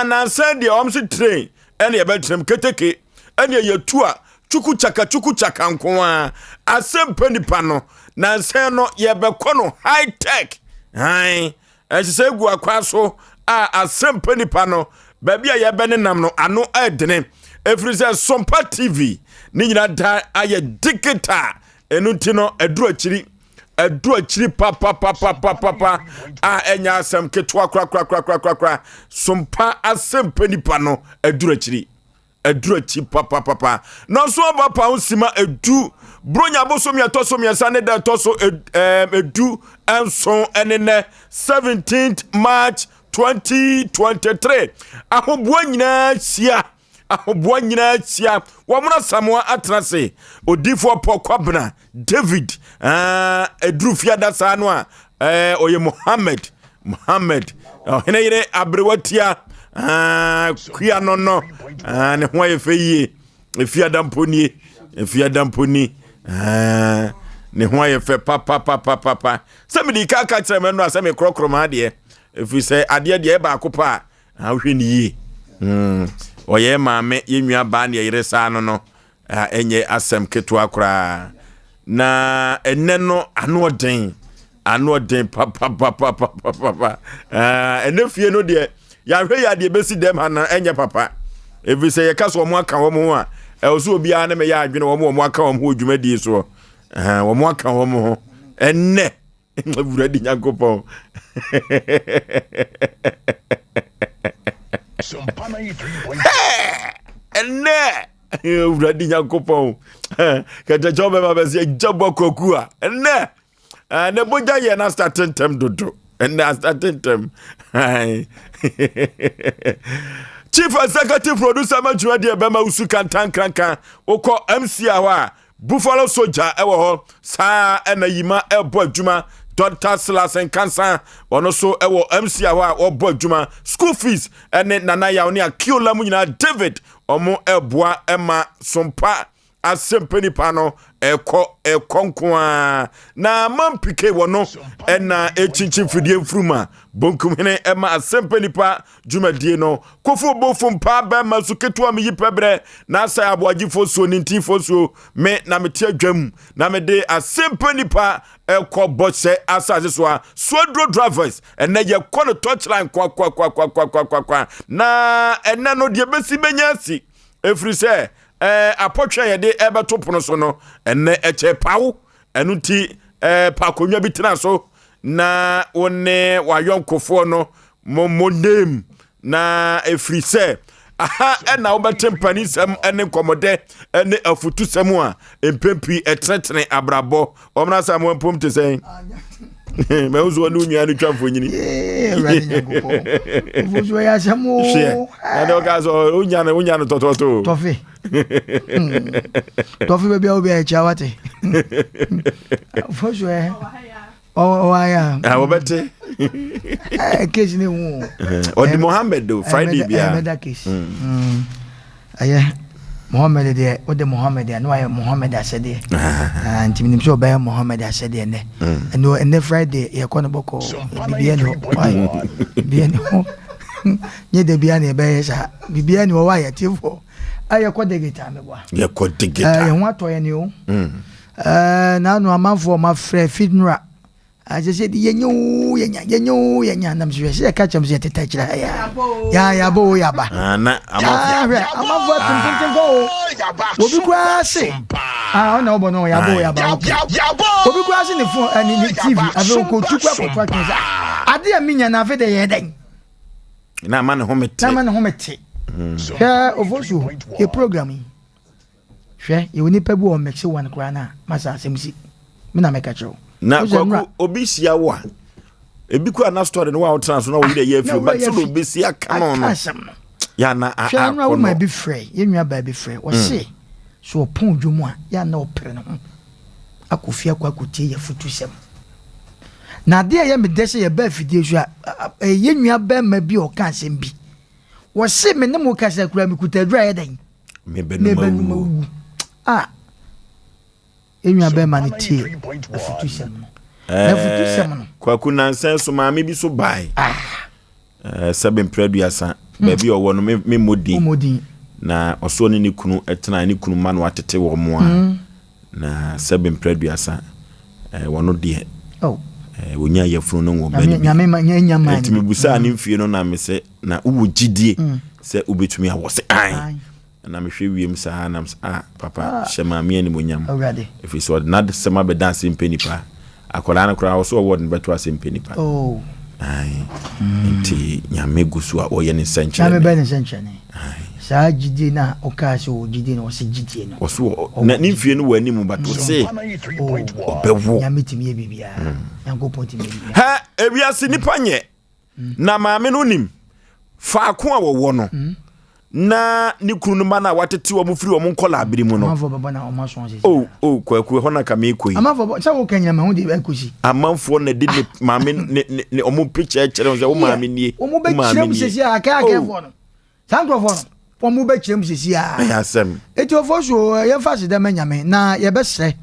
nansa deɛ wɔn so train ɛne yɛbɛtena mu keteke ɛne yɛtu a chuku chaka chuku chaka nko ara asɛmpa nipa no nansa no yɛbɛkɔ no high tech han ɛhyehyɛ gu akwa so a asɛmpa nipa no baabi a yɛbɛnenam no ano ɛdene ɛfiri sɛ Sompa TV ne nyina da ayɛ digital ɛno nti no ɛduru akyiri ɛduru akyiri papapapapapa a ɛnyɛ asɛm ketewa korakorakorakorakora Sompa asɛmpa nipa no ɛduru akyiri ɛduru akyi papapapa na nso aba pa ho sima edu bronya bosom ɛtɔ so mmiɛnsa ne da ɛtɔ so 17 ɛne nɛ 17th March 2023 ahoboa nyinaa hyia ahoboa nyinaa hyia wɔn asamoa atena se odiifoɔ Paul Kwabena David ɛduru fiada saa no a ɔyɛ Mohammed Mohammed ɔhene yere aberewa tia kua no no ne ho ayɛ fɛ yie efiada mpo nie efiada mpo ni ne ho ayɛ fɛ papapapapa sɛ mede ka ka kyerɛ me no a sɛ mekorɔkorɔ ma adeɛ ɛfiri sɛ adeɛ deɛ ɛbaako pa a wohwɛ ne yie ɔyɛ maame yɛ nua baa ne yɛyere saa no no ɛnyɛ asɛm ketewa koraa na ɛnɛ no ano ɔden ano ɔden papapapapapapa ɛnɛ fie no deɛ yɛahwɛ yɛ adeɛ bɛsi dɛm ha no ɛnyɛ papa ɛfiri sɛ yɛka sɛ wɔn aka wɔn ho a ɛwɔ so obiara ne mɛyɛ adwene wɔn wɔn aka wɔn ho dwumadie soɔ wɔn aka wɔn ho ɛnɛ awurade nyankopɔn ɛnɛ awurade nyankopɔn kɛkyɛkyɛ wobɛma bɛ sɛ agya bɔ kwaku a ɛnɛ ne bogya yɛ no astate ntɛm dodo ɛnɛ astate ntɛm. Chief executive producer ma dwumadeɛ bɛma wo su kantankranka wokɔ MC a hɔ a Buffalo Soldier ɛwɔ hɔ saa ɛna yima ɛbɔ adwuma Dr. Silas Nkansa ɔno so ɛwɔ MC a hɔ a ɔbɔ adwuma school fees ɛne Nana Yaw ne Akiola mu nyinaa David ɔmo ɛboa ɛma sompa asɛmpa nipa no ɛkɔ ɛkɔ nko ara na mampike wɔ no ɛna ɛkyinkyin fidie mfuruma bonkum hene ɛma asɛmpa nipa dwumadie no kofo bofo mpa bɛma so ketewa meyi pɛbrɛ na asɛ aboagyefo suo ne ntinfo suo me na mete adwam na mede asɛmpa nipa ɛkɔ bɔhyɛ asase so a suaduro drivers ɛnɛ yɛkɔ no touchline kwakwakwakwakwakwakwa na ɛnɛ no deɛ bɛsi bɛnya asi ɛfiri sɛ ɛɛ apɔtwe a yɛde ɛbɛto pono so no ɛnɛ ɛkyɛ pawo ɛno nti ɛɛ pa akonnwa bi tena so na wo ne w'ayɔnkofoɔ no mo mo name na ɛfiri sɛ aha ɛna wobɛte mpanisɛm ne nkɔmmɔdɛ ne afutusɛm a mpɛn pii ɛtenetene abrabɔ wɔn asa mo mpom te sɛn mahu so ɔne wo nua no twa mfonyini hwɛ na de ɔka sɛ wonya no wonya no tɔtɔtɔ tɔfe tɔfe baabi a wobi a ɛkyia wate foso ɛ ɔwɔ ayɛ a wɔbɛte case ne hu ɔde Mohammed o Friday bia mɛda case ɛyɛ Mohammed deɛ wode Mohammed a na wayɛ Mohammed asɛdeɛ nti menim sɛ ɔbɛyɛ Mohammed asɛdeɛ nnɛ ɛno ɛnnɛ Friday yɛkɔ no bɔkɔɔ biribiara ni hɔ biribiara ni hɔ nyɛ da biara na yɛbɛyɛ saa biribiara ni hɔ wɔ ayɛ tiefoɔ yɛkɔ digital meboa yɛkɔ digital yɛn ho atɔ yɛn ni o naanu amanfoɔ ɔma frɛ fidnura Ɛsɛ sɛ yɛnya oo yɛnya yɛnya oo yɛnya nam so hwɛ sɛ yɛka kyɛm sɛ yɛteta akyirɛ ha yɛ ya yɛabɔ oo yɛaba hwɛ amanfoɔ atententenkɔ o obi koraa se ɔna wobɔ no yɛabɔ oo yɛaba obi koraa se ne fon ne ne tv afei ɔkɔtu kɔ akɔto atwene sɛ ade a menya no afei de yɛ dɛn na ama ne ho mete na ama ne ho mete hwɛ ofosuo yɛ program yi Hwɛ, yɛwɔ nipa bi wɔ mix one koraa na masa asɛm si. Me na mɛka kyerɛ wo. Na kwaku obi hyia wo a ebi kura na story no wa wotena so na wo yere yɛ afiri but sɛ obi si aka no no. Asɛm no. Ya na a Hwɛ nura wo ma bi frɛ, yɛ nua baa bi frɛ. Wɔse so ɔpɔn dwom a ya na ɔpere ne ho akɔ fie akɔ akɔtie yɛ futusɛm. Na adeɛ a ɛyɛ me dɛ sɛ yɛba afidie so a ɛyɛ nua bɛrima bi a ɔka asɛm bi. Wɔse me ne mo kasa kura mekuta aduru a ɛyɛ dɛn? Mebɛnum awu. A yɛn bɛrima no tie afutusɛm no. Na afutusɛm no. Kwaku nansa so maame bi so bae. Ah. Sɛbe mprɛ aduasa. Baabi a ɔwɔ no, memmɔ din. Wommɔ din. Na ɔsoɔ ne ne kunu tena, ne kunu mma na watete wɔn a. Na sɛbe mprɛ aduasa, wɔno deɛ, oh. wɔnya yafunu no wɔ ba no bi. Nti mebusaa ne mfie no na mesɛ, na wowɔ gyidie sɛ wobɛtumi awɔ sɛ ae. Na mehwɛ wiem saa na mesɛ, ah, papa, ah. hyɛ maame animonyam. Ɛfiri sɛ ɔde n'asɛm abɛda ase mpɛ nipa. Akwadaa no koraa ɔsɛ ɔwɔ de no bɛto ase mpɛ nipa. Oh. Ae. Nti Nyame gu so a ɔyɛ ne nsɛnkyerɛnne. Nyame bɛ ne nsɛnkyerɛnne. Saa gyidie no a ɔkaa sɛ ɔwɔ gyidie no, ɔse gyidie no. Ɔse wɔ, na ne mfie no wɔ anim but ɔse ɔbɛwo. Nyame tumi yɛ biribiara. Nyankopɔn tumi yɛ biribiara. Hɛ, ewiase nipa nyɛ. Na maame no nim faako a wɔwɔ no na ne kunu no mma no a watete wɔn firi wɔn nkɔla abiri mu no. Amanfoɔ bɛbɔ na wɔn aso sisi. O o kwaku ɛhɔ na ka meekɔ yi. Amanfoɔ bɔ sɛ woka nyina ma ho de ɛkɔsi. Amanfoɔ na de ne maame ne ne ne wɔn picture kyerɛ wɔn sɛ wo maame nie. Wɔn bɛkyerɛ mu sisi a akɛ akɛfoɔ no. Saa nkurɔfoɔ no, wɔn bɛkyerɛ mu sisi a. Ɛyɛ asɛm. Etiofo so yɛmfa aseda ma Nyame na yɛbɛsrɛ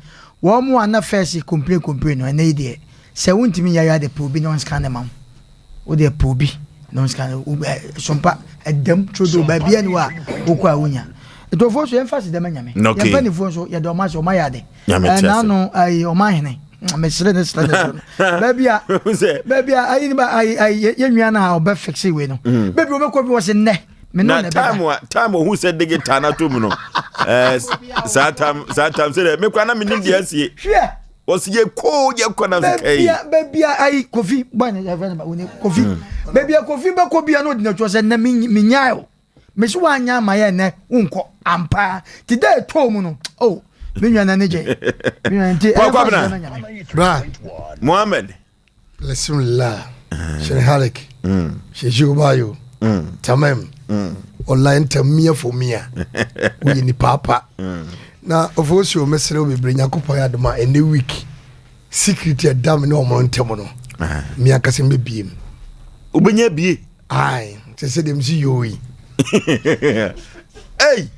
wɔn a na fɛs kompleni kompleni no ɛnɛ yi deɛ sɛ wontumi nyɛ ayɛ de pɛ obi na ɔnscan ne ma wo. Wo deɛ pɛ obi na ɔnscan ɛ sompa ɛdam trodo baabi ani hɔ a wokɔ a wonya. Etiofo so yɛmfa aseda ma Nyame. Okay. Yɛn mpanimfoɔ nso yɛda wɔn ase wɔn ayɛ ade. Nyame te ase. Ɛna ayi wɔn ahene mesere ne sere ne sere no baabi a baabi a ayi ba ayi ayi yɛn nua na ɔbɛ fixe wei no mm. baabi ɔbɛkɔ bi wɔ se nnɛ me no na time a time ohun sɛ digital na to mu no ɛɛ saa time saa time sɛ dɛ me kura na me nim deɛ asie hwɛ wɔsi yɛ koo yɛ kɔ na so kɛyi baabi a ayi kofi bɔ ne yɛ fɛn ba wone kofi mm. baabi a kofi bɛkɔ bia no ɔdi n'akyi sɛ nnɛ me nyaa o. Mese woanyɛ ama yɛ nnɛ wonkɔ ampa ti dɛ ɛtɔɔ mu no oh me nua n'ani gye me nua nti ɛyɛ fa sɛ nyame bra Mohammed Bismillah Shin Halik Sheju Bayo Tamam Online Tamia for Mia Woyɛ nipa apa na ofosuo mesrɛ wo bebree Nyankopɔn yɛ adom a ɛnɛ week secret ɛda me ne ɔmo ntam no me ankasa mɛbie mu wobɛnya bie Ae, te sɛ deɛ mesi yoo yi. Ei!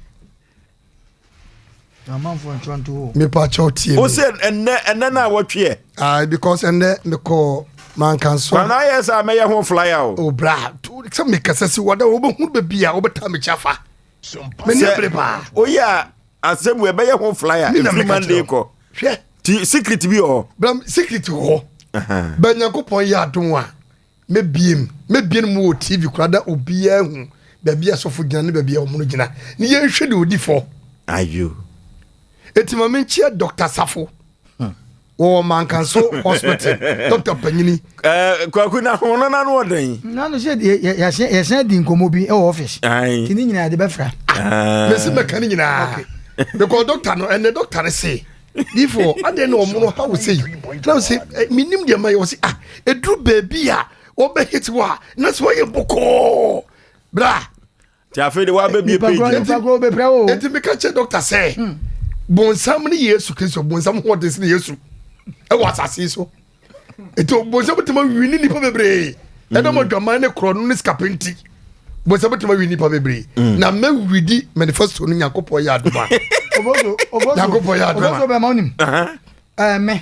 Amanfoɔ ntwerɛ nto hɔ. Mepa kyɛw tie me. Wo sɛ ɛnɛ ɛnɛ na wɔtweɛ. Ae, because ɛnɛ mekɔ mankanso. Kwan ayɛ sɛ mɛyɛ ho flyer o. O bra, sɛ mekasa si wada wobɛhu baabi a wobɛtaa me kyɛ afa. M'ani abere paa. Woyɛ a asɛm wɔ ɛbɛyɛ ho flyer ɛfiri Monday kɔ. Hwɛ. Ti secret bi wɔ hɔ. Bra secret wɔ hɔ. Bɛ Nyankopɔn yɛ adom a. Mɛbie mu, mɛbie no mu wɔ TV koraa na obiara hu baabi a sɔfo gyina ne baabi a wɔn gyina ne yɛnhwɛ deɛ ɔdi fɔ. Ayo. Eti ma menkyia Dr. Safo hmm. wɔ Mankanso Hospital, Dr. Panyini. Eh, kwaku na ho no nano ɔdɛn. Nano sɛ yɛsɛn di nkɔmmɔ bi wɔ office. Ti ne nyinaa de bɛfra. Ah. Mesi mɛka ne nyinaa. Because doctor no, ɛnɛ doctor no se. Difo, adɛn na ɔmono ha wo sei? Na wo se, eh, menim deɛ ma yɛ. Ɔse, ah, ɛduru baabi a wɔbɛhit wɔ a, na sɛ wɔyɛ bɔkɔɔ. Bra. Nti afei de woabɛbie page no. Enti meka kyerɛ dɔkta sɛ, hmm. bonsam ne Yesu Kristo, bonsam ho ɔden sene Yesu ɛwɔ asase yi so. Enti bonsam bɛtumi awi ne nnipa bebree. Ɛnam mm. adwaman ne korɔ no ne sikapɛ nti. Bonsam bɛtumi awi nnipa bebree. Mm. Na mɛwidi manifesto no Nyankopɔn yɛ adom a. Nyankopɔn yɛ adom a. Oboso bɛma wonim. Me.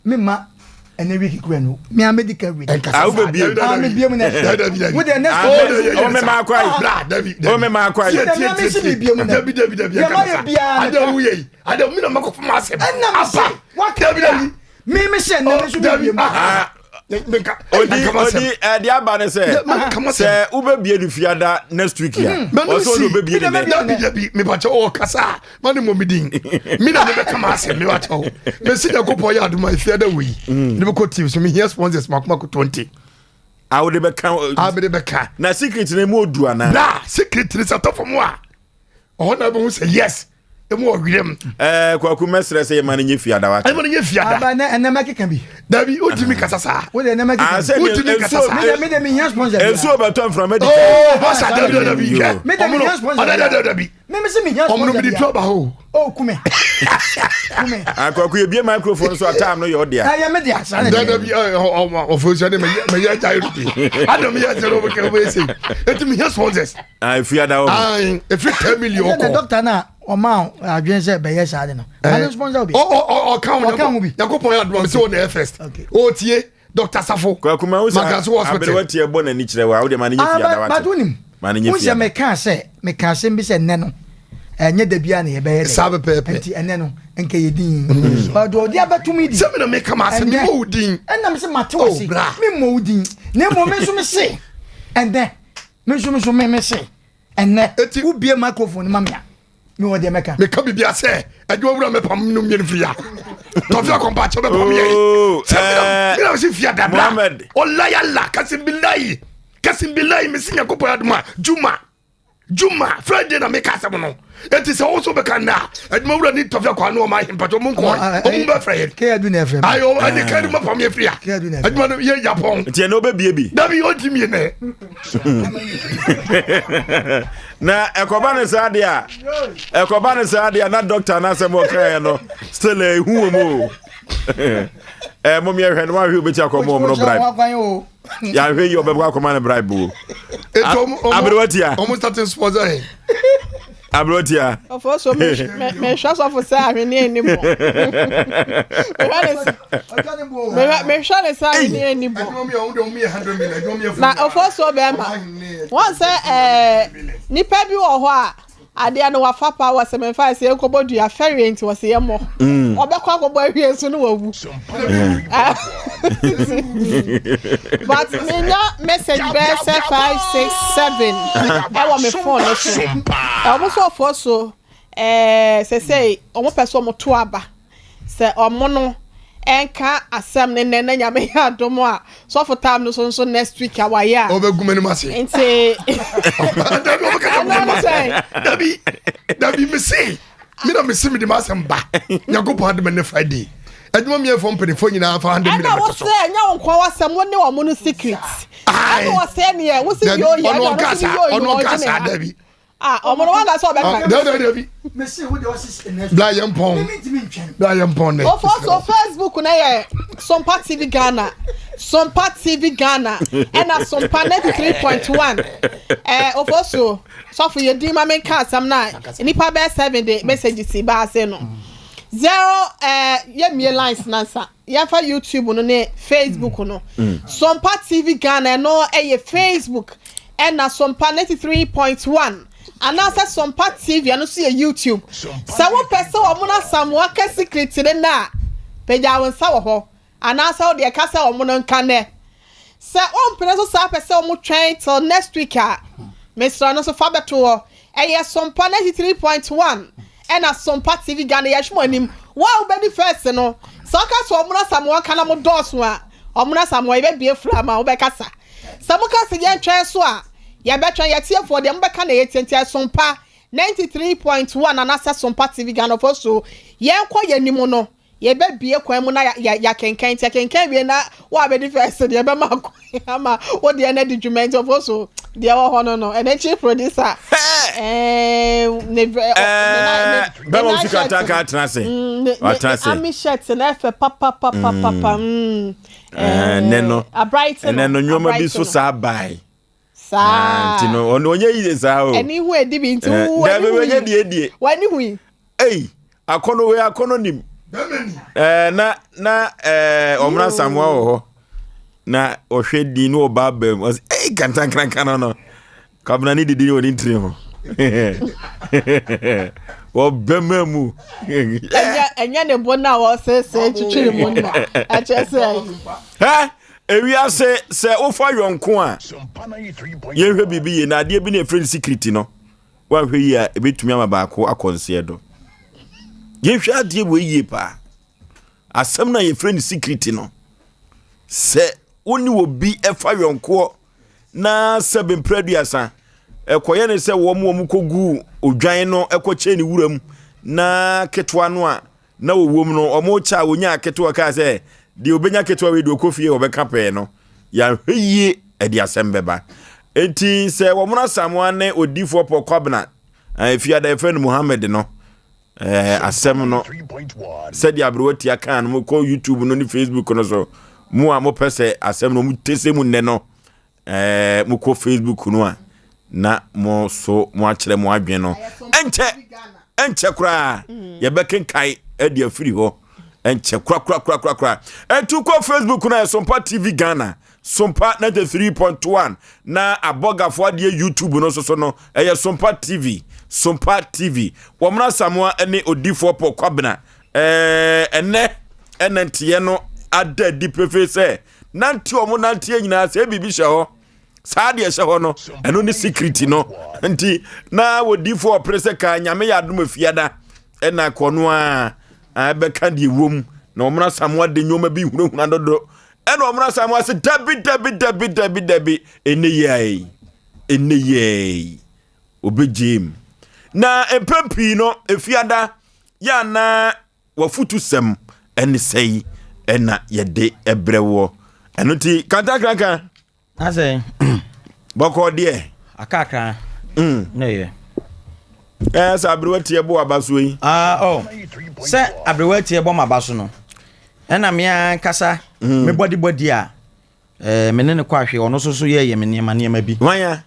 Me ma ɛnɛ wiki kura no. Me a medi ka wiki. Ah, wobɛbie. Ah, mebie mu nɛ. Wo deɛ next week. O me ma akwa yi. O me ma akwa yi. Wo deɛ me a mesi mebie mu nɛ. Dabi dabi dabi. Deɛ ma yɛ biara. Ada wo yɛ yi. Ada mi na makɔ fama asɛm. Ɛna me se. Waka bi. Me me se ɛnɛ me nso mebie mu. Odi odi ɛde aba ne sɛ sɛ wobɛbie no fiada next week a ɔsɛ ɔde wobɛbie ne nɛ. Dabi dabi mepakyɛ ɔwɔ kasa a ma ne mmɔ me din me na mebɛka ma asɛm mepakyɛ wo mesi Nyankopɔn yɛ adom a fiada wɔ yi ne bɛkɔ team so mehia sponsors mako mako 20 a wode bɛka a mede bɛka na secret no mu odu anaa na secret no sɛ tɔ fam a ɔhɔ na bɛhu sɛ yes emu wɔ werɛ mu. Ɛɛ kwaku mɛsrɛ sɛ yɛma no nyɛ fiada wate. Ɛma no nyɛ fiada. Aba nɛ ɛnɛ mɛkeka bi. Dabi wotumi kasa saa. Wo de ɛnɛ mɛkeka bi. Wotumi kasa saa. Mede mede mi hia sponsor bi. Nsuo bɛtɔ mframa di. Oo basa dabi dabi hwɛ. Mede mi hia sponsor bi. Dabi dabi. Mímí si mi hia sponsor bi. Ɔmono mi di tu aba hɔ. O kume. Kume. Akwaku ebie microphone so atam no yɛ ɔdea. Ɛyɛ mi dea saa. Dabi ɔfɔ ne mɛ yɛ agya yɛ bi. Adam yɛ agya yɛ bi kɛ ɔbɛ yɛ se. Eti mi hia sponsors. Ah, efi ada hɔ. Ah, efi 10 million kɔ. Ɛnna dɔkta na ɔma adwene sɛ bɛyɛ saa de no. Ɔno sponsor bi. Ɔka ho bi. Nyankopɔn yɛ adoma mi sɛ ɔna yɛ first. Ɔtie Dr. Safo. Kwakuma wo sa aberewa tie bɔ n'ani kyerɛ wa o de ma ne nyɛ fi ada wa te. But wonim. Ma no nyɛ Wohu sɛ fiada. mekaa sɛ meka asɛm bi sɛ nnɛ no ɛnyɛ da biara na yɛbɛyɛ dɛ. Saa pɛpɛɛpɛ. Nti ɛnɛ no nka yɛ din. But deɛ ɔde abɛto me di. Sɛ me na meka m'asɛm, Ɛnnɛ, memmɔ wo din. Ɛnna mese mate Oh, w'ase. bra. Memmɔ wo din. Na mmom me nso mese ɛnnɛ me nso me nso me mese ɛnnɛ Eti- wobie microphone no ma me a mewɔ deɛ mɛka. Meka biribi asɛ adwuma wura mɛpam no mmienu firi ya. Tɔfi akɔmpa kyɛ bɛpam yɛ. Oh, Sɛ me na eh, me na mese fia da bra. Mohammed. Ɔla yala kasim bilayi. Kasim bilayi mese Nyankopɔn adom a Juma. Juma Friday na meka asɛm no. Eti sɛ wo so bɛka nnɛ a adwuma wura ne tɔfi akɔ ano ɔma ahempatɔ ɔmo nkɔ ɔmo bɛfrɛ yɛn. Kɛyɛ du na ɛfrɛ me. Ayo ɛne kɛdu mɛpam yɛ firi ya. Kɛyɛ du na ɛfrɛ me. Adwuma no yɛ yapɔn. Nti ɛnɛ wobɛbie bi. Dabi ɔnti mie nɛ. Na ɛkɔba ne saa deɛ a ɛkɔba ne saa deɛ a na dɔkta n'asɛm ɔkaeɛ no still ehu wɔ mu o. Ɛɛ mom yɛhwɛ no wahwɛ obɛti akɔmɔ ɔmo no bribe. Yɛahwɛ yi ɔbɛkɔ akɔma no bribe o. Eti ɔmo ɔmo Aberewa tia. ɔmo starting sponsor yɛn. Aberewa tia. Ɔfo so mehwɛ sɔfo sɛ ahweneɛ nni bɔ. Mehwɛ ne sɛ ahweneɛ nni bɔ. Na ɔfo so bɛrima. Wɔn sɛ ɛɛ nipa bi wɔ hɔ a adeɛ no wafa pa wɔ sɛ mɛmfa sɛ yɛnkɔbɔ dua fɛreɛ nti wɔ sɛ yɛmmɔ. Ɔbɛkɔ akɔbɔ awie nso ne wawu. But menya message bɛyɛ sɛ 5 6 7 ɛwɔ me phone no so. Ɔmo nso ɔfoɔ so ɛɛ sɛsɛi ɔmo pɛ sɛ ɔmo to aba sɛ ɔmo no ɛnka asɛm ne nnɛ na Nyame yɛ adom a sɔfo tam no so nso next week a wayɛ a Ɔbɛgu m'anim ase. nti Dabi ɔbɛkata ɛno m'anim ne ase. sɛ Dabi dabi mese me na mese mede m'asɛm ba. Nyankopɔn adom ɛnɛ Friday. Adwuma mmiɛnfoɔ mpanimfoɔ nyinaa fa 100 ɛna million wo bɛto so. sɛ ɛnyɛ wo nkoa w'asɛm wo ne ɔmo no secret. Aye. Ɛna wɔ sɛ neɛ wo si Dabi yɛ oyi ɔno ɛna ɔno ɔnka si saa yɛ oyi ɔno na ɔnka ɔgye ne saa ha. dabi. Ah, ɔmo no wanga sɛ ɔbɛka. Dabi dabi dabi. Bla yɛ mpɔn. Bla yɛ mpɔn dɛ. Ofo so Facebook na yɛ Sompa TV Ghana. Sompa TV Ghana. Ɛna Sompa 93.1. Eh, ofo so sɔfo yɛ din ma menka asɛm na nipa bɛyɛ 7 de message si ba ase no. Zero eh yɛ mie lines nansa. Yɛmfa YouTube no ne Facebook no. Sompa TV Ghana ɛno ɛyɛ Facebook. Ɛna Sompa 93.1 anaasɛ Sompa TV ɛno nso yɛ YouTube. Sɛ wopɛ sɛ wɔn no Asamoah ka secret ne na a, pagya wo nsa wɔ hɔ anaasɛ wode ɛka sɛ wɔn no nka nɛ. Sɛ wompene so saa pɛ sɛ wɔn twɛn till next week a, mesrɛ no nso fa bɛto hɔ. Ɛyɛ Sompa 93.1 ɛna Sompa TV Ghana yɛhwɛ mo anim. Wo a wobɛdi first no, sɛ woka sɛ wɔn no Asamoah ka na mo dɔɔso a, wɔn no Asamoah yɛbɛbie fura ma wobɛkasa. Sɛ moka sɛ yɛntwɛn so a, yɛbɛtwɛn. Yɛtiefoɔ deɛ mobɛka na yɛtie nti Sompa 93.1 anaasɛ Sompa TV Ghana fo so yɛnkɔ yɛn anim no yɛbɛbie kwan mu na yɛakenkan nti yɛkenkan wie na wo a bɛdi first deɛ bɛma kwan ama wo deɛ no adi dwuma nti ɔfo so deɛ wɔ hɔ no no ɛnɛ chief producer ne bɛma wo sika ntanka atena ase ne army shirt na ɛfɛ papapapapa ɛnɛ no ɛnɛ no nneɛma bi so saa bae saa nti no ɔno ɔnyɛ yiye saa o ɛni hu edi bi nti wo dabi wɛnyɛ die die wani hu yi ei akɔnɔ wei akɔnɔ nim ɛɛ na na ɛɛ ɔmuna samoa wɔ hɔ na ɔhwɛ din na ɔba abɛm ɔsɛ ei kantankrankan no no kabena ne didi wɔ ne ntiri ho wɔbɛma mu ɛnyɛ ne bo no a wɔsese twitwiri mu no ɛkyerɛ sɛ ɛ ewiase sɛ wofa yɔnko a yɛnhwɛ biribi yie na adeɛ bi na ɛfrɛ no secret no woanhwɛ yie a ɛbɛtumi ama baako akɔ nseɛ do yɛnhwɛ adeɛ wɔ yie paa asɛm no a yɛfrɛ no secret no sɛ wo ne obi ɛfa yɔnkoɔ na sɛ bemprɛ aduasa ɛkɔyɛ ne sɛ wɔn wɔn kɔgu odwan no ɛkɔkyɛ ne wuram na ketewa no a na wɔwɔ mu no wɔn kyɛ a wɔnya ketewa kaa sɛ deɛ obɛnya ketewa wei deɛ ɔkɔ fie wɔbɛka pɛɛ no yɛahwɛ yie ɛde asɛm bɛba enti sɛ wɔn asamoa ne odiifoɔ pɔ kwabena efiada yɛfrɛ no Muhammad no asɛm no sɛdeɛ aberewa tia kaa no mokɔ YouTube no ne Facebook no so mo a mopɛ sɛ asɛm no motɛ sɛ mu nnɛ no mokɔ Facebook no a na mo so mo akyerɛ mo adwene no ɛnkyɛ ɛnkyɛ koraa yɛbɛkenkae ɛde afiri hɔ ɛnkyɛ korakorakorakorakora ɛnti kɔ Facebook no a Sompa TV Ghana. Sompa 93.1 na abɔgafoɔ adeɛ YouTube no nso so no ɛyɛ Sompa TV Sompa TV wɔn Asamoah ne odifoɔ Paul Kwabena ɛɛ ɛnɛ ɛna nteɛ no ada adi pefee sɛ nante wɔn nanteɛ nyinaa sɛ biribi hyɛ hɔ saa deɛ ɛhyɛ hɔ no ɛno ne secret no nti na wɔdifoɔ ɔpere sɛ kaa nyame yɛ adom afiada ɛna kɔ no a ɛbɛka deɛ wom na wɔn Asamoah de nneɛma bi hunahuna dodo ɛna wɔn Asamoah se dabi dabi dabi dabi dabi ɛnɛ yɛi ɛnɛ yɛi obɛgye mu na mpɛn pii no efiada yɛ anaa wafutu sɛm ɛne sɛi ɛna yɛde ɛbrɛ wɔ ɛno nti kantakranka Asɛ. Bɔkɔɔ deɛ. Akakra. Na yɛ. Ɛɛ sɛ aberewa tie bɔ aba so yi. Ah oh. Sɛ aberewa tie bɔ m'aba so no. Ɛna me ankasa me bɔdi bɔdi a ɛɛ me ne ne kɔ ahwɛ ɔno nso so yɛ yɛ me nneɛma nneɛma bi. Hwan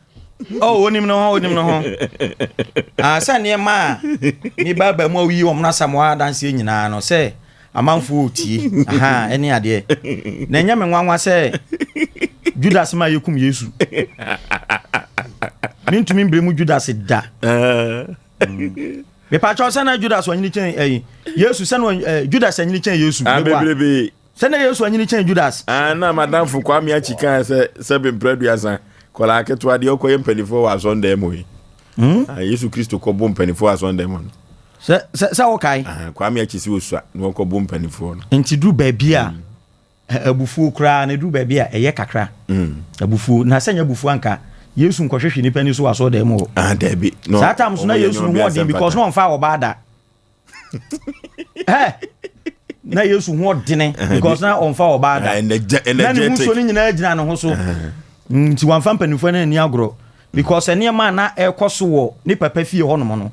Oh, onim ne ho, onim ne ho. Ah, sɛ nneɛma a me ba ba mu a woyi wɔn asamoa adanseɛ nyinaa no sɛ amanfoɔ retie aha ɛne adeɛ. Na ɛnyɛ me nwanwa sɛ Judas ma yɛkum Yesu. Mentumi mbrɛ mu Judas da. Mepakyɛw sɛ na Judas ɔnyini kyɛn ɛyi Yesu sɛ na Judas anyini kyɛn Yesu. Ah, bebrebe. Sɛ na Yesu anyini kyɛn Judas. Ah, na madamfo Kwame Akyi kaa sɛ sɛ bempere aduasa kɔla aketewa deɛ ɔkɔyɛ mpanimfoɔ wɔ asɔndan mu yi. Ah, Yesu Kristo kɔbɔ mpanimfoɔ asɔndan mu no. Sɛ sɛ sɛ wokae. Ah, Kwame Akyi sɛ osua na wɔkɔbɔ mpanimfoɔ no. Nti duru baabi a abufuo koraa na duru baabi a ɛyɛ kakra. Abufuo na sɛ nyɛ abufuo anka Yesu nkɔhwehwɛ nipa ni so wɔ asɔrdan mu hɔ. Ah, dabi. Saa tam so na Yesu no ho ɔden because na ɔmfa ɔbaa da. Ɛ na Yesu ho ɔdene because na ɔmfa ɔbaa da. Na ne ho nsuo no nyinaa gyina ne ho so. Nti wamfa mpanimfoɔ no ani agorɔ because nneɛma a na ɛrekɔ so wɔ ne papa fie hɔnom no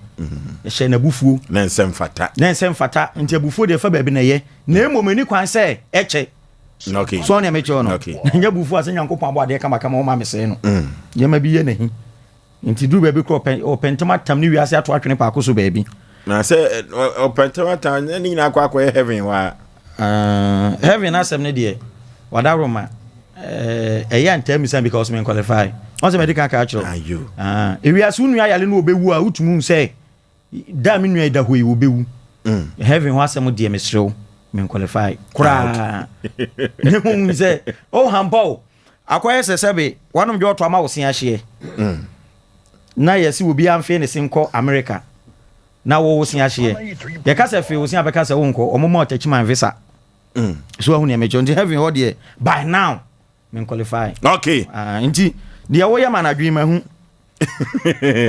ɛhyɛ n'abufuo. Na nsɛ mfata. Na nsɛ mfata nti abufuo deɛ ɛfa baabi na ɛyɛ na mmom ɛni kwan sɛ ɛkyɛ. Okay. So ɔne ɛmɛkyerɛ no. Okay. Na nyɛ abufuo a sɛ Nyankopɔn abɔ adeɛ kamakama ɔma mesɛe no. Nneɛma bi yɛ n'ahi. Nti duru baabi korɔ ɔpɛ ɔpɛ ntɛm atam ne wiase ato atwene paako so baabi. Na sɛ ɔpɛ ntɛm atam ne nyinaa akɔ akɔyɛ heaven hɔ a. Uh, heaven asɛm ne deɛ wadaroma ɛyɛ uh, antaa misa because me qualify. Wɔn sɛ mɛde kan ka akyerɛ. Ayo. Uh, ewiase wo nua yale no ɔbɛwu a wotumi hu sɛ da me nua da hɔ yi wɔbɛwu. Heaven ho asɛm deɛ mesrɛ wo me qualify koraa. Ne ho hu sɛ oh hampa o. Akɔyɛ sɛ sɛbe wanom dwɔɔto ama wo se ahyeɛ na yɛse obiara mfee ne se nkɔ America na wo wo se ahyeɛ. Yɛka sɛ fee wo se a bɛka sɛ wonkɔ, ɔmo ma ɔtakyiman visa. So wahu nea mekyerɛ nti heaven hɔ deɛ by now me qualify. Okay. Ah, nti deɛ woyɛ ma anadwo yi mahu.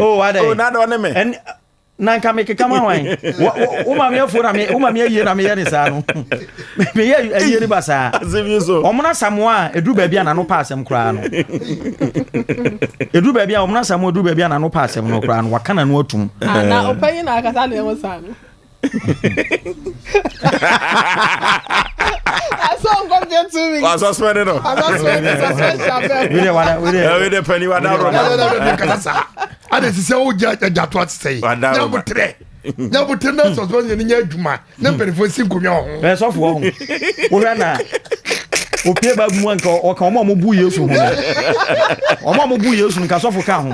Oh, adɛn? Oh, na dɔ ne me. Na nka mekeka ma hwan? Wo maame afuo na me wo maame ayie na meyɛ ne saa no. Meyɛ ayie ne ba saa. Ɔmono Asamoah a ɛduru baabi a n'ano pa asɛm koraa no. Ɛduru baabi a ɔmono Asamoah ɛduru baabi a n'ano pa asɛm no koraa no waka n'ano atum. Ah, na ɔpanyin na akasa na ɛwɔ saa no. Wasuspend no. Wede pani wada roma. Ade sisi awo gya gya to ase sɛyi. Nyabotrɛ. Nyabotrɛ na suspend yɛ ne nyɛ adwuma na mpanyinfoɔ si nkonnwa wɔ ho. Ɛ sɔfo wɔ ho. Wohwɛ na opie ba mu nka ɔka wɔn a wɔn bu Yesu ho no. Wɔn a wɔn bu Yesu nka sɔfo ka ho.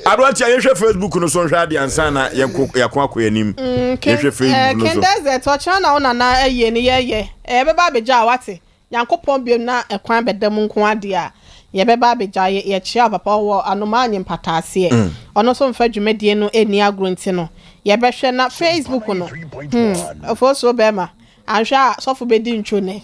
Aberanteɛ yɛhwɛ Facebook no so nhwɛ adeɛ ansa na yɛkɔ yɛkɔ akɔ yɛn anim. Yɛhwɛ Facebook no so. King Desert ɔkyena na wo nana ayie no yɛyɛ yɛbɛba abɛgya a wate Nyankopɔn biom na ɛkwan bɛda mu nko adeɛ a yɛbɛba abɛgya yɛ yɛkyea papa ɔwɔ anomaa nye mpataaseɛ ɔno nso mfa dwumadie no nni agorɔ nti no yɛbɛhwɛ na Facebook no hmm ofosuo bɛɛma anhwɛ a sɔfo bɛdi ntwo nɛ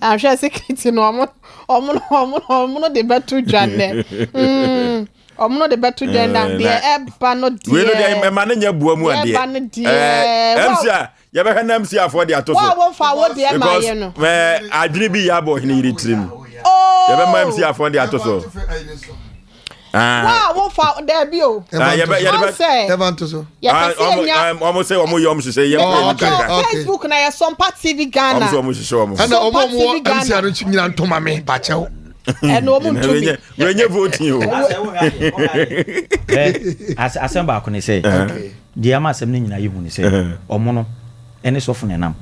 Anhwɛ security no ɔmo ɔmo ɔmo ɔmo no de bɛto dwa nnɛ. Mm, ɔmo no de bɛto dwa na eh, deɛ ɛba no deɛ. Wei no deɛ ɛma no nyɛ boa mu adeɛ. Ɛba no deɛ. Eh, MC a yɛbɛhwɛ na MC afoɔ de ato so. Wɔn a wɔmfa wo deɛ ma yɛ no. Because adwene bi yɛ abɔ ɔhene yere tirim. Oh. Yɛbɛma MC afoɔ de ato so. Ah. Wa wo fa dabi o. Ah, yɛbɛ yɛbɛ sɛ yɛbɛ nto so. Yɛpɛ sɛ yɛnya. Ɔmo sɛ ɔmo yɛ ɔmo hyehyɛ yɛ mpɛ ni kakra. Facebook na yɛ Sɔmpa TV Ghana. Ɔmo sɛ ɔmo hyehyɛ ɔmo. Ɛna ɔmo ɔmo wɔ MC ano nyina ntoma me bakyɛw. Ɛna ɔmo nto bi. Wɛnyɛ voting o. Asɛm baako ne sɛ deɛ ama asɛm no nyinaa yɛ hu ne sɛ ɔmo no ɛne sɔfo na ɛnam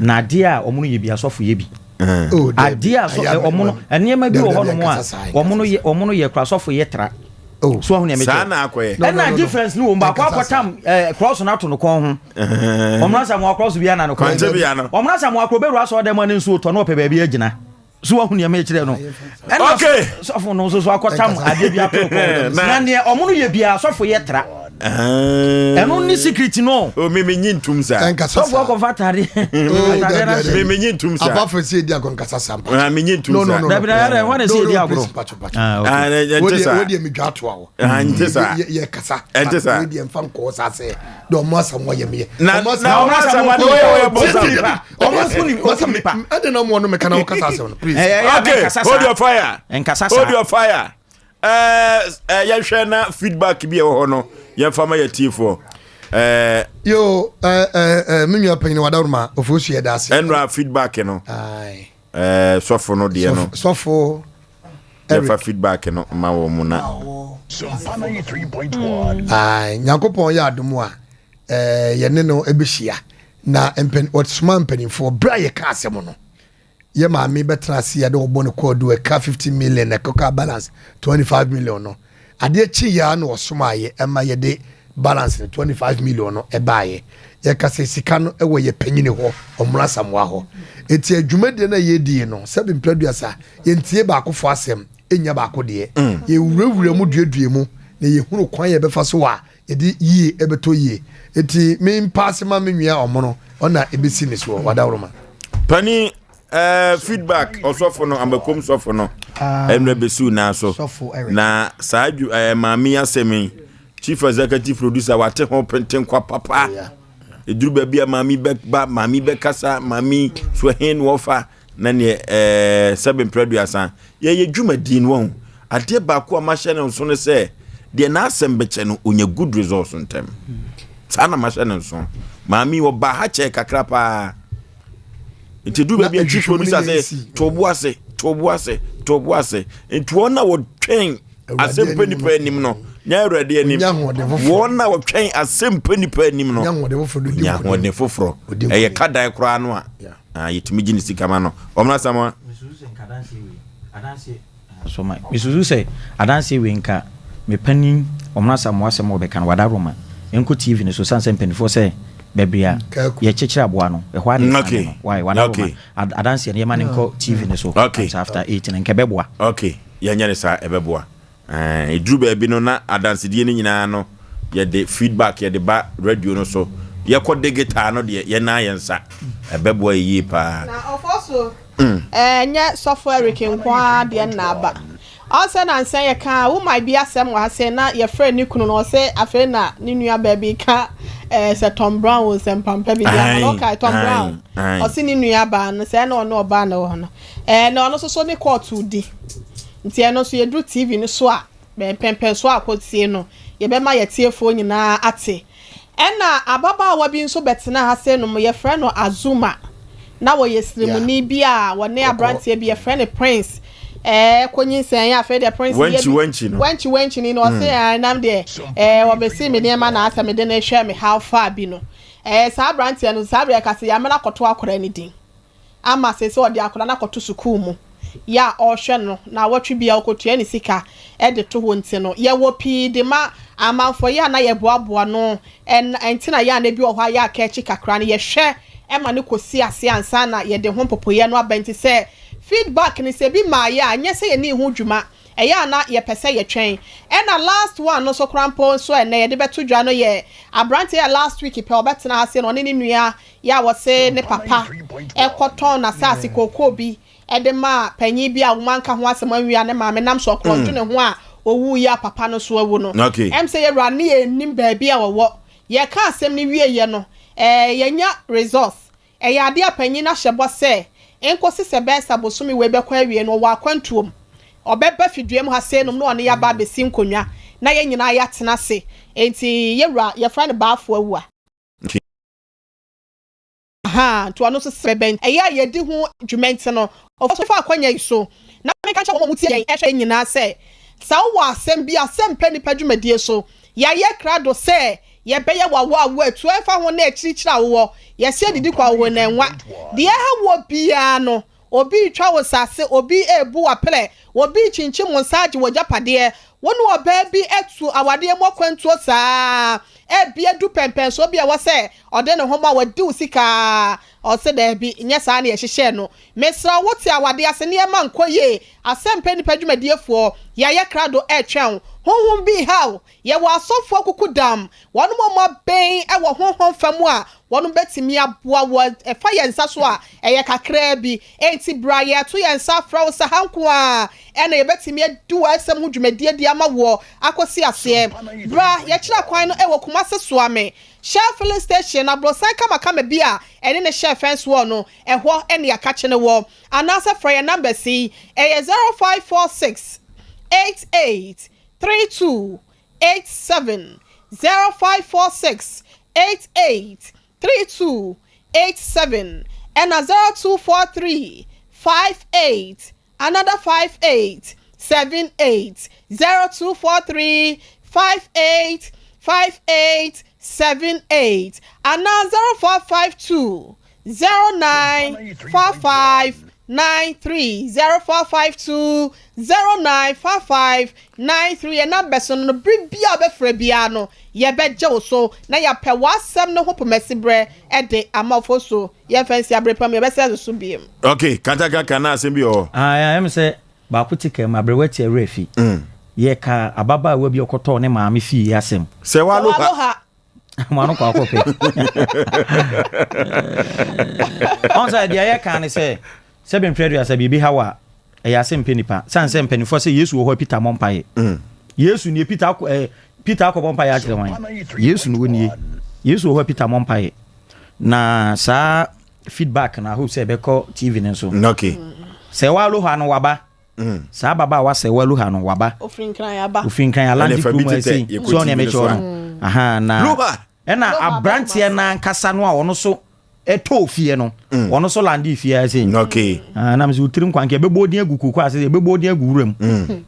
na adeɛ a ɔmo no yɛ bi asɔfo yɛ bi. Oh, Adeɛ a sɔ ɔmo no nneɛma bi wɔ hɔnom a ɔmo no yɛ ɔmo no yɛ kora sɔfo yɛ tra. Oh. So ɔho nea Saa mekyerɛ. na akɔyɛ. No, no, Ɛna no, no. difference no wɔ mu baako Ɛnkasa saa. akɔtam ɛɛ cross no ato no kɔn ho. Ɔmo na Asamoah cross bi ana no kɔn Kwankyɛ bi ano. Ɔmo na Asamoah koro bɛwura asɔre dɛm a ne nsuo tɔ na ɔpɛ baabi agyina. So wahu nea mekyerɛ no. Ɛna Okay. sɔfo no nso so akɔtam Ɛnkasa. adeɛ bi ato no kɔn ho. Na- Na nea ɔmo no yɛ biara sɔfo yɛ tra. Ɛno ne secret no. O mi mi nyi ntum saa. Ɛnkasa Sɔfo saa. akɔfa atade. Oh, Atade dabi, no dabi. ahyɛ. Mi mi nyi ntum saa. Apart from sɛ edi agorɔ nkasa saa mpa. Ah, mi nyi ntum No, no, saa. no, no. Dabi na yɛrɛ wɔn na No, ɛsɛ no, yɛdi please, agorɔ. pacho, pacho. Ah, okay. Ah, ɛnte Wo deɛ saa. wo deɛ medwa atoa wo. Ah, nte saa. Yɛ kasa. Ɛnte saa. Wo deɛ mfa nkɔɔ saa sɛ dɛ ɔmo asam wɔyɛ meyɛ. Na Ɔmo na asam- ɔmo asɛm ade wɔyɛ wɔyɛ bɔ Tie, tie, sam. Ɔmo Ɔmo kum nipa. Ɛde na ɔmo ɔno meka na wɔkasa asɛm no please. Ɛyɛ- ɛyɛ Okay, ɛnkasa hold saa. your fire. Ɛnkasa Hold saa. your fire. Ɛɛ yɛhwɛ na feedback bi a ɛwɔ hɔ no yɛmfa ma yɛ tiefoɔ. Ɛɛ Yo, ɛɛ ɛɛ me nua panyin Wadaroma Ofosu yɛ da ase. ɛnura feedback no Aye. ɛɛ sɔfo no deɛ no Sɔfo yɛfa Eric. feedback no ma wɔn mu na. Aye, Nyankopɔn yɛ adom a ɛɛ yɛne no ɛbɛhyia na mpɛn ɔsoma mpanimfoɔ berɛ a yɛka asɛm no yɛ maame bɛtena ase yɛde wɔbɔ no kɔɔdo ɛka 50 million ɛkɔka balance 25 million no adeɛ kyi yɛ a na ɔsoma ayɛ ɛma yɛde balance no 25 million no ɛbaayɛ yɛka sɛ sika no ɛwɔ yɛ panyini hɔ ɔmmra Samoa hɔ eti adwumadie no a yɛdie no sɛbi mprɛduasa yɛntie baakofo asɛm ɛnya baako deɛ yɛwurawura mu duadua mu na yɛhunu kwan yɛbɛfa so a yɛde yie ɛbɛtɔ yie eti mempaase ma me nua ɔmono ɔna ɛbɛsi ne soɔ wadaworoma. Pani feedback ɔsɔfo no amakom sɔfo no ɛnura bɛsiw naa so Sɔfo Eric. na saa adwu maame yi asɛm yi chief executive producer wate ho pentenkwa papa ɛduru baabi a maame bɛba maame bɛkasa maame so ɛhe na wɔfa na neɛ sɛbe mprɛduasa yɛyɛ dwumadie no wahu adeɛ baako a mahyɛ no nso no sɛ deɛ n'asɛm bɛkyɛ no ɔnya good results ntɛm saa na mahyɛ no nso maame yi wɔba ha kyɛɛ kakra paa nti du baabi a chief Na nhwehwɛmu no producer nyɛ sɛ easy. to bo ase to bo ase to bo ase nti wɔn a wɔtwɛn Awurade asɛmpɛ anim nipa no. anim no nyɛ awurade anim Ɔnya ahoɔden foforɔ. wɔn a wɔtwɛn asɛmpɛ nipa anim no Ɔnya ahoɔden foforɔ de odi nya nkonim. ahoɔden foforɔ Odi nkonim. ɛyɛ kadan koraa no a Yeah. ah, yɛtumi gye ne sika ma no ɔmena samoa Mesusu sɛ adanseɛ wei nka mepanin ɔmena Asamoah asɛm a wɔbɛka no Wadaroma ɛnkɔ TV no so sane sɛ mpanimfoɔ sɛ baabi a Kaaku. yɛkyekyere aboa no ɛhɔ ade Okay. sane no why Wadaroma Okay. adanseɛ no yɛma no nkɔ TV no so Okay. after after 8 no nka ɛbɛboa. Ok, yɛnyɛ ne saa ɛbɛboa. Ɛduru baabi no na adansedie no nyinaa no yɛde feedback yɛde ba radio no so yɛkɔ digital no deɛ yɛnan yɛn nsa ɛbɛboa yɛ yie paa. Na ɔfɔ so ɛnyɛ sɔfo Eric nko ara deɛ nna aba ɔsɛ nansa yɛ ka woman bi asɛm wɔ ha sɛ na yɛfrɛ ne kunu no ɔsɛ afei na ne nua baabi ka sɛ Tom Brown wɔ sɛ mpampa bi deɛ ama ɔka Tom Brown ɔsɛ ne nua baa no sɛ ɛna ɔno ɔbaa na wɔ hɔ no na ɔno nso so ne kɔɔto di nti ɛno nso yɛduru TV no so a pɛmpɛn so akɔtie no yɛbɛma yɛtiefoɔ nyinaa ate. Ɛna ababaawa bi nso bɛtena ha sɛ nom yɛfrɛ no Azuma na wɔyɛ sirimuni bi a wɔne aberanteɛ bi yɛfrɛ no Prince kɔnyinsɛn afei deɛ Prince Wankyi wankyi no. wankyi wankyi ni na ɔse nam deɛ wɔbɛsi me nneɛma na asɛ mede no hwɛ me how far bi no saa aberanteɛ no saa aberanteɛ kase yɛamena akɔto akwaraa ne din ama sɛ ɔde akwaraa no akɔto sukuu mu yɛ a ɔrehwɛ no na awɔtwe bi a ɔkɔtua ne sika ɛde to hɔ nti no yɛwɔ pii de ma amanfoɔ yɛ a na yɛboaboa no ɛnti na yɛ a na bi wɔ hɔ a yɛ aka akyi kakra no yɛhwɛ ɛma no kɔsi ase ansa na yɛde ho mpopoyɛ no aba nti sɛ feedback no sɛ bi maa yɛ a nyɛ sɛ yɛne ho dwuma ɛyɛ a na yɛpɛ sɛ yɛtwɛn. Ɛna last one no nso koraa mpo nso ɛnɛ yɛde bɛto dwa no yɛ aberanteɛ a last week pɛ ɔbɛtena ase na ɔne ne nua yɛ a wɔse ne papa ɛkɔtɔn n'asase kookoo bi ɛde ma panyin bi a wɔn anka ho asɛm awia ne maame nam so ɔkorɔdwo ne ho a owu yi a papa no so awu no ɛm sɛ yɛwura ne yɛ nim baabi a wɔwɔ yɛka asɛm no wie yɛ no yɛnya resource ɛyɛ adeɛ a panyin no ahyɛ bɔ sɛ nkosi sɛ bɛyɛ sɛ abosomi wei bɛkɔ awie no ɔwɔ akwantuom ɔbɛba fidua mu ha sei nom na ɔne yɛaba abɛsi nkonnwa na yɛn nyinaa yɛatena ase nti yɛwura yɛfrɛ no baafo awu a aha nti ɔno nso sɛ bɛn ɛyɛ a yɛdi ho dwuma nti no ɔfo akɔnya yi so na meka kyerɛ wɔn a wɔtie yɛn ɛhwɛ yɛn nyinaa sɛ sɛ wowɔ asɛm bi asɛm pɛ nipa dwumadie so yɛayɛ krado sɛ yɛbɛyɛ wawo awo atu ɛfa ho na akyirikyiri awowɔ yɛsi adidi kɔ awo na nwa deɛ ɛha wɔ biara no. Obi retwa wo nsase, obi rebu w'aprɛ, obi rekyinkyim wo nsa agye w'agyapadeɛ. Wo ne ɔbaa bi atu awadeɛ mu akwantuo saa ara, ebia adu pɛnpɛnsoɔ bi a ɛwɔ sɛ ɔde ne ho ma wo, adi wo sika ara, ɔse daabi, nyɛ saa na yɛhyehyɛɛ no. Mesrɛ wo, wote awadeɛ ase, nneɛma nkɔ yie, Asɛmpɛ Nnipa dwumadiefoɔ, yɛayɛ krado retwɛn wo. Honhom bi reha wo, Yɛwɔ asɔfoɔ akukudam, wɔnom a wɔaben wɔ honhom fa mu a wɔnom bɛtumi aboa wo. Ɛfa yɛn nsa so a, ɛyɛ kakraa bi. Enti bra yɛreto yɛn nsa afrɛ wo sɛ ha nko ara na yɛbɛtumi adi w'asɛm ho dwumadie de ama woɔ akɔsi aseɛ. Bra, yɛkyerɛ kwan no wɔ Kumasi Soame, Shell Filling Station, aborosan kamakama bi a ɛne ne Shell fence wall no, ɛhɔ ne yɛakakye no wɔ. Anaasɛ frɛ yɛn numbers yi, ɛyɛ 0546 88 32 87 0546 88 32 87 ɛna 0243 58 another 58 78 0243 58 58 78 anaa 0452 09 45 93 0452 09 55 93 Yɛn numbers no no bere biara a wobɛfrɛ biara no yɛbɛgye wo so na yɛapɛ w'asɛm no ho pomasiberɛ de ama wo Fosu yɛmfa nsi abere pa mu yɛbɛsan asusu biom. Ok, kantankankan na asɛm bi wɔ hɔ. Ae, ɛyɛ me sɛ baako te kaa mu, aberewa ti awura fi. Yɛka ababaawa bi a ɔkɔtɔɔ ne maame fie asɛm. Sɛ waloha. Mo ano kɔ akɔ pɛ. Ɔn sɛ deɛ yɛka ne sɛ, sɛ bɛmfiri aduasa biribi haw a, ɛyɛ ase mpɛ nipa. Sane sɛ mpanimfoɔ sɛ Yesu wɔ hɔ a Peter mmɔ mpaeɛ. Yesu nie, Peter akɔ, eh, Peter akɔbɔ mpaeɛ akyerɛ hwan? Yesu no nie. Yesu wɔ hɔ a Peter mmɔ mpaeɛ. Na saa feedback no, I hope sɛ ɛbɛkɔ TV no nso. Okay. Sɛ waloha no waba. Saa ababaawa sɛ waluha no waba. Ofiri Nkran aba. Ofiri Nkran Alandi kurom ha sei. So ɔne ɛmɛkyɛ no. Aha na. Ɛna abranteɛ no ankasa no a ɔno so ɛtɔɔ fie no. Ɔno so lande fie ha sei. Okay. Ah, na mesɛ wotiri nkwa nka ɛbɛbɔ odin agu koko ase ɛbɛbɔ odin agu wuram.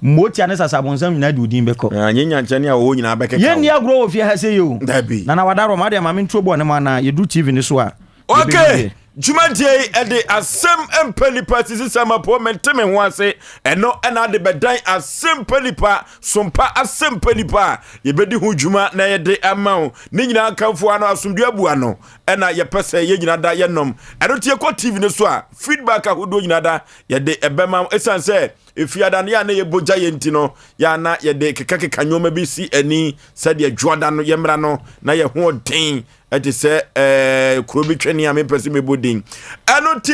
Mmotia ne sasabonsam nyinaa de odin bɛkɔ. Ah, nye nyankyɛ ne a wɔwɔ nyinaa bɛkeka. Yɛnni agorɔ wɔ fie ha sei o. Dabi. Nana wadarɔ ma adeɛ ma menturo bɔɔ ne mu anaa yɛduru TV no so a. Okay. Dwumadie yi ɛde asɛm mpɛ nipa sisi sɛ mapo mente me ho ase ɛno ɛna ade bɛdan asɛm mpɛ nipa sompa asɛm mpɛ nipa a yɛbɛdi ho dwuma na yɛde ama wo ne nyinaa nkamfo ano asomdwe abu ano ɛna yɛpɛ sɛ yɛn nyinaa da yɛnom ɛno nti yɛkɔ tv no so a feedback ahodoɔ nyinaa da yɛde ɛbɛma wo ɛsiane sɛ efiada no yɛ a na yɛbɔ gya yɛ nti no yɛ a na yɛde kekakeka nneɛma bi si ani sɛdeɛ dwoada no yɛmmra no na yɛ ho den ɛte sɛ ɛɛ kuro bi twɛne a mepɛ sɛ mebɔ din ɛno ti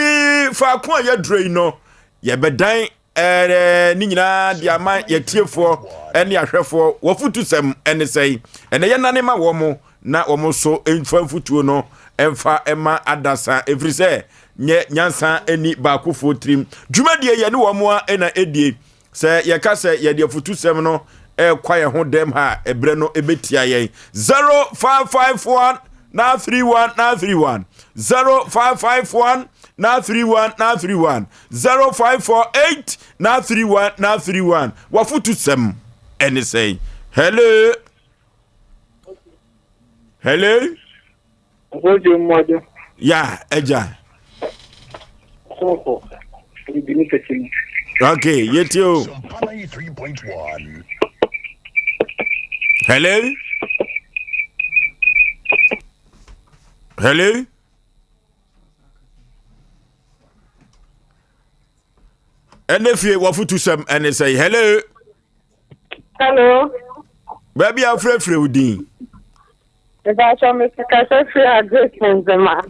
faako a yɛaduro yi no yɛbɛdan ɛɛ ne nyinaa de ama yɛtiefoɔ ɛne ahwɛfoɔ wɔfutu sɛm ɛne sɛe ɛnɛ yɛnane ma wɔn mo na wɔn nso mfa mfutuo no mfa ɛma adasa ɛfiri sɛ nyɛ nyansa ɛni baakofoɔ tirim dwumadie yɛne wɔn a ɛna ɛdie Sɛ yɛka sɛ yɛde afutusɛm no ɛrekwa yɛn ho dɛm ha a, ɛberɛ no ɛbɛtia yɛn. 0551 931 931 0551 931 931 0548 931 931 W'afutusɛm ɛne sɛn? Hello? Hello? Nkwagye mmɔden. Ya, agya. Sɔfo, bibi ne kɛse mu. Okay, yɛtie o. Hello? Hello? Ɛnɛ fie wafotu sɛm ɛne sɛ hello? Hello. Baabi a wofrɛfrɛ wo din. Mepakyɛ me kasa firi Agric Nzema.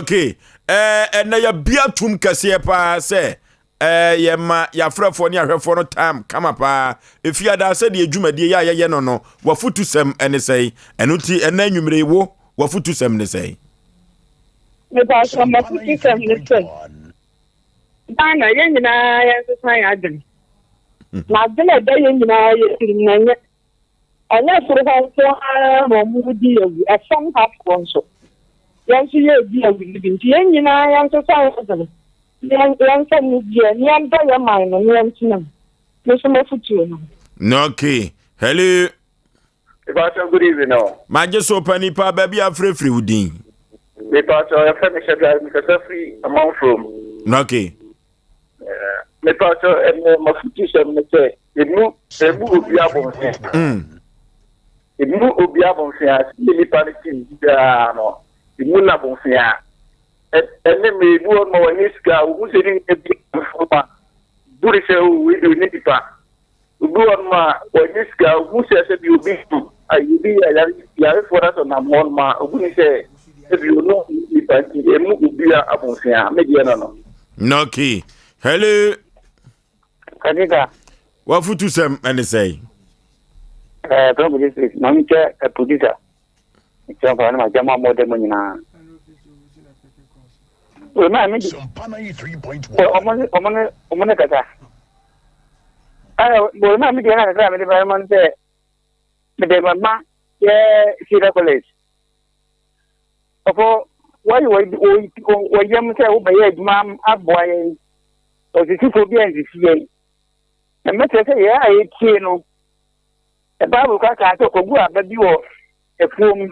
Okay. Eh, ɛnɛ yɛbia tum kɛseɛ paa sɛ eh, yɛma yɛafrɛfoɔ ne ahwɛfoɔ no time kama paa. Ɛfie adaa sɛdeɛ dwumadie yɛ a yɛyɛ no no, wafotu sɛm ɛne sɛe. Ɛno nti ɛnɛ anwummere wo wafotu sɛm ne sɛe. Mepakyɛ mafotu sɛm ne sɛ. Ghana, yɛn nyinaa yɛnsesa yɛn adwene. Na adwene a ɛda yɛn nyinaa yɛ tirim no, ɛnyɛ ɛnyɛ soro hɔ nko ara na wɔredi awu, ɛfam hafoɔ nso. Yɛn nso yɛredi awu no bi. Nti yɛn nyinaa yɛnsesa yɛn adwene, na yɛmfa anigyeɛ, na yɛndɔ yɛn man no, na yɛntena mu. Me nso m'afotuo no. Okay. Hello. Mepakyɛw good evening o. Magye so pa nipa baabi a frɛfrɛ wo din. Mepakyɛw yɛfrɛ me Shadrack mekasa firi Amanfrom. Okay. Mepa kyɛw, ɛnɛ m'afotusɛm ne sɛ, emu emu obi abɔnten. Emu obi abɔnten a, sɛ nipa no ti biara no, emu na abɔnten a. Ɛne me ebi wɔ ma wɔnyɛ sika a, wohu sɛ ne nua bi fam a, bu ne sɛ o, wei deɛ ɔnyɛ nipa. Obi wɔ nom a, wɔnyɛ sika a, wohu sɛ sɛ bi obi ayi obi yɛ yare yarefoɔ na sɛ ɔnam hɔ nom a, obu ne sɛ ebi ɔno nipa nti emu obi a abɔnten a, me deɛ no no. Okay. Hello. Kadika. Wafutu sɛm ɛne sɛn? Ɛɛ Bravo district, maame kyɛ ɛ producer. Nkyɛn fa ne ma gyama mo dɛm nyinaa. Wei maa mi di. Ɔmo ne ɔmo ne ɔmo ne kasa. Ɛɛ wei maa mi di ɛna kakra mi de ba ma no sɛ mi de ma ma yɛ Sierra College. Ɔfɔ wɔyi wɔ wɔ yam sɛ wobɛyɛ adwuma aboa yɛn. Ɔsisifoɔ bi ansisi yɛn. Na mɛkyerɛ sɛ yɛn a yɛtie no, Bible ka kaa sɛ ɔkɔgu aba bi wɔ afuom.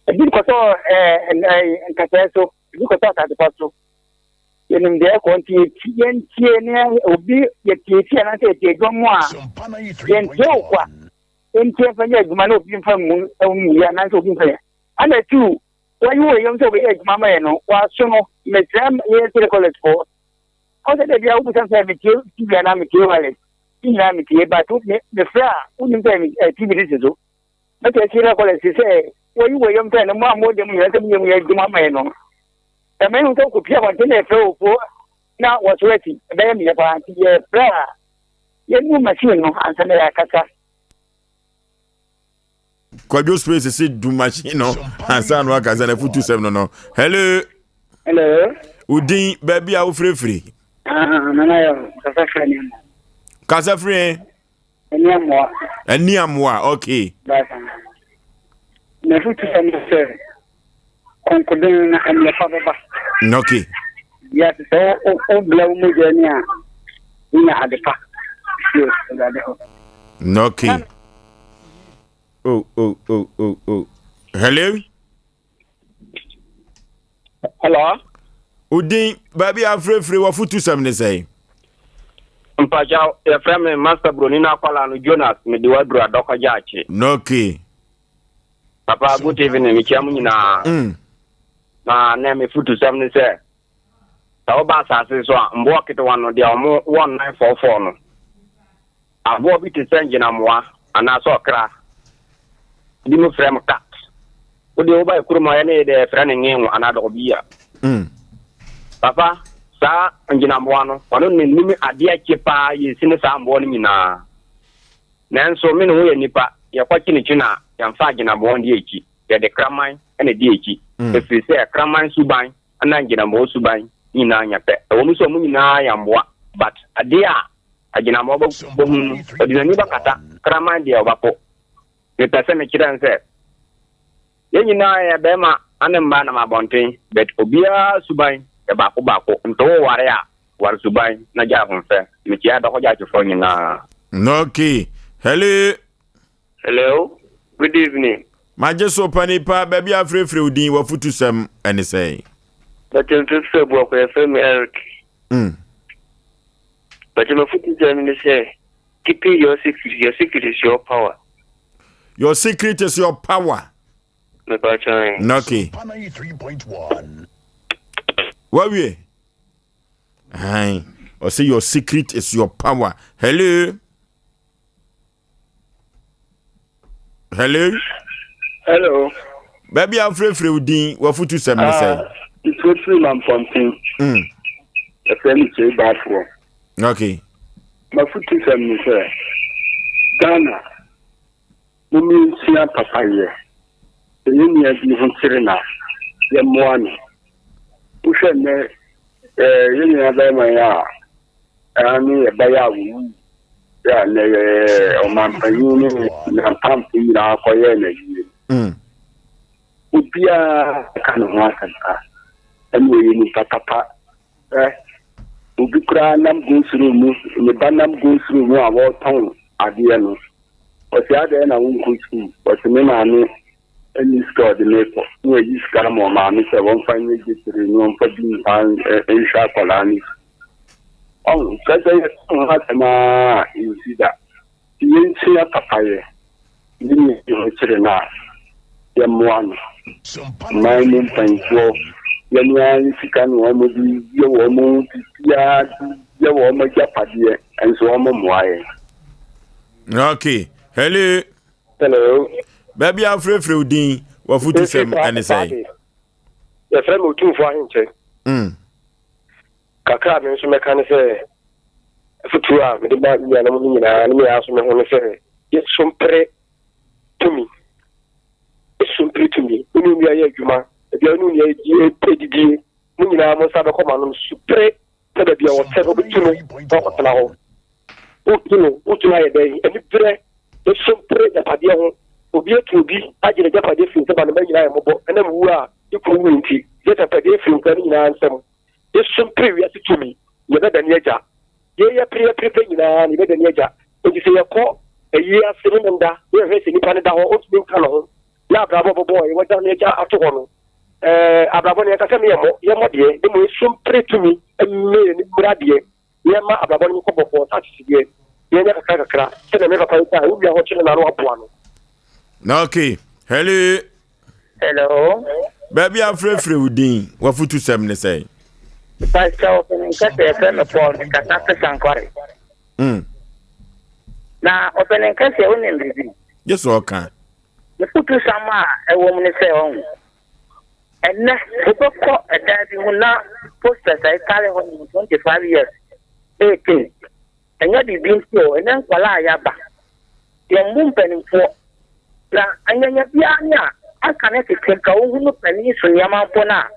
Ebi kɔtɔ ɛɛ nkasɛɛ so, ebi kɔtɔ asase pa so. Yɛnim deɛ ɛkɔ nti yɛntie ne obi yɛtie fie anaasɛ yɛtie dwom mu a, yɛntie wo kwa. Yɛntie mfa nyɛ adwuma na obi mfa mmu mmu yɛ anaasɛ obi mfa yɛ. Ana tu wɔyi wɔ yam sɛ wɔbɛyɛ adwuma ma yɛ no, wɔaso no, mesrɛ yɛyɛ sere college foɔ. Ɔsɛ dɛ bia wobisa sɛ metie TV anaa metie wireless. Ne nyinaa metie but me mefrɛ a wonim sɛ TV no si so. Mɛkyɛ sere college sɛ wɔyi wɔ yam sɛ no mo a mo de mo nyinaa sɛ moyɛ mu yɛ adwuma ma yɛ no. Ɛma ehu sɛ wokɔpia abɔnten na yɛfrɛ wo po na wɔso asi ɛbɛyɛ meyɛ paa nti yɛfrɛ a yɛnu machine no ansa na yɛakasa. Kwadwo space si du machine no ansa na wakasa na futu sɛm no no. Hello. Hello. Udin baabi a wofirefiri. Ah, nana yɛ kasa firi ni amoa. Kasa firi. Ɛni amoa. Ɛni amoa, okay. Baasa. Na futu sɛm no sɛ kɔnkɔden na ɛmɛfa bɛba. Okay. Yɛ sɛ wo bla wo mogya ni a wonya adepa. Yo, Awurade hɔ. Okay. Oh, oh, oh, oh, oh. Hello? Hello? Udin, baabi afirefire wɔ futu sɛm ne sɛn? Mpakyɛ, yɛfrɛ me Master Broni no akwala no Jonas, mede waduru adɔkɔgya akye. Okay. Papa, good evening, mekyia mu nyinaa. Na na me futu sɛm ne sɛ, sɛ woba asase so a, mboa ketewa no, deɛ ɔmo wɔ nnan fɔɔfɔɔ no, aboa bi te sɛ ngyinamoa anaasɛ ɔkra, bi mo frɛ mo cat. Wo deɛ woba kurom a yɛne yɛ deɛ yɛfrɛ no ngengo anaa dɔgɔbiya. Papa, saa ngyinamoa no, ɔno ne nim adeɛ kye paa yɛsi ne saa mmoa no nyinaa. Nanso me ne wo yɛ nipa, yɛkɔkye ne kyi no a, yɛmfa agyinamoa ndi akyi, yɛde kraman na ɛdi akyi. Ɛfiri sɛ kraman suban na ngyinamoa suban nyinaa nyɛ pɛ. Ɛwɔ mu sɛ wɔn nyinaa yɛ mmoa, but adeɛ a agyinamoa bɛhu no, ɔde n'ani bɛkata, kraman deɛ ɔbɛpo. Mepɛ sɛ mekyerɛ no sɛ, yɛn nyinaa yɛ bɛrima ne mmaa nam abɔnten, but obiara suban yɛ baako baako. Nti woware a, ware suban na gyae ahomfɛ. Mekyia adɔkɔgyaakyefoɔ nyinaa. Okay. Hello. Hello. Good evening. Magye so panipa baabi a frɛfrɛ wo din wafutusɛm ɛne sɛn? Bɛtɛ mfɛfrɛ bu akɔ yɛfrɛ me Eric. Bɛtɛ mafutusɛm ne sɛ keeping your secret, your secret is your power. Your secret is your power. Mepa Okay. Wawie. Ayi. Ɔsɛ your secret is your power. Hello. Hello. Hello. Baabi a wofrɛfrɛ wo din wafutu sɛm ne sɛn? Mfrɛfrɛ ma mpɔnten. Ɛfrɛ me kyei baafoɔ. Okay. Mafutu sɛm ne sɛ Ghana mommensua papayɛ. Sɛ yɛn nua bi ho kyere no a, yɛmmoa no. Wohwɛ nnɛ yɛn nua bɛrima yi a ɛne yɛbɛyɛ a wɔwu yɛ a nnɛ yɛ ɔmampanyin ne nampamfo nyinaa kɔyɛɛ n'ayie no. Obiara ka ne ho asɛmpa ɛne ɔyɛ nipa papa. Obi koraa nam gosuro mu, ne ba nam gosuro mu a wɔretɔn adeɛ no. Ɔse adɛn na wonkɔ sukuu? Ɔse me maame nni sika a ɔde me kɔ. Na wayi sika ama ɔmaame sɛ wɔmfa nyɛ gyetire na ɔmfa bi mfa nhwɛ akwadaa no sukuu. Ɔho, sɛ sɛ yɛka ho asɛm ara a, ɛnsi da. Nti yɛnsua papayɛ. Ne nea ne ho kyere no a, yɛmmoa no. Ɔman mu mpanyimfoɔ, yɛn ara yɛn sika na wɔde yɛ wɔn biribiara de yɛ wɔn agyapadeɛ, nso wɔmmoa yɛn. Okay. Hello. Hello. Baabi a wofrɛfrɛ wo din, w'afotusɛm ɛne sɛn? Yɛfrɛ me Otumfoɔ Ahenkyɛ. Kakra a me nso mɛka ne sɛ, afotuo a mede ma me nuanom no nyinaa ne me ara nso me ho ne sɛ, yɛnso mpere tumi. Yɛnso mpere tumi. Wo ne onua yɛ adwuma, baabi a wo ne onua didie, mo nyinaa mo nsa bɛkɔ mo anom. Su pere sɛ baabi a wɔte no wobɛtu no na wakɔtena hɔ. Wotu no, wotu no ayɛ dɛn? Aniberɛ, yɛnso mpere agyapadeɛ ho. Obi atu obi agye n'agyapadeɛ firi nsam a ne mma nyinaa yɛ mmɔbɔ ɛnam wuo a ne kunu wui nti. Gye agyapadeɛ firi nkwadaa no nyinaa nsam. Yesu mpere wiase tumi, yɛbɛdane agya. Yei yɛpere yɛpere pɛ nyinaa no, yɛbɛdane agya. Enti sɛ yɛkɔ ayie ase ne menda na yɛhwɛ sɛ nipa no da hɔ, ɔntumi nka ne ho, na abrabɔ a ɔbɛbɔɔ yɛ, wagya no agya ato hɔ no, ɛɛ, abrabɔ no yɛnka sɛ me yɛmmɔ, yɛmmɔ deɛ, na mmom Yesu mpere tumi mme yɛn mmra deɛ, na yɛmma abrabɔ no nkɔ bɔkɔɔ sɛ akyekyedeɛ, na yɛnyɛ kakra kakra, sɛdeɛ me papa yi kae, wo nua hɔ kyere no a na waboa no. Okay. Hello. Hello. Baabi a frɛfrɛ wo din, w'afutusɛm ne sɛn? Pastor ɔpɛni nkɛsɛ yɛfrɛ me Paul mekasa fe Sankware. Na ɔpɛni nkɛsɛ wonim biribi? Gye sɛ ɔka. Mefutusɛm a ɛwɔ mu ne sɛ ɔhu. Ɛnɛ wobɛkɔ ɛdan bi ho na posters a ɛtare hɔ nom 25 years 18 Ɛnyɛ biribi nti o, ɛnnɛ nkwadaa a yɛaba, yɛmmu mpanimfoɔ. Na anyanya biara ne a aka ne tete nka wohunu panin so nneɛma mpo no a,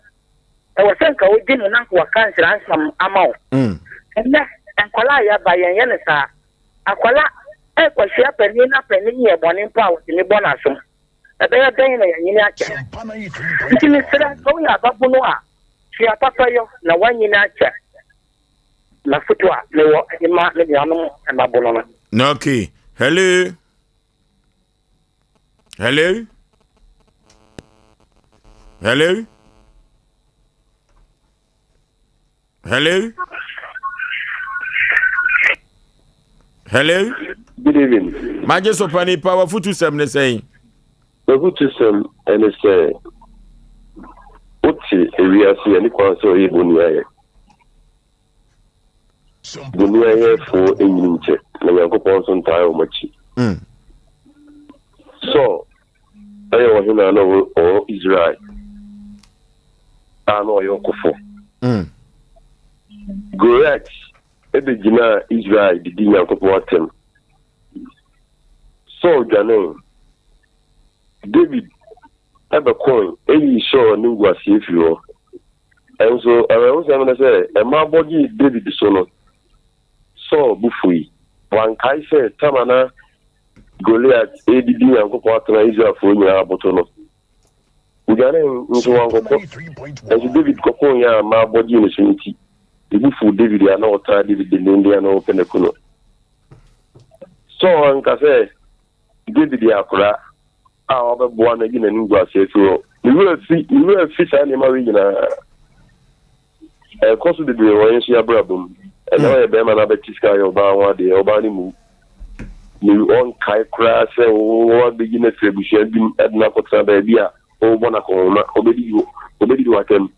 ɛwɔ sɛ nka wogye no na nka waka nhyira nsɛm ama wo. Ɛnnɛ nkwadaa a yɛaba, yɛnyɛ no saa. Akwadaa ɛrekɔhyia panin na panin yɛ bɔne mpo a, wɔtumi bɔ n'asom. Ɛbɛyɛ dɛn na yɛanyini akyɛ? Nti mesrɛ, sɛ woyɛ ababunu a, sua papayɔ na woanyini akyɛ. M'afotu a mewɔ de ma me nuanom mmabono no. Okay. Hello. Hello. Hello. Hello. Hello. Good evening. Magye so pani pa wafutu sɛm ne sɛn? Wafutu sɛm ɛne sɛ wote ewiase yɛ ne kwan sɛ ɔyɛ boni ayɛ. Boniayɛfoɔ nnyini nkyɛ, na Nyankopɔn nso ntaa wɔn akyi. Saul yɛ ɔhene a na ɔwɔ Israel a na ɔyɛ ɔkofo. Goliat bɛgyinaa Israel de di Nyankopɔn atɛm. Saul dwanee. David bɛkoe yii Saul animguaseɛ firii hɔ. Nanso awerɛhosɛm ne sɛ, mmaa bɔ gyee Dawid so no, Saul bo fui. Wankae sɛ tam a na Goliat redidi Nyankopɔn atɛn a Israelfoɔ nyinaa aboto no, odwanee, nso wankɔko. Nanso Dawid kɔkoeɛ a mmaa bɔ gyee ne so nti, ne bo fuu Dawid a na ɔtaa Dawid dendeenden a na ɔrepɛ no aku no. Saul anka sɛ David yɛ akwadaa a wabɛboa no ayi n'animguase afi hɔ. Ne werɛ afi, ne werɛ afi saa nneɛma wei nyinaa. Ɛkɔ so bebree wɔ yɛn nso yɛn abrabɔ mu. Ɛnna ɔyɛ bɛrima na abɛte sika ayɛ ɔbaa ho adeɛ, ɔbaa no mu. Ne ɔnkae koraa sɛ wɔabɛyi no afiri abusua bi mu de no akɔtena baabi a wɔrebɔ no akɔnhoma, ɔbɛdidi ɔbɛdidi w'atɛm.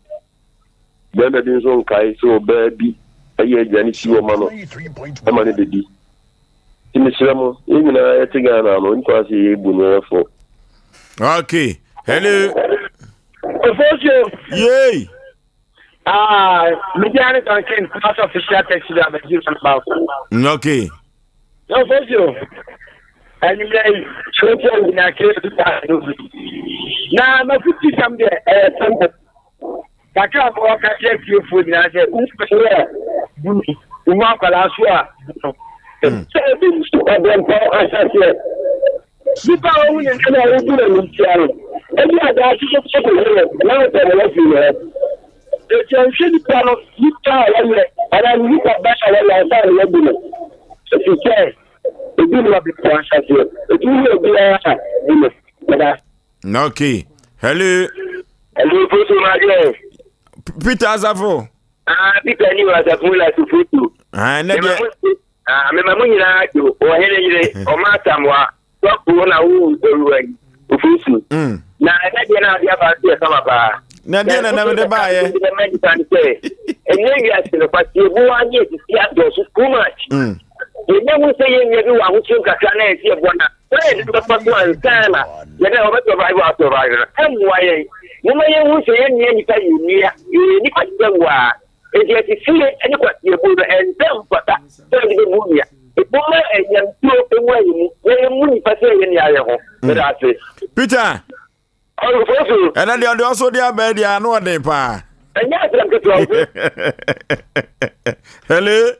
Bɛrima bi nso nkae sɛ ɔbaa bi yɛ aduane si hɔ ma no ma no bɛdi. Nti mesrɛ mo, yɛn nyinaa yɛte Ghana no, nni kwan sɛ yɛbu nneɛmafo. Okay. Hello. Ofosuo. Yay. Ah, media ne Duncan class official taxi driver ji roundabout. Okay. Ofosuo. Anwummerɛ yi, kyerɛkyerɛ nyinaa kiri no bi. Na mafuti sam deɛ ɛyɛ simple. Kakra a mewɔ ka kyerɛ fiefoɔ nyinaa sɛ wohu a bu no, wohu akwadaa so a bu no. Sɛ ebi nso ɔbrɛmpɔn ahyɛseɛ. Nipa a wohu ne ntɛm a wobu no animtia no, ebi a daakye bɛkɔ akɔhu no na wopɛ no afiri ne hɔ. Enti ɛnhwɛ nipa no nipa a wɔyɛ anaa ne nipa ban a wɔyɛ ansa na wɔabu no, ɛfiri sɛ ebi ne ɔbrɛmpɔn ahyɛseɛ. Enti wohu obiara a bu no. Meda ase. Okay. Hello. Hello, Foto Maje. Peter Asafo. Ah, Peter ni Asafo la to Foto. Ah, ne deɛ. Ah, mema mo nyinaa dwo ɔhene yere ɔma asamoa sɔfo na wo owura yi ofosu. Mm. Na ɛnɛ deɛ na adeɛ aba nso yɛ kama paa. Na deɛ na nam de baayɛ. Ɛmɛ nipa no sɛ ɛnyɛ wiase no kwasie bu wa ne esisi adɔɔso too much. Mm. Yɛnyɛ hu sɛ yɛn nua bi wɔ ahosuo kakra na yɛsi ɛboɔ na sɛ yɛde bɛfa so ansa na yɛbɛ ɔbɛ survive or survive no ɛmmoa yɛn. Momma yɛnhu sɛ yɛn nua nipa yɛ nua yɛyɛ nipa te sɛ waa. Enti asisie ne kwaseɛbuo no, ɛnsɛ mfata sɛ yɛde bɛbu nua. Momma anyamtuo nwura yɛn mu na yɛmmu nnipa sɛ yɛn nua yɛn ho. Meda ase. Peter. Ɔfosu. Ɛnɛ deɛ ɔde ɔso de abɛɛ deɛ ano ɔden paa. Ɛnyɛ asɛm ketewa o. Hello.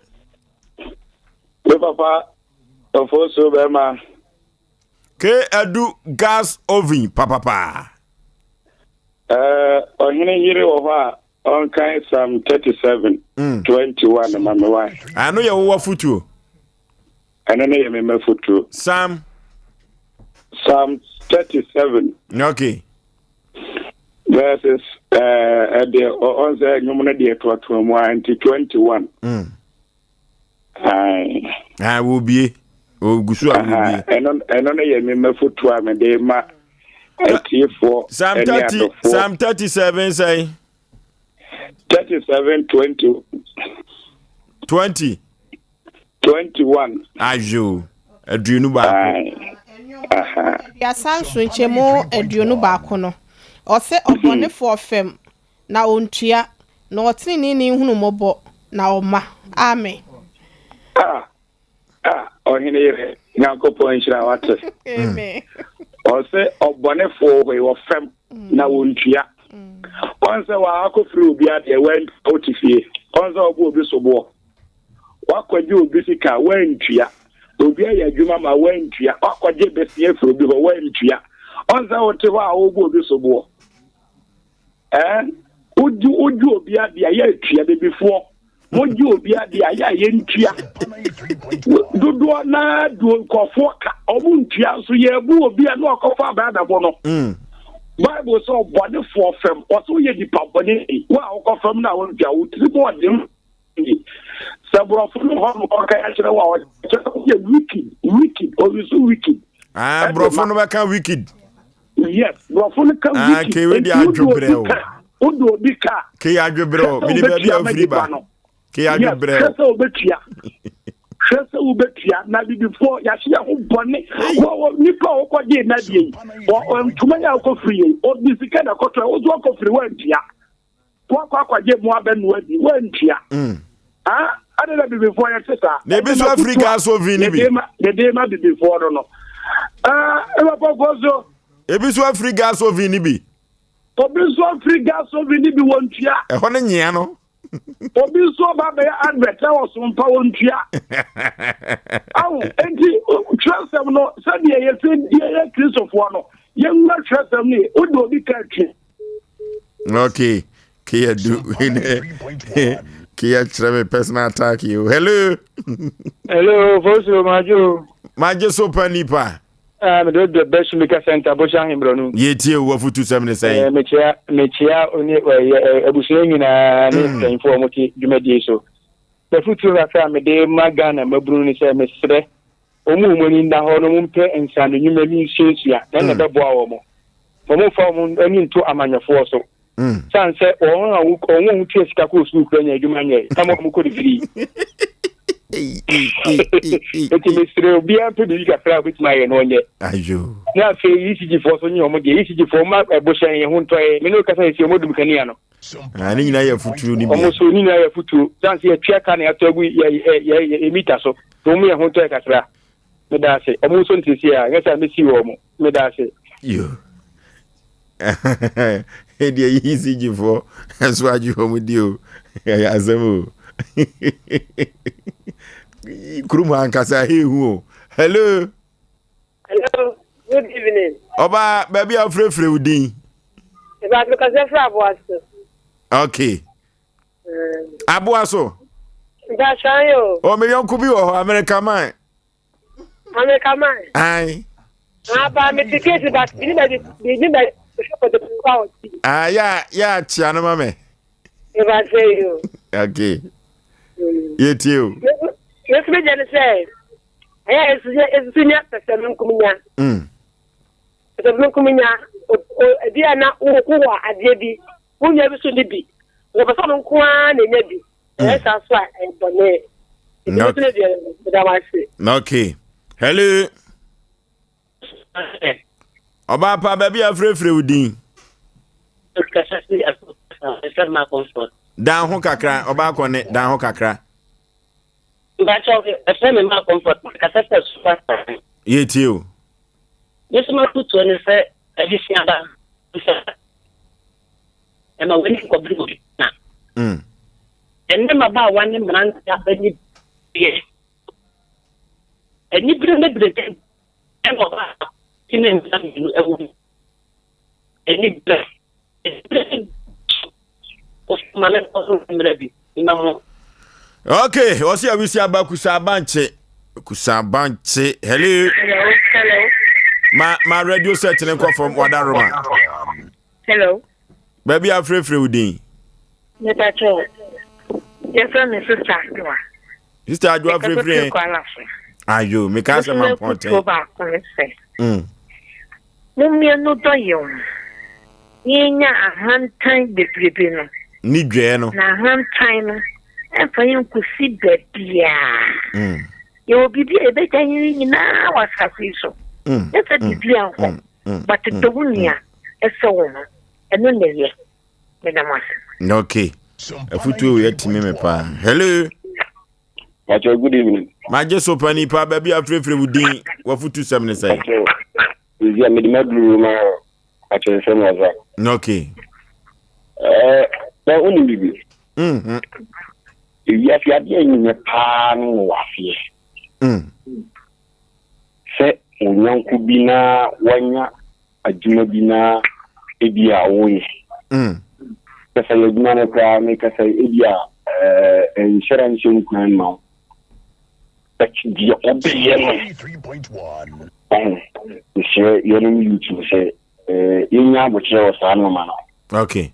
Me papa ɔfosu bɛrima. K adu gas oven papapa. Ɛɛ ɔhene yere wɔ hɔ a Ɔnkan Psalm 37, mm. 21 ma me wa. Ano yɛ wowɔ fotuo. Ɛno no yɛ me mma fotuo. Psalm. Psalm 37. Okay. Verses ɛdeɛ eh, ɔn sɛ nnwom no deɛ toatoa mu a nti 21. Mm. Ayi. Wɔbie. Ogu so a wɔbie. Ɛno ɛno no yɛ me mma fotuo a mede ma atiefoɔ ɛne adɔfoɔ. Psalm 37 sɛn. 37 20. 20. 21. Ayo 21. 37 nkyɛmu 21 no ɔsɛ ɔbɔnefoɔ fam na ɔntua, na ɔteneneeni hunu mmɔbɔ, na ɔma. Amen. Ah, ah, ɔhene yere, Nyankopɔn nhyira wate. Amen. Ɔsɛ ɔbɔnefoɔ hɔ yi ɔfam na wɔntua. Ɔn sɛ wakɔfiri obi adeɛ wantua wote fie. Ɔn sɛ ɔbɔ obi soboɔ. Wakɔgye obi sika wantua. Obi ayɛ adwuma ma wantua. Wakɔgye besia firi obi hɔ wantua. Ɔn sɛ wote hɔ a wobɔ obi soboɔ. Ɛɛ, wogye wogye obi ade a yɛ atua bebifoɔ mogye obi ade a yɛ a yɛntua dodoɔ naa duo nkurɔfoɔ ka ɔmo ntua nso yɛbu obi a na ɔkɔfa abaa bɛbɔ no mm. Bible sɛ ɔbɔnefoɔ fam ɔsɛ woyɛ nipa bɔne wo a wokɔ fam no a wontua wo tiri mu ɔden sɛ borɔfo no hɔ no ɔka akyerɛ wo a ɔkyerɛ woyɛ wicked wicked ɔyusu wicked ah, borɔfo no bɛka wicked Yes, borɔfo no ka ah, wiki. Kewe de adwobrɛ o. Wode obi ka. Ke adwobrɛ o. Mede baabi a wofiri ba. Ke adwobrɛ o. Hwɛ sɛ wobɛtua. Hwɛ sɛ wobɛtua na bibifoɔ yɛahyɛ yɛn ho bɔne. Wɔ nipa a wokɔgye nnadeɛ yi, ntoma yi a wokɔfiri yei, ɔde sika na ɛkɔtɔ, wo nso wakɔfiri woantua. Wakɔ akɔgye mmoa bɛnoa di, woantua. Mm. Ah, ade na bibifoɔ yɛ te saa. Na ebi nso afiri gas oven ni bi. Mede ma bibifoɔ no no. Ah, ɛbɛ kɔkɔ so. Ebi nso afiri gas oven ni bi. Obi nso afiri gas oven ni bi wɔntua. Ɛhɔ ne nyea no. Obi nso ɔba bɛyɛ advert na wɔso mpa wɔntua. Awo, enti twerɛsɛm no sɛdeɛ yɛsɛ yɛyɛ Kristofoɔ no, yɛnwura twerɛsɛm no yɛ, wode obi ka twe. Okay. Kia do Kia kyerɛ me personal attack you. Hello. Hello, Fosu Majo. Majo so pa nipa. Ah, me do the best maker center bosha ahembrɔ no. Ye tie wo afutu sɛm ne sɛn. Eh, mekyia mekyia oni eh abusua nyinaa ne mm. mpanyinfo a wɔte dwumadie so. Mafutu kakra a mede ma Ghana mabunu ne sɛ mesrɛ wɔn a wɔn ani nna hɔ no wɔmpɛ nsaano nnwuma bi nsuasua na ɛna mm. ɛbɛboa wɔn. Wɔmfa wɔn ani nto amanyɔfoɔ so. Sane sɛ wɔn a wɔn a wɔtua sika kɔɔ sukuu kura nya adwuma nyɛ na mo a mokɔ de firi. Eti mesrɛ obiara mpɛ biribi kakra a obetumi ayɛ na ɔnyɛ. Na afei ECG foɔ so nye wɔn deɛ ECG foɔ ma ɛbohyɛn yɛn ho ntɔɛ me ne okasa yɛ si wɔn dum kanea no. Ah, ne nyinaa yɛ afutuo no bi. Wɔn so ne nyinaa yɛ afutuo. Sane sɛ yɛtua ka na yɛatɔ agu yɛ yɛ yɛ mita so. Na wɔn yɛ ho ntɔɛ kakra. Meda ase. Wɔn nso ntiesie a, nyɛ sɛ mesi wɔn. Meda ase. Yo. Ɛdeɛ yi ECG foɔ nso agye wɔn di o. Ɛyɛ asɛm o. Kurom ankasa ehu o. Hello. Hello, good evening. Ọba baabi a wofrɛfrɛ wo din. Ìbàdàn kasa fún aboa so. Okay. Aboa so. Mpatsɔ yi o. O mi yɔnko bi wɔ hɔ America man. America man. Ayi. Aba mi ti keesi ba bi ni bɛ bi ni bɛ hwɛ pɔtɛ kɔ a ɔti. Ah ya ya kyia no ma mi. Ìbàdàn yi o. Okay. Yɛtie o. Yesu mi deɛ ne sɛ ɛyɛ esusu nyɛ pɛsɛmenkominya. Pɛsɛmenkominya ebi a na wowɔ adeɛ bi wo nua bi so ne bi wɔpɛ sɛ ɔno nko ara na enya bi ɛyɛ saa so a ɛyɛ bɔne. Ebi nso ne deɛ meda mo ase. Okay. Hello. Ɔbaa pa baabi a afirafira wo din. Dan ho kakra ɔbaa kɔ ne dan ho kakra. Ɛfrɛ me ma comfort kasa sɛ super. Yɛtie o. Yesu ma kutuo ne sɛ adesua ba sɛ ɛma w'ani nkɔbere obi na. Ɛnɛ mmabaawa ne mmerante abɛni deɛ anibere ne bere ɛna ɔbaa ti ne nsa mmienu ɛwɔ mu anibere anibere ne ɔsoma ne nkɔso mmerɛ bi mma mo. Okay, ɔsi awisi aba kusa abankye kusa abankye hello. Hello, hello. Ma ma radio set ne nkɔ fam wada roma. Hello. Baabi afrɛfrɛ wo din. Mepakyɛw, yɛfrɛ me Sister Adwoa. Sister Adwoa frɛfrɛ. Ayo, meka sɛ ma mpɔnten. baako ne sɛ. Mo mmienu dɔ yɛn ho. Yɛnya ahantan bebrebe no. Ne dwɛɛ no. Na ahantan no, ɛmfa yɛn nkosi baabiara. Yɛwɔ biribi a yɛbɛgya yɛn nyinaa wɔ asase yi so. Yɛmfa biribi ankɔ. But dɔ wo nua ɛsɛ wo ho. Ɛno na ɛyɛ. Meda mo ase. Okay. Afutuo wei atumi me paa. Hello. Pacho, good evening. Magye so pa nipa baabi afirefire wo din wafutu sɛm ne sɛn. Pacho, ezi a mede maduru ma pacho nsɛm waza. Okay. Eh, na wonim bibi. Ewiase adeɛ nyɛ paa no wɔ aseɛ. Sɛ onyanko bi na wanya adwuma bi na ebi a woyɛ. Kasa yɛ adwuma no koraa mekasa ebi a nhyɛra nhyɛ nkuran ma wo. But deɛ ɔbɛyɛ no, ɔho, mesrɛ yɛnom YouTube sɛ yɛnya abokyerɛ wɔ saa nneɛma no. Okay.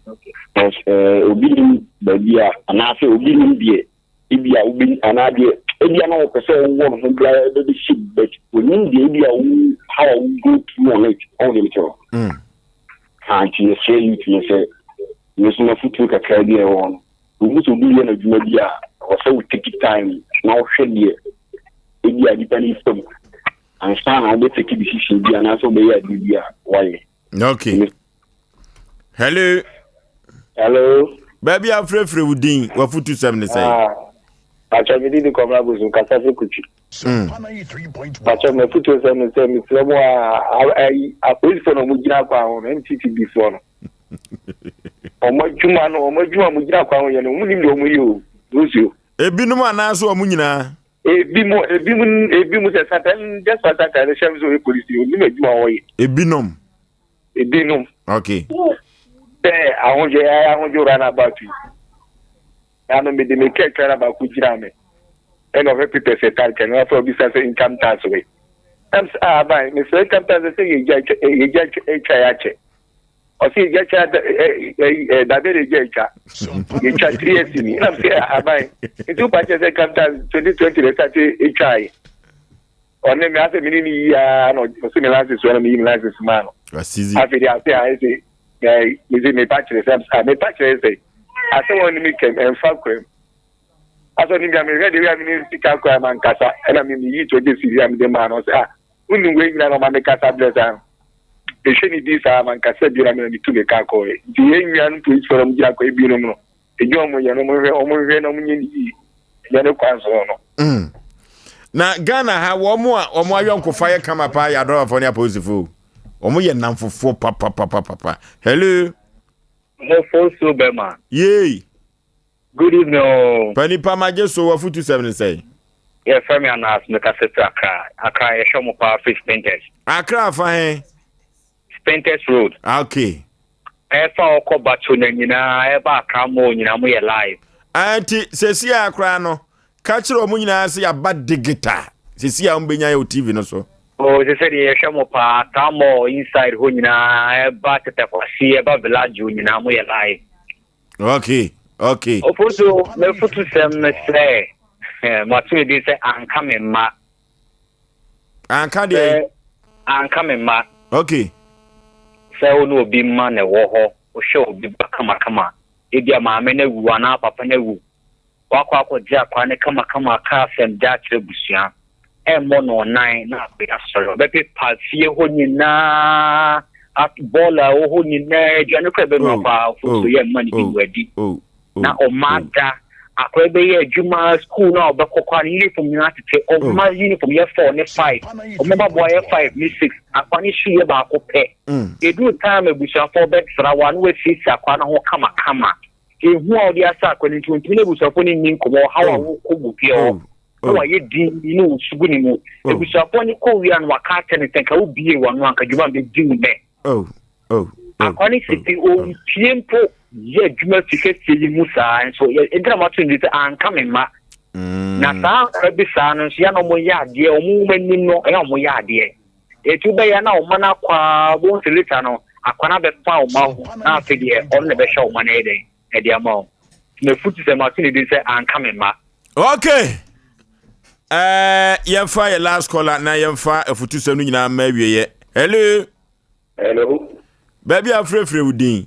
Because obi nim baabi a anaasɛ obi nim deɛ ebi a wobi anaa deɛ ebi a na wɔpɛ sɛ wɔwɔ no ho biara ɛbɛbɛhyɛ mu but onim deɛ ebi a wo how a wo go through on it ɔwɔ deɛ mekyerɛ no. Ha nti yɛsrɛ youth no sɛ yɛn nso afotuo kakra bi a ɛwɔ hɔ no wohu sɛ obi yɛ n'adwuma bi a ɛwɔ sɛ wo take time na wohwɛ deɛ ebi a nipa no fam ansa na wobɛ take decision bi anaasɛ wobɛyɛ adeɛ bi a wayɛ. Okay. Hello. Hello. Baabi afrɛfrɛ wo din wafutu sɛm ne sɛn? Ah, Pakyɛ me didi kɔmra bosom kasa firi kutwi. Pakyɛ mafutu sɛm ne sɛ mesrɛ mu a ayi apolisifoɔ na wɔn gyina kwan ho no MTTB foɔ no. Wɔn adwuma no wɔn adwuma wɔn gyina kwan ho yɛ no wɔn nim deɛ wɔn yɛ o. Nsuo. Ebinom anaasɛ wɔn nyinaa? Ebi mu ebi mu ebi mu sɛ satan just for satan no hyɛm sɛ ɔyɛ polisi onim adwuma a ɔyɛ. Ebinom. Ebinom. Okay. Sɛ ahodwo ɛyɛ ahodwo run about yi. Na no mede me kaa twa na baako gyina me. Ɛna ɔhwɛ papers ɛtare kyɛ no afɛ ɔbisa sɛ income tax wei. Ɛm sɛ ah aban mesrɛ income tax sɛ yɛgya yɛgya atwa yɛ akyɛ. Ɔsɛ yɛgya twa dabe na yɛgya atwa. Yɛtwa 3 years ni. Ɛna sɛ aban nti wopa kyerɛ sɛ income tax 2020 na ɛsate atwa yɛ. Ɔne me asɛ mene ne yi aa na ɔsɛ me license na meyi me license maa no. Afei de ase a ɛsɛ mese mepa kyerɛ sɛ mepa kyerɛ sɛ asɛ wɔn ne me kɛm ɛmfa kwam. Asɛ ne bia mehwɛ de wia mene sika kora ma nkasa ɛna me meyi 20 cedi a mede maa no ɔsɛ ah wonim wei nyina na ɔma me kasa berɛ saa no. Mehwɛ ne din saa mankasa bio na mena metu me kaa kɔɛ. Nti yɛn nuanom polisifoɔ na wɔgyina kɔ ebinom no, edwuma wɔn yɛ no wɔn hwɛ wɔn hwɛ na wɔn nyɛ ne yie. Ɛnyɛ ne kwan so no. Na Ghana ha wɔn a wɔn ayɔnkofa yɛ kama paa yɛ adɔbafoɔ ne apolisifoɔ. Wɔn yɛ nnamfofoɔ papapapapa. Hello. Mofo so bɛma. Yay. Good evening oo. Pa nipa magye so wafutu sɛm ne sɛn? Yɛfrɛ me Anas mekasa firi Accra. Accra yɛhwɛ mo paa firi Spintex. Accra fa he? Spintex road. Okay. Ɛfa ɔkɔ Bacho na nyinaa ɛba Accra mall nyinaa mo yɛ live. Ah, nti sɛsi a koraa no ka kyerɛ ɔmo nyinaa sɛ yɛaba digital sɛsi a ɔmo bɛnya yɛ wɔ TV no so. Oh, sɛ sɛ deɛ yɛhwɛ mo paa Accra mall inside hɔ nyinaa ɛba Tetekwasi ɛba Villaggio nyinaa mo yɛ live. Okay. Okay. Ofosu, m'afutusɛm ne sɛ, mato ne din sɛ anka me mma. Anka deɛ? Sɛ anka me mma. Okay. Sɛ wo ne obi mma na ɛwɔ hɔ, wohwɛ obi ba kamakama, ebia maame no awu anaa papa no awu, Wakɔ akɔgye akwaa no kamakama aka asɛm de akyerɛ abusua. Ɛmmɔ no ɔnan na akɔyɛ asɔre. Ɔbɛpepa fie hɔ nyinaa, bɔɔla a ɛwɔ hɔ nyinaa, aduane koraa ɛbɛnoa Oh, paa, oh, mfomso yɛ mma no bi oh, na wadi. oh, Na oh, ɔma oh, ada. Akwadaa bɛyɛ adwuma, sukuu no a ɔbɛkɔ koraa no, uniform nyinaa tete. oh. Ɔma uniform yɛ four ne five. Ɔma mpaboa yɛ five ne six. Akwadaa no shoe yɛ baako pɛ. Ɛduru time a abusuafoɔ bɛsra wo a, na wasiesie akwadaa no ho kamakama. Ehu a ɔde asa akwa no nti, ontumi ne abusuafo no nni nkɔmmɔ, ɔhaw a Oh, wɔkɔ mu biara oh, na oh, wayɛ dinn na osu gu ne mu. oh, Abusuafo no kɔ wie a na waka akyerɛ no sɛ, Nka wubiee w'ano a, anka dwuma a medi wo nnɛ. oh, oh, oh, Akwa no si oh, pi, oh. ompue mpo yɛ adwuma sika fie yi mu saa nso. Enti na mato no din sɛ anka me mma. Na saa nkwadaa bi saa no nso, yɛ na wɔyɛ adeɛ, wɔn nwoma anim no, ɛyɛ a wɔyɛ adeɛ. Eti wobɛyɛ na wo mma no akɔ ara, wobɛhu sɛ later no, akwa no abɛfa wo mma ho, na afei deɛ ɔno na ɛbɛhwɛ wo mma no ayɛ dɛn ɛde ama wo. Nti m'afutu sɛ mato ne din sɛ anka me mma. Okay. Uh, yɛmfa yɛ last caller na yɛmfa afutusɛm no nyinaa ma awieɛ. Hello. Hello. Baabi a frɛfrɛ wo din.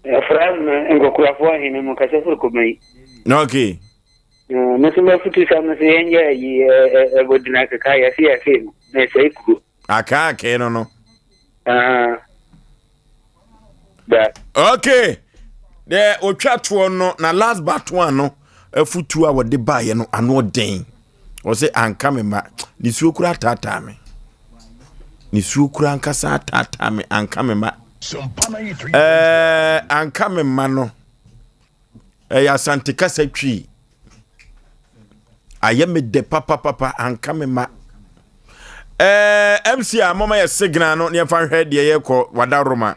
Ɛfra me nkokorafoɔ ahene mu kasa firi kɔma yi. Okay. Me nso m'afutusɛm no sɛ yɛnyɛ ayi ɛbɔdina keka yɛse yɛse no na ɛsɛe kuro. Akaakee no no. Ah. Da. Okay. Deɛ otwa toɔ no na last but one no afutuo a wɔde baeɛ no ano ɔden. Ɔsɛ anka me ma nisuo kura ataataa me. Nisuo kura ankasa ataataa me anka me ma. Ɛɛ anka me ma no. Ɛyɛ Asante kasa twi. Ayɛ me dɛ papapapa anka me ma. Ɛɛ MC a moma yɛ signal no ne yɛmfa nhwɛ deɛ yɛkɔ wada Roma.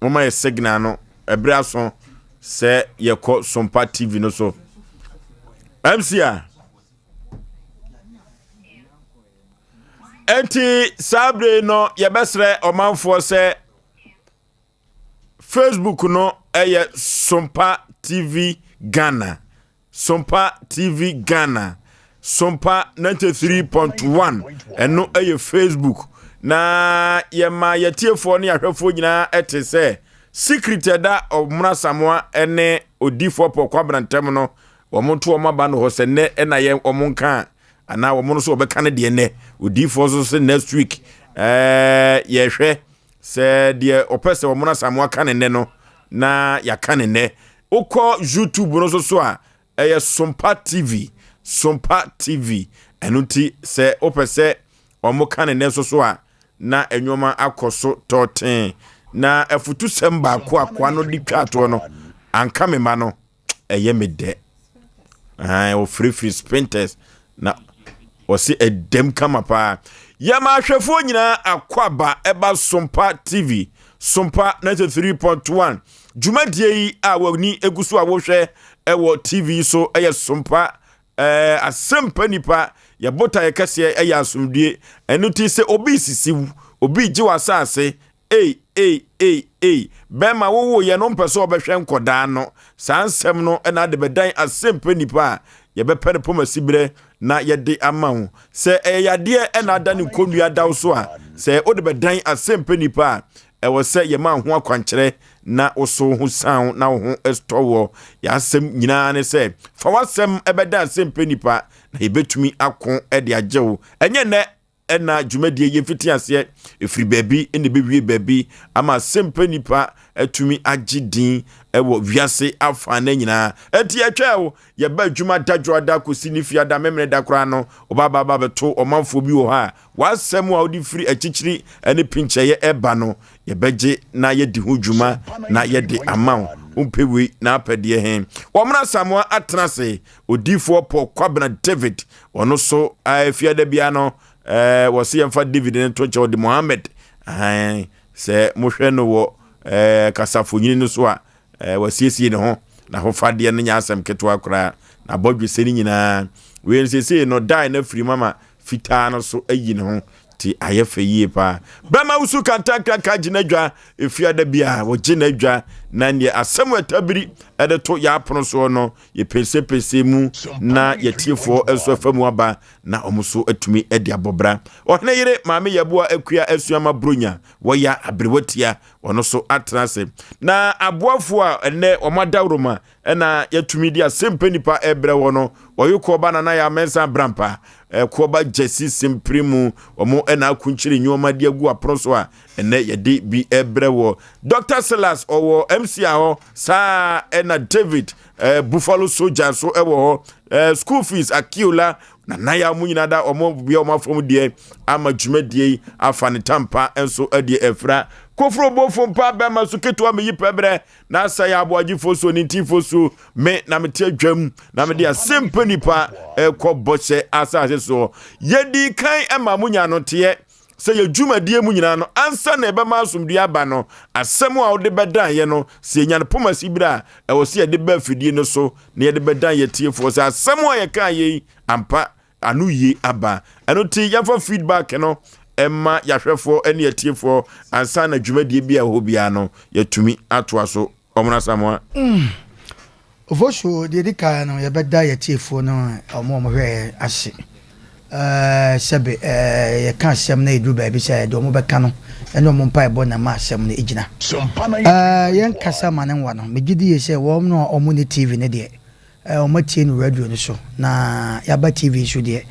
Moma yɛ signal no ɛberɛ aso sɛ yɛkɔ Sompa TV no so. MC a. Enti saa bere no yɛbɛsrɛ ɔmanfoɔ sɛ Facebook no yɛ Sompa TV Ghana. Sompa TV Ghana. Sompa 93.1 ɛno yɛ Facebook. Na yɛma yɛtiefoɔ ne ahwɛfoɔ nyinaa ɛte sɛ secret ɛda Ɔmona Samoa ne Odifoɔ Paul Kwabena ntam no wɔn nto wɔn aba no hɔ sɛ nnɛ ɛna yɛ wɔn nka anaa wɔn nso wɔbɛka no deɛ nnɛ odiifoɔ nso sɛ next week ɛɛ yɛhwɛ Sɛ deɛ ɔpɛ sɛ ɔmono asamoa ka ne nnɛ no na yɛaka ne nnɛ. Wokɔ YouTube no nso so a, ɛyɛ Sompa TV, Sompa TV. Ɛno nti sɛ wopɛ sɛ ɔmo ka ne nnɛ nso so a, na nneɛma akɔ so tɔɔten. Na afutusɛm baako a akoa no de twa toɔ no, anka me ma no. ɛyɛ me dɛ wɔfirifiri sprinters na wɔse ɛdɛm kama paa yɛma ahwɛfoɔ nyinaa akɔ aba ɛba Sompa TV Sompa 93.1 dwumadie yi a wɔni egu so a wohwɛ ɛwɔ TV so ɛyɛ Sompa ɛɛ asɛmpa nipa yɛ botaeɛ kɛseɛ ɛyɛ asomdue ɛno ti sɛ obi sisiw obi gye wɔ asase Ei ei ei ei bɛɛma wo wo yɛ no mpɛ sɛ ɔbɛhwɛ nkɔdaa no saa nsɛm no na ade bɛdan asɛmpɛ nipa a yɛbɛpɛ no pɔmasi berɛ na yɛde ama wo sɛ ɛyɛ yadeɛ ɛna ada ne nkɔnnua da wo so a sɛ wode bɛdan asɛmpɛ nipa a ɛwɔ sɛ yɛma ho akwankyerɛ na wo so ho san na wo ho tɔ woɔ yɛasɛm nyinaa ne sɛ fa w'asɛm ɛbɛdan asɛmpɛ nipa na yɛbɛtumi ako de agye wo ɛnyɛ nnɛ Ɛna dwumadie yi mfiti aseɛ ɛfiri baabi na ɛbɛwie baabi ama asɛmpa nipa atumi agye din wɔ wiase afa no nyinaa. Ɛnti yɛtwɛɛ wo, yɛba adwuma da dwoada kɔsi ne fiada memene da koraa no, wobaba ba bɛto ɔmanfoɔ bi wɔ hɔ a w'asɛm a wode firi akyikyiri ne pinkyɛeɛ ɛba no, yɛbɛgye na yɛdi ho dwuma na yɛde ama wo. Wompɛ wei na apɛ deɛ he. Wɔmena Samoa atena ase, odiyifoɔ Paul Kwabena David Ɔno so fiada biara no wɔse yɛmfa David no nto nkyɛn, ɔde Mohammed. Sɛ mohwɛ no wɔ kasafonyini no so a, wasiesie ne ho, n'ahofadeɛ no nyɛ asɛm ketewa koraa, n'abɔdwesɛ no nyinaa. Wei no seesei no dae no afiri mu ama fitaa no so ayi ne ho nti ayɛ fɛ yie paa. Bɛma wusu kantankraka gye n'adwa efiada biara, wɔgye n'adwa Na neɛ asɛm a ɛtabiri ɛde to yɛ apono soɔ no, yɛpɛsɛpɛsɛ mu na yɛtiefoɔ nso afa mu aba na wɔn nso atumi de abɔ bra. Ɔhene yere Maame Yɛboa Akua Asuama Bronya, wɔya aberewatia, ɔno nso atena ase. Na aboafoɔ a ɛnnɛ wɔn adaworoma na yɛatumi de asɛmpɛ nipa ɛbrɛ wɔ no, wɔyɛ Koɔba Nana Yaa Mensah Abrampa, Koɔba Gyasi Sempere mu, wɔn na akunkyere nneɛma de agu apono so a ɛnnɛ yɛde bi ɛbrɛ wɔ. Dr. Silas ɔwɔ MCA hɔ, saa ɛna David eh, Buffalo Soldier nso ɛwɔ hɔ, eh, school fees Akiola Nana Yaa mu nyinaa da wɔn bia wɔn afɔm deɛ ama dwumadie yi afa ne tampa nso deɛ afira. Koforo bofo mpa bɛma so ketewa meyi pɛbrɛ Na sɛ yɛ aboagyefoɔ so onintiefoɔ so me na mete adwam na mede asɛmpa nipa ɛkɔ bɔhyɛ asase soɔ. Yɛdii kan ma mo nya no teɛ sɛ yɛ dwumadie mu nyinaa no ansa na ɛbɛma asomdue aba no, asɛm a wode bɛdan yɛ no, sɛ yɛnya no poma sibire a, ɛwɔ sɛ yɛde ba afidie no so na yɛde bɛdan yɛ tiefoɔ sɛ asɛm a yɛkaa yei ampa ano yie aba. Ɛno nti yɛmfa feedback no ɛma yɛahwɛfoɔ ne atiefoɔ ansa na dwumadie bi a ɛwɔ hɔ biara no yɛatumi atoa so. Ɔmono Asamoah. Mm. Ofosuo, deɛ ɛdi kan no yɛbɛda yɛatiefoɔ no a wɔn a wɔhwɛ yɛn ase. Ɛɛ sɛbe ɛɛ yɛka asɛm na yɛduru baabi sɛ deɛ wɔbɛka no ɛne wɔn mpaebɔ na ɛma asɛm no gyina. Ɛɛ yɛn kasa ma ne nwa no, megye di yie sɛ wɔn a wɔn ne TV no deɛ Eh, wɔatie no radio no so, na yɛaba TV so deɛ,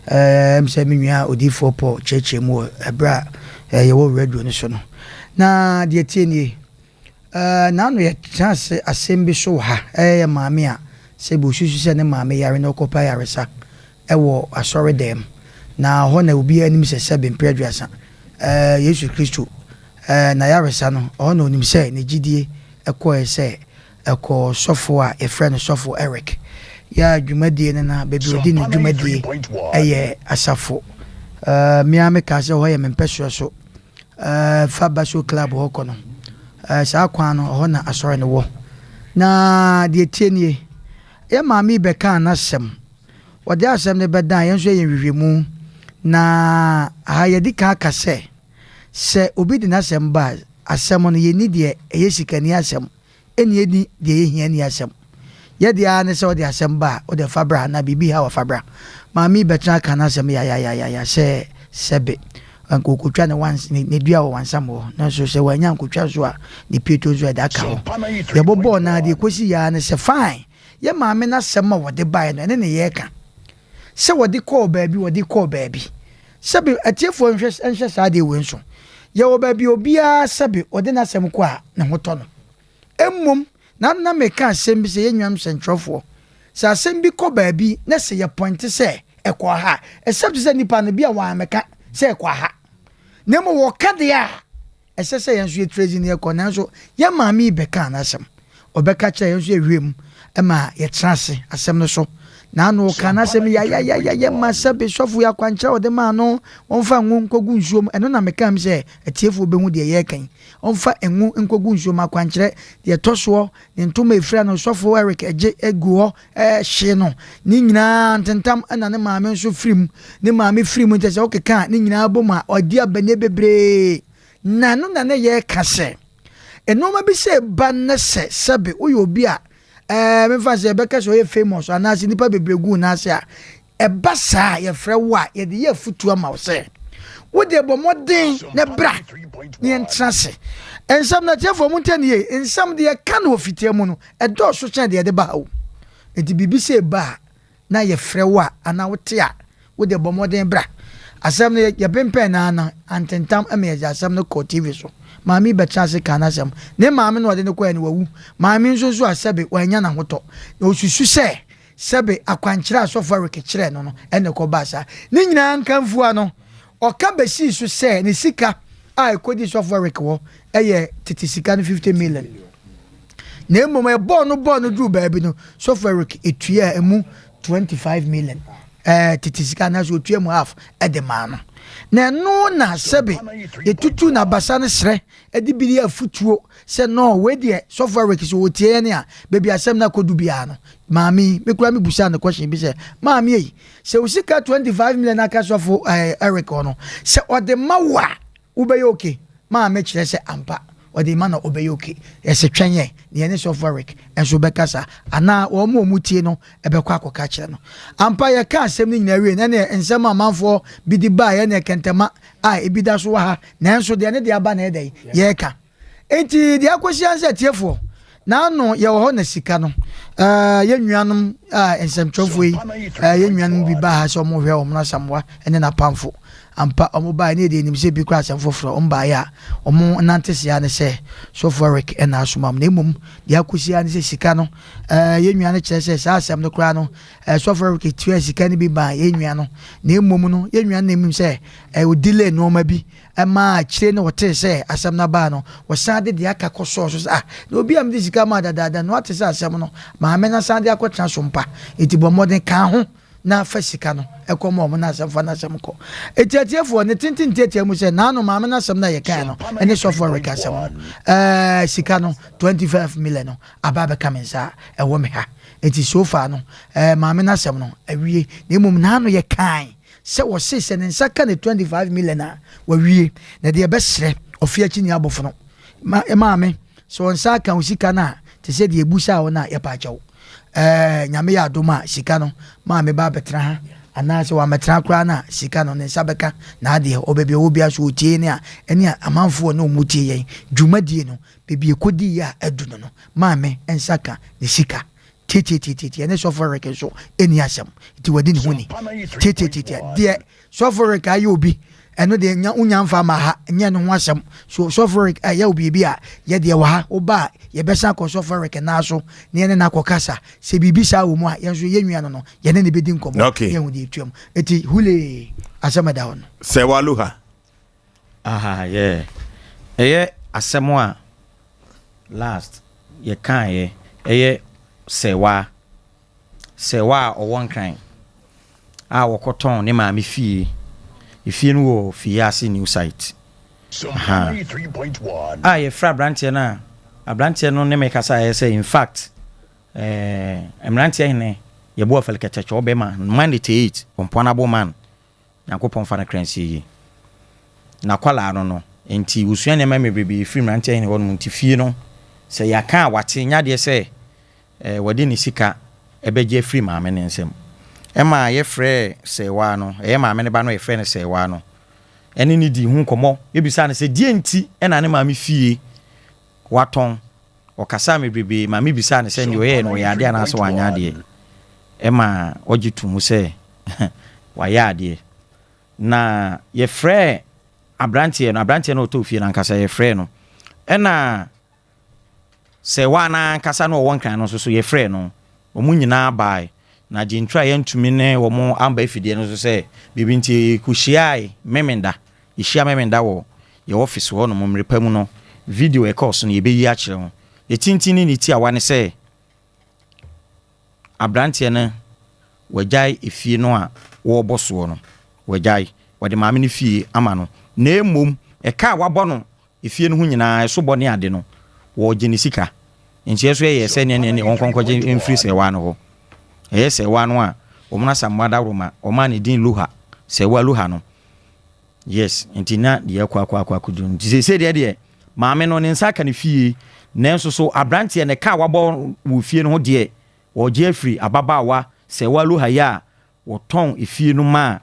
eh, ɛm sɛ me nua odiyifoɔ Paul kyerɛkyerɛ mu wɔ ɛberɛ a eh, yɛwɔ radio no so no. Na deɛ tie nie, eh, naano yɛtena ase asɛm bi so wɔ ha, ɛyɛ maame a sɛ bi osusu sɛ ne maame yare na ɔkɔpɛ ayaresa wɔ asɔre dɛm, na hɔ na obiara nim sɛ sɛbe mprɛ 30, eh, Yesu Kristo, eh, n'ayaresa no, ɔhɔ na onim sɛ ne gyidie kɔɛ sɛ Ɛkɔɔ sɔfo a yɛfrɛ no Sɔfo Eric yɛ a dwumadie no na baabi ɔdi ne dwumadie yɛ asafo. Me ara mekaa sɛ hɔ yɛ me mpɛsoɛ so fa Baso Club hɔ kɔ no. Saa kwan no ɛhɔ na asɔre no wɔ. Na deɛ ɛtie nie, yɛ maame yi bɛkaa n'asɛm. Ɔde asɛm no bɛdan yɛn nso yɛyɛ nhwehwɛmu. Na aha yɛdi kan aka sɛ, sɛ obi de n'asɛm ba a, asɛm no yɛnni deɛ ɛyɛ sikani asɛm ɛnni ɛnni deɛ ɛyɛ hiani asɛm. Yɛ deɛ ara ne sɛ wode asɛm ba a, wode fa bra anaa biribi haw a fa bra. Maame yi bɛtena aka n'asɛm yayayayaya sɛ sɛbe anka ɔkɔtwa ne wans ne ne dua wɔ wansam hɔ nanso sɛ wannya ankɔtwa nso a ne pieto nso ɛde aka hɔ. Yɛbobɔɔ no ara deɛ ɛkɔsi yɛ ara ne sɛ fine yɛ maame no asɛm a wɔde baeɛ no ɛne ne yɛreka sɛ wɔde kɔɔ baabi wɔde kɔɔ baabi. Sɛbe atiefoɔ nhwɛ nhyɛ saa adeɛ wei nso. Yɛwɔ baabi a obiara sɛbe ɔde n'asɛm kɔ a ne ho tɔ no. Mmom na na meka asɛm bi sɛ yɛn nuanom sɛnkyerɛwfoɔ, sɛ asɛm bi kɔ baabi na sɛ yɛ pɔinte sɛ ɛkɔ ha a, except sɛ nipa no bi a wammɛka sɛ ɛkɔ ha. Na mmom wɔka deɛ a, Ɛsɛ sɛ yɛn nso yɛtiri adzi na yɛkɔ. Nanso yɛn maame yi bɛkaa n'asɛm. Ɔbɛka kyerɛɛ yɛn nso yɛhwɛɛ mu ma yɛtena ase asɛm no so. N'ano ɔkaa n'asɛm yayayayaya ma sɛbe sɔfo yi akwankyerɛ a ɔde maa no ɔmfa ngo nkɔgu nsuo mu. Ɛno na mekaa mu sɛ atiefoɔ bɛhu deɛ yɛreka yi. Ɔmfa ngo nkɔgu nsuo mu akwankyerɛ deɛ ɛtɔ soɔ ne ntoma ɛfira no sɔfo Eric gye gu hɔ hyee no. Ne nyinaa ntentam na ne maame nso firi mu. Ne maame firi mu nti sɛ wokeka a ne nyinaa bom a ɔdi abanie bebree. Na ɛno na na yɛreka sɛ nneɛma bi sɛ ba nnɛ sɛ sɛbe woyɛ obi a ɛɛ memfa sɛ yɛbɛka sɛ ɔyɛ famous anaasɛ nnipa bebree gu n'ase a ɛba saa a yɛfrɛ wo a yɛde yɛ afutuo ama wo sɛ wo deɛ bɔ mmɔden na bra na yɛntena ase. Nsɛm no atiefoɔ mo ntɛ ne yie nsɛm deɛ yɛka no wɔ fitia mu no ɛdɔɔso kyɛn deɛ yɛde ba ha o. Nti biribi sɛ ɛba a na yɛfrɛ wo a anaa wote a, wo deɛ bɔ mmɔden bra. Asɛm no, yɛpempɛn no ara no, antentam ma yɛde asɛm no kɔɔ TV so. Maame yi bɛtenaa ase kaa n'asɛm. Ne maame no a ɔde no kɔeɛ no, wawu. Maame nso nso a sɛbe wannya n'ahotɔ. Na ɔsusu sɛ sɛbe akwankyerɛ a Sɔfo Eric kyerɛɛ no no na ɛkɔbaa saa. Ne nyinaa nkamfua no, ɔka bɛsii so sɛ ne sika a ɛkɔdii Sɔfo Eric hɔ yɛ tete sika no 50 million. Na mmom ɛbɔɔ no bɔɔ no duruu baabi no, Sɔfo Eric tuaa ɛmu 25 million ɛɛ tete sika anaasɛ otua mu half de maa no. Na ɛno na sɛbe yɛtutu n'abasa no serɛ de bi yɛ afutuo sɛ no wei deɛ Sɔfo Eric sɛ ɔtie yɛn a baabi asɛm no akɔdu biara no maame yi me koraa mebusaa no question bi sɛ maame ei sɛ wo sika 25 million aka Sɔfo ɛɛ Eric hɔ no sɛ ɔde ma wo a Wobɛyɛ okay? Maame kyerɛ sɛ ampa. ɔde ma na ɔbɛyɛ okay. Yɛsɛ twɛn yɛ na yɛne sɔfo Eric nso bɛkasa anaa wɔn a wɔn tie no ɛbɛkɔ akɔka kyerɛ no. Ampa yɛka asɛm no nyinaa wie na ɛne nsɛm a amanfoɔ bi de baa yɛne kɛntɛma a ebi da so wɔ ha nanso deɛ ne deɛ aba na ɛdɛ yɛreka. Enti deɛ akɔsi ara ne sɛ atiefoɔ, n'ano yɛwɔ hɔ na sika no, ɛɛ yɛn nuanom a nsɛmtwerɛfoɔ yi, ɛɛ yɛn nuanom bi baa ha sɛ wɔn hwɛ wɔn Asamoah ne n'apamfo. Ampa wɔn baeɛ ne yɛde anim sɛ bi koraa asɛm foforɔ wɔn baeɛ a wɔn nante se ara ne sɛ sɔfo Eric na asoma wɔn. Na mmom deɛ akɔsi ara ne sɛ sika no, ɛɛ yɛn nua no kyerɛ sɛ saa asɛm no koraa no, ɛɛ sɔfo Eric tua sika no bi maa yɛn nua no. Na mmom no yɛn nua no na nim sɛ ɛɛ ɔdelay nneɛma bi Ɛmaa akyire no wɔtee sɛ asɛm no aba no, wɔsan de deɛ aka kɔsɔɔ so sɛ, Ah, na obi a mede sika maa dadaada no ate sɛ asɛm no, maame no asan de akɔtena so mpa. Enti bɔ mmɔden ka ho na fa sika no kɔma wɔn na asɛm fa n'asɛm kɔ. Enti atiefoɔ, ne tenten ntiatia mu sɛ, Naano maame no asɛm no a yɛkaeɛ no ne sɔfoɔ Rick asɛm no, ɛɛ, sika no, 25 million no, aba abɛka me nsa a ɛwɔ me ha. Enti so far no, ɛɛ, maame no asɛm no awie. Na mmom naano yɛkae Sɛ wɔse sɛ ne nsa ka ne 25 million a wawie na deɛ ɛbɛsrɛ ɔfe akyi ni abɔfono ma maame sɛ wɔn nsa aka wo sika no a te sɛ deɛ ebusa wo no a yɛpa akyɛw ɛɛ nyame yɛ adom a sika no maame ba abɛtena ha anaasɛ wamɛtena koraa no a sika no ne nsa bɛka na adeɛ ɔbɛbi ɔwɔ bia so ɔtie ne a ɛne a amanfoɔ ne ɔmo tie yɛn dwumadie no baabi ɛkɔdi yɛ a adu no no maame nsa ka ne sika Tiatiatiatia ɛne sɔfo Rick nso ɛni asɛm nti wadi ne ho ni tiatiatiatia deɛ sɔfo Rick ayɛ obi ɛno deɛ nya wonya mfa ma ha nyɛ ne ho asɛm so sɔfo Rick ɛyɛ obi bi a yɛ deɛ wɔ ha woba a yɛbɛsan akɔ sɔfo Rick nan so na yɛne no akɔ kasa sɛ biribi saa wɔ mu a yɛn nso yɛ nua no no yɛne ne bɛdi nkɔmmɔ okay. yɛhu deɛ ɛtuam ɛti hulee asɛm ɛda hɔ no. Sɛ waluha. Aha yeah ɛyɛ asɛm a last yɛkaeɛ ɛyɛ Sɛwa Sɛwa a ɔwɔ Nkran a wɔkɔtɔn ne maame fie efie no wɔ Fiase new site aha a yɛfrɛ aberanteɛ no a aberanteɛ no ne me kasaeɛ sɛ in fact ɛɛ mmeranteɛ hene yɛbɔ afɛlikɛtɛkyɛ ɔbɛma man 88 ɔmpoanabo man Nyankopɔn fa no kra nsie yie. N'akwadaa no no nti wosua nneɛma bebrebe firi mmeranteɛ hene hɔ nom nti fie no sɛ yɛaka a wate nyɛ adeɛ sɛ eh, wɔde ne sika ɛbɛgye afiri maame no nsam. Ɛma yɛfrɛɛ Sɛɛwaa no, ɛyɛ maame no ba no a yɛfrɛ no Sɛɛwaa no, ɛne no dii ho nkɔmmɔ, yɛbisaa no sɛ deɛ nti ɛna ne maame fie watɔn Ɔkasaa me bebrebe ma mibisaa no sɛ nea ɔyɛe no ɔyɛ ade anaasɛ wanyɛ adeɛ. Ɛma ɔgye to mu sɛ wayɛ adeɛ. Na yɛfrɛɛ aberanteɛ no, aberanteɛ no a ɔtɔɔ fie no ankasa yɛfrɛɛ no. Ɛna sɛ waa no ankasa no ɔwɔ Nkran no nso so yɛfrɛɛ no. Wɔn nyinaa bae. Na Gyentra a yɛantumi ne wɔn amba afidie no so sɛ biribi nti yɛkɔhyiae Memenda. Yehyia Memenda wɔ yɛn ɔfese hɔ nom mmere pa mu no, video a ɛkɔɔ so no yɛbɛyi akyerɛ wo. Ne tenten ne ne tiawa ne sɛ, abranteɛ no wagyae efie no a wɔrebɔ soɔ no, wagyae, wɔde maame no fie ama no, na mmom ɛka a wabɔ no efie no ho nyinaa, ɛso bɔ ne ade no, wɔregye ne sika. Nti ɛso ɛyɛ sɛ neɛ neɛ neɛ wɔnkɔ nkɔgye mfiri sɛɛwaa no hɔ. Ɛyɛ sɛɛwaa no a wɔn Asamoah Dawuroma, wɔmaa ne din Luha, Sɛɛwaa Luha no. Yes, nti na deɛ akɔ akɔ akɔ akɔduru nti seesei deɛ deɛ maame no ne nsa aka ne fie nanso so aberanteɛ ne ka a wabɔ wɔ fie no ho deɛ wɔgye afiri ababaawa sɛ walu ha yi a wɔtɔn efie no maa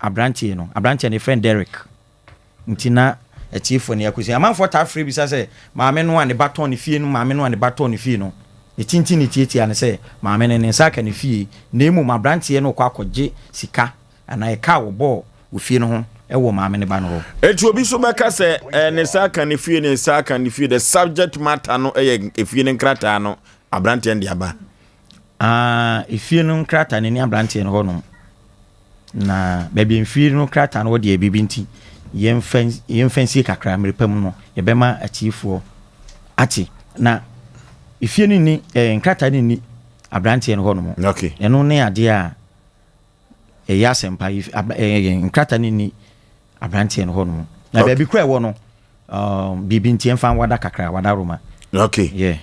aberanteɛ no aberanteɛ no yɛfrɛ no Derek nti na atiefoɔ ne akɔsi amanfoɔ taa frɛ bisa sɛ maame no a ne ba tɔn ne fie no maame no a ne ba tɔn ne fie no ne tintin ne tiatia ne sɛ maame no ne nsa aka ne fie na mmom aberanteɛ no kɔ akɔgye sika Anaa ɛka a wɔbɔɔ wɔ fie no ho wɔ maame ne ba no hɔ. Enti obi nso bɛka sɛ, eh, ne nsa aka ne fie, ne nsa aka ne fie. The subject matter no yɛ efie no nkrataa no, aberanteɛ no de aba. Ah, efie no nkrataa no ni aberanteɛ no hɔnom. Na baabi mfie no krataa no wɔ deɛ biribi nti, yɛmfa yɛmfa nsie kakra mmerɛ pa mu no, yɛbɛma atiefoɔ ate. Na efie no nni, eh, nkrataa no nni aberanteɛ no hɔnom. Okay. Ɛno ne adeɛ a ɛyɛ asɛmpa yi ɛyɛ nkrataa no nni aberanteɛ no hɔ nom na baabi kora ɛwɔ no um, biribi nti ɛmfa nwada kakra wada roma. Okay. Yeah.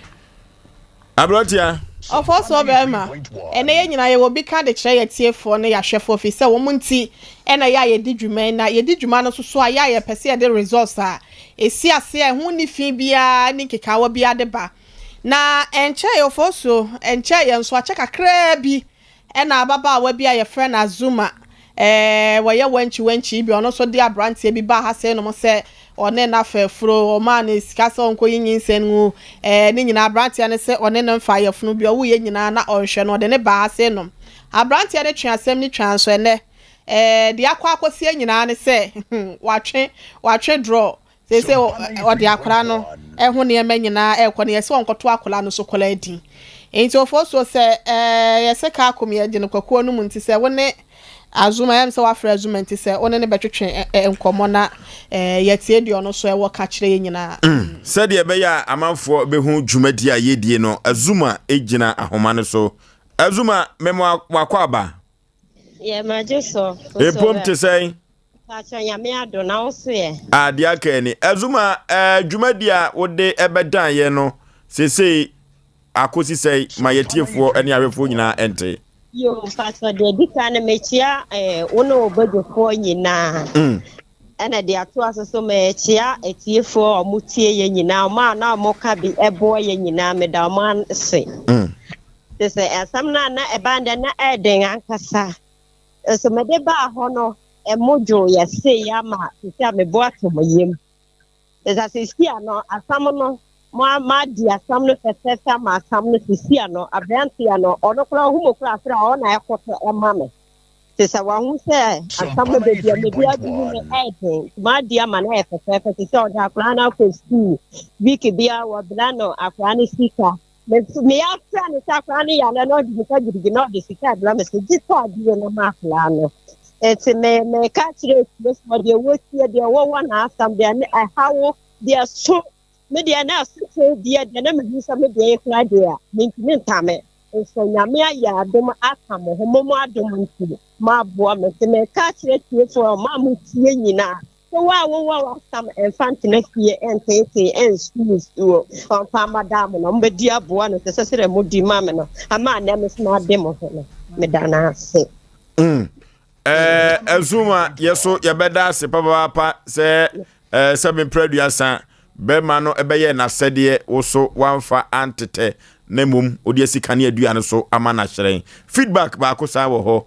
Aberanteɛ. Ɔfɔsoɔ bɛrima, ɛnɛ yɛn nyinaa yɛwɔ bi ka de kyerɛ yɛn atiefoɔ ne yɛn ahwɛfoɔ firi sɛ wɔn nti ɛna yɛ a yɛdi dwuma yi na yɛdi dwuma no nso so a yɛ a yɛpɛ sɛ yɛde results a. ɛsi ase a ɛho nni fi biara ne nkekaawa biara de ba. Na ɛnkyɛeɛ, Ofosuo, ɛnkyɛeɛ nso, akyɛ kakraa bi Ɛna ababaawa bi a yɛfrɛ no Azuma, ɛɛ, wɔyɛ wankyi wankyi yi bi, ɔno nso de aberanteɛ bi baa ha sei nom sɛ ɔne no afa afuro, ɔmaa no sika sɛ ɔnkɔyi nyinsɛn ngu, ɛɛ, ne nyinaa aberanteɛ no sɛ ɔne no mfa ayafunu bi, ɔwoeɛ nyinaa na ɔnhwɛ no, ɔde no baa ha sei nom. Aberanteɛ no twe asɛm no twaa nso ɛnnɛ, ɛɛ, deɛ akɔ akɔsie nyinaa ne sɛ, watwe, watwe draw, Seesei ɔde akwadaa no ho nneɛma nyinaa ɛrekɔ no yɛsɛ ɔnkɔto akwadaa no so kɔla din. Nti ofosuo sɛ ɛɛ yɛsɛ kaa kom yɛgye no kwakuo no mu nti sɛ wo ne Azuma ɛm sɛ wafrɛ Azuma nti sɛ wo ne no bɛtwetwe nkɔmmɔ na ɛɛ yɛtie deɛ ɔno so ɛwɔ ka kyerɛ yɛ nyinaa. Sɛdeɛ ɛbɛyɛ a amanfoɔ bɛhu dwumadie a yɛdie no, Azuma gyina ahoma no so. Azuma, mema wakɔ aba. Yɛ magye so. Epom te sɛn? Pakyɛ nyame ado na wo so yɛ. Ah, deɛ aka ni. Azuma, eh, dwumadi a wode ɛbɛdan yɛn no, seesei akosi sɛn ma yɛtiefoɔ ne ahwɛfoɔ nyinaa ɛnte? Yo, pakyɛ deɛ di kan no mekyia eh, wo ne wo badwofoɔ nyinaa. Ɛna de atoa so so mekyia atiefoɔ a wɔtie yɛn nyinaa, wɔn a na wɔka bi ɛboa yɛn nyinaa, meda wɔn ase. Te sɛ asɛm no a na ɛba ndɛ na ɛɛden ankasa. Nso mede baa hɔ no, ɛmo dwo yɛ sei ama sisi a mebo ato mo yam. Te sɛ sisi a no asɛm no mo adi asɛm no fɛfɛɛfɛ ama asɛm no sisi a no aberanteɛ no ɔno koraa ɔhu mo koraa afei a ɔno na ɛkoto ɛma me. Te sɛ wahu sɛ asɛm no baabi a mede aduru no ɛɛden nti madi ama no ayɛ fɛfɛɛfɛ te sɛ ɔde akwaraa no akɔ sukuu week biara wɔbra no akwaraa no sika. Meyɛ afrɛ no sɛ akwadaa no yare na ɔde sika gidigidi na ɔde sika brɛ me sɛ gye tɔ adeɛ no ma akwadaa no. Nti me meka kyerɛ atiefoɔ deɛ wɔtie deɛ wɔwɔ n'asɛm deɛ ne ɛha wo deɛ so me deɛ na ɛso kyɛn deɛ deɛ na mehu sɛ me deɛ yɛ kura deɛ a mentumi ntame nso nyame ayɛ adom aka mo ho mo mo adom nti moaboa me nti meka kyerɛ atiefoɔ ma motie nyinaa Sɛ wo a wowɔ w'asam mfa ntena fie nteetee nsu nsuo ɔmfa mmada mo na mobɛdi aboa no te sɛ sɛdeɛ modi ma me no ama nnɛ me so made mo ho no meda no ase. Mm. Eh, Azuma, yɛ so yɛbɛda ase papaapa sɛ eh, sɛ mepere aduasa bɛrima no ɛbɛyɛ n'asɛdeɛ wo so wamfa antetɛ na mmom wode asi kaneadua no so ama no ahyerɛn. Feedback baako saa wɔ hɔ.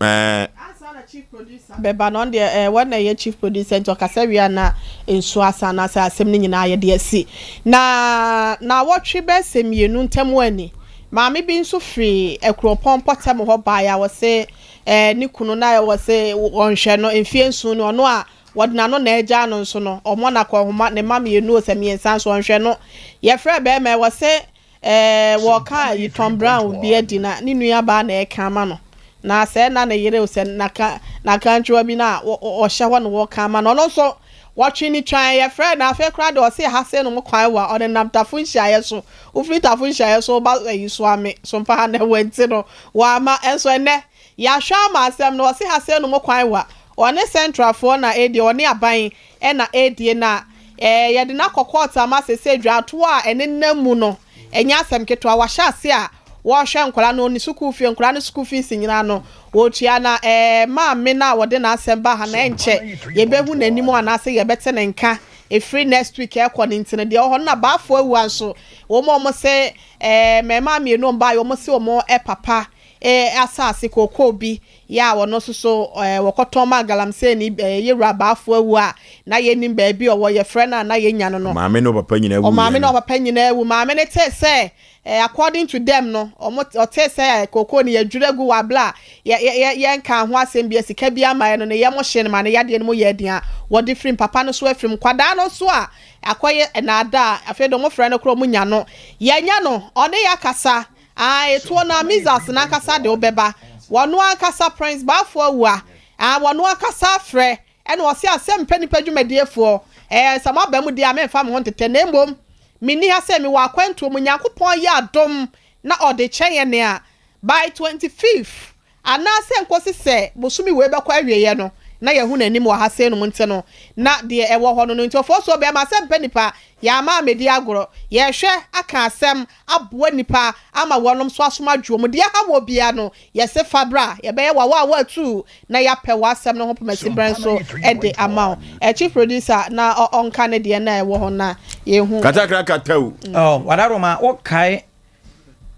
Ɛɛ. Ansa na chief producer bɛba no, ɔno deɛ ɛɛ wɔn na ɛyɛ chief producer nti ɔkasa wie a na nsuo asa anaasɛ asɛm no nyinaa yɛde asi. Na naawɔtwe bɛyɛ sɛ mmienu ntam ani, maame bi nso firi Akuropɔn mpɔtam hɔ baeɛ a ɔse ɛɛ ne kunu na ɔse ɔnhwɛ no mfeɛ nson ni ɔno a Wɔde n'ano na agyaa no nso no, ɔmmɔ no akɔnhoma, ne mma mmienu o sɛ mmiɛnsa nso ɔnhwɛ no. Yɛfrɛɛ barima yi, wɔse eh, wɔreka ayi Tom Brown bi adi na ne nua baa na ɛreka ama no. Na sɛ na ne yere o sɛ naka nakantwewa bi na ɔhyɛ hɔ na wɔreka ama no. Ɔno nso wɔtwe ne twan, yɛfrɛɛ no afei koraa deɛ ɔse ha sei nom kwan wa, ɔnenam Tafo nhyiaeɛ so. Wofiri Tafo nhyiaeɛ so woba ayi Soame, Sompa ha na ɛwɔ nti no, wɔama. Nso ɛnnɛ, Yɛahwɛ ama asɛm no, ɔse ha sei nom kwan wa, ɔne central foɔ na ɛredie, ɔne aban na ɛredie na eh, yɛde no akɔ court ama sesei dwatoɔ a ɛnenam mu no ɛnyɛ asɛm ketewa, wahyɛ ase a wɔrehwɛ nkwadaa no, ne sukuu fie, nkwadaa no sukuu fees nyinaa no wɔtua na eh, maame no a wɔde n'asɛm ba ha no ɛnkyɛ yɛbɛhu n'anim anaasɛ yɛbɛte ne nka ɛfiri next week ɛkɔ no nti no deɛ ɛwɔ hɔ no na baafoɔ awua nso wɔn a wɔn se eh, mmarima mmienu wɔn baeɛ wɔn se wɔn papa e asase kookoo bi yɛ a ɔno nso so e wɔkɔtɔn maa galamseyni e yɛ wura Baafo awu a na yɛnnim baabi a ɔwɔ, yɛfrɛ no a na yɛnnya no no. Ɔmaame ne ɔpapa nyinaa wuiɛ Ɔmaame ne no. ɔpapa nyinaa awu. Maame no tee sɛ e according to them no, wɔn ɔtee sɛ kookoo no yɛadwiri agu wɔ abere a yɛ yɛ yɛ yɛnkaa ho asɛm biara, sika biara mmaeɛ no, ne yam hyee no ma ne yadeɛ no mu yɛɛ den a wɔde firim. Papa no nso afirim. Nkwadaa no nso a akɔyɛ nnaadaa, afei deɛ wɔfrɛ no koraa wɔnnya no. Yɛanya no, ɔne yɛn akasa. Aah etoɔ no a measles no ankasa de wo bɛba wɔno ankasa Prince Bafo Awua aah wɔno ankasa afrɛ ɛna ɔse asɛm mpɛ nipa dwumadie foɔ ɛɛ sɛ moaba mu deɛ a menfa me ho ntetɛ na mmom menni ha sɛ mewɔ akwantuo mu Nyankopɔn yɛ adom na ɔde kyɛ yɛn a by 25th Anaasɛ nkosi sɛ bosome wei bɛkɔ awieɛ no, na yɛahu n'anim wɔ ha sei nom nti no na deɛ ɛwɔ hɔ no no nti Ofosuo bɛɛma sɛ mpɛ nipa yɛama amɛdi agorɔ yɛhwɛ aka asɛm aboa nipa ama wɔnom so asom adwoɔ mu deɛ ɛha wɔ biara no yɛse fa bra yɛbɛyɛ wawaawa atuu na yɛapɛ w'asɛm no ho pomasiberɛ nso de ama wo. Eh, chief producer na ɔnka ne deɛ na ɛwɔ hɔ na yɛhu. Katakra kataw. Oh, Wadaroma, wokae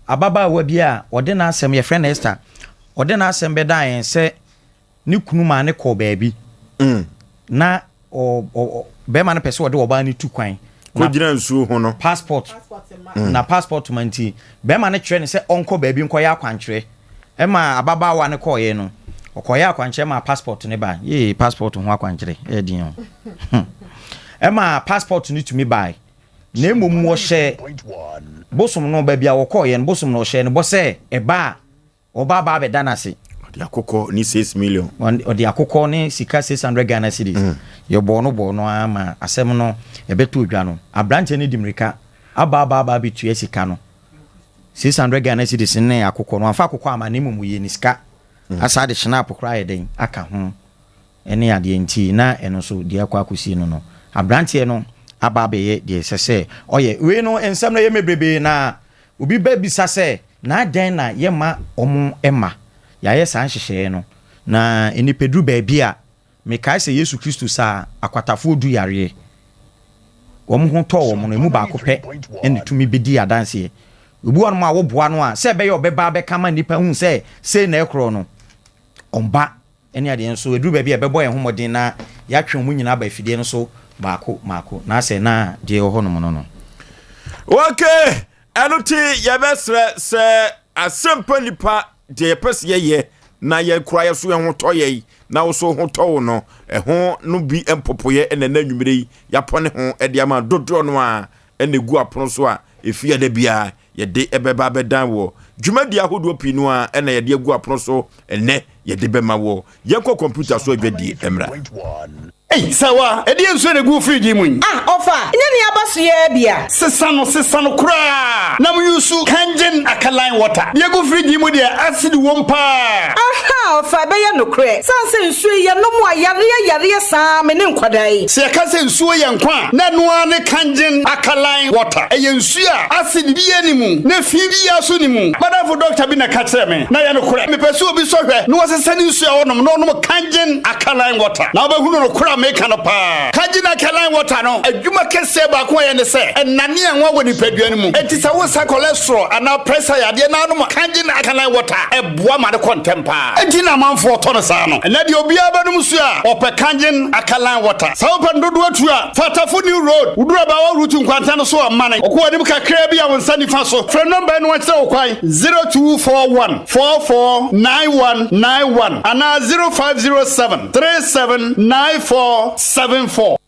ababaawa bi a ɔde n'asɛm, yɛfrɛ no Esther, ɔde n'asɛm bɛdaa yɛn sɛ ne kunu maa no kɔɔ baabi na bɛrima no pɛ sɛ ɔde ɔbaa no tu kwan. Kɔgyina nsuo ho no. Passport. Na passport ma nti bɛrima no kyerɛ no sɛ ɔnkɔ baabi nkɔyɛ akwankyerɛ. Ɛma ababaawa no kɔɔeɛ no, ɔkɔyɛ akwankyerɛ maa passport no bae. Yee, passport ho akwankyerɛ, ɛyɛ den o. Ɛma passport no tumi bae. Na mmom wɔhyɛ bosom no baabi a wɔkɔɔeɛ no, bosom no ɔhyɛɛ no bɔ sɛ ɛba a, Ɔba aba abɛda no ase. Ɔde akokɔ ne 6 million. Ɔde akokɔ ne sika 600 Ghana cedis. Yɛbɔɔ no bɔɔ no ara ma asɛm no ɛbɛtɔɔ dwa no, aberanteɛ no de mmirika aba aba aba abɛtua sika no. 600 Ghana cedis ne akokɔ no, wamfa akokɔ amma na mmom ɔyii ne sika asan de schnapp koraa ayɛ dɛn aka ho ne adeɛ nti na ɛno nso deɛ akɔ akɔsi no no, aberanteɛ no aba abɛyɛ deɛ ɛsɛ sɛ ɔyɛ. Wei no nsɛm no yɛ bebrebe na Obi bɛbisa sɛ, 'Na adɛn na yɛmma wɔn mma? Yɛayɛ saa nhyehyɛeɛ no, na nnipa duru baabi a, mekae sɛ Yesu Kristo saa akwatafoɔ du yareɛ. Wɔn ho tɔɔ wɔn no, emu baako pɛ na ɛtumi bɛdii adanseɛ. Obi wɔ hɔnom a woboa no a, sɛ ɛbɛyɛ a ɔbɛba abɛka ama nnipa ahu sɛ sei na ɛkorɔ no, ɔmba. ne adeɛ nso, ɛduru baabi a yɛbɛbɔ yɛn ho mmɔden na yɛatwe wɔn nyinaa aba afidie no so baako mmaako, na asɛ na deɛ ɛwɔ hɔnom no no. Ok, ɛno nti yɛbɛsrɛ sɛ asɛmpa nipa deɛ yɛpɛ sɛ yɛyɛ na yɛkora yɛ so yɛn ho tɔ yɛn na wo so ho tɔ wo no ɛho no bi mpopoyɛ ɛna ɛna anwummerɛ yi yɛapɔne ho ɛde ama dodoɔ no a ɛna ɛgu apono so a ɛfi ada biara yɛde ɛbɛba abɛdan wɔ dwumadi ahodoɔ pii no a ɛna yɛde agu apono so ɛnɛ yɛde bɛma wɔ yɛnkɔ kɔmputa so adwadie mmra. Ei, Sawa, ɛdeɛn nsuo na ɛgu wo fridge yi mu yi? Ah, ɔfa, nyɛ nea aba so yi ara bi a? Sesa no, sesa no koraa na mo use Kangen alkaline water. Deɛ ɛgu fridge yi mu deɛ, acid wom paa. Ahaa, ɔfa, ɛbɛyɛ nokorɛ. Sane sɛ nsuo yi, yɛnom a, yareɛ yareɛ saa me ne nkwadaa yi. Sɛ yɛka sɛ nsuo yɛ nkwa a, na ɛno ara ne Kangen alkaline water. Ɛyɛ nsuo a acid biara nni mu, na fi biara nso nni mu. M'adamfo dɔkta bi na ɛka kyerɛɛ me, na ɛyɛ nokorɛ. Mepɛ sɛ obi sɔ hwɛ na ɔsesa ne nsuo a ɔnom na ɔnom Kangen alkaline water, na wobɛhunu nokorɛ a meka no paa. Kangen alkaline water no, adwuma kɛseɛ baako a ɛyɛ ne sɛ, ɛnane anwa wɔ nipadua no mu. Enti sɛ woresa cholesterol anaa pressure yadeɛ na wonom Kangen alkaline water a, ɛboa ma no kɔ ntɛm paa. Enti na amanfoɔ tɔ no saa no. Ɛnnɛ deɛ obiara bɛnom nsuo a, ɔpɛ Kangen alkaline water. Sɛ wopɛ no dodoɔ tu a, fa Tafo New Road, woduru Abaawa Route nkwanta no so a, mane kɔ w'anim kakraa bi a wo nsa nifa so. Frɛ nɔmba yi na wɔnkyerɛ wo kwan, 0241 44 9191 anaa 0507 37 94 74.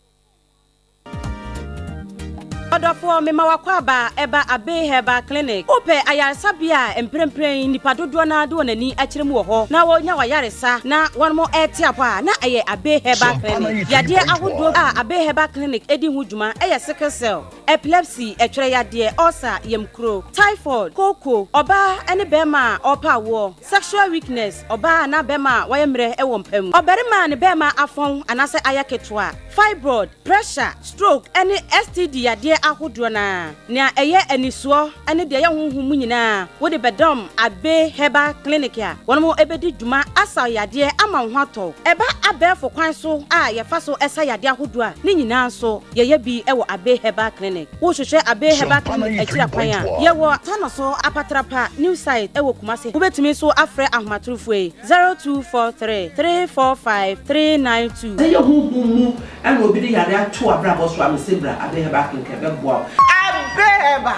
Ɔdɔfoɔ, mema w'akwaaba ɛba Abbey Herbal Clinic. Wopɛ ayaresabea a mprempren nnipa dodoɔ no ara de wɔn ani akyerɛ mu wɔ hɔ na wɔnya w'ayaresa na wɔn rete apɔ a, na ɛyɛ Abbey Herbal Clinic. Yadeɛ ahodoɔ a Abbey Herbal Clinic di ho dwuma yɛ sickle cell, epilepsy, ɛtwerɛ yadeɛ, ulcer, yamkuro, typhoid, kooko, ɔbaa ne barima a ɔrepɛ awoɔ, sexual weakness, ɔbaa anaa barima a wayɛ mmerɛ wɔ mpa mu, ɔbarima a ne barima afɔn anaasɛ ayɛ ketewa, fibroid, pressure, stroke ne STD yadeɛ ahodoɔ no ara, nea ɛyɛ anisoɔ ne deɛ ɛyɛ honhom mu nyinaa, wode bɛdɔm Abbey Herbal Clinic a wɔn bɛdi dwuma asa wo yadeɛ ama wo ho atɔ wo. Ɛba abɛɛfo kwan so a yɛfa so sa yadeɛ ahodoɔ a, ne nyinaa nso yɛyɛ bi wɔ Abbey Herbal Clinic. Wohwehwɛ Abbey Herbal Clinic akyiri akwan a, yɛwɔ Tanoso Apatrapa New Site wɔ Kumasi. Wobɛtumi nso afrɛ ahomatorofoɔ yi, 0243 345 392. Sɛ ɛyɛ honhom mu na obi de yare ato w'abrabɔ so a, mese bra Abbey Herbal Clinic ɛbɛboa wo. Abbey Herbal,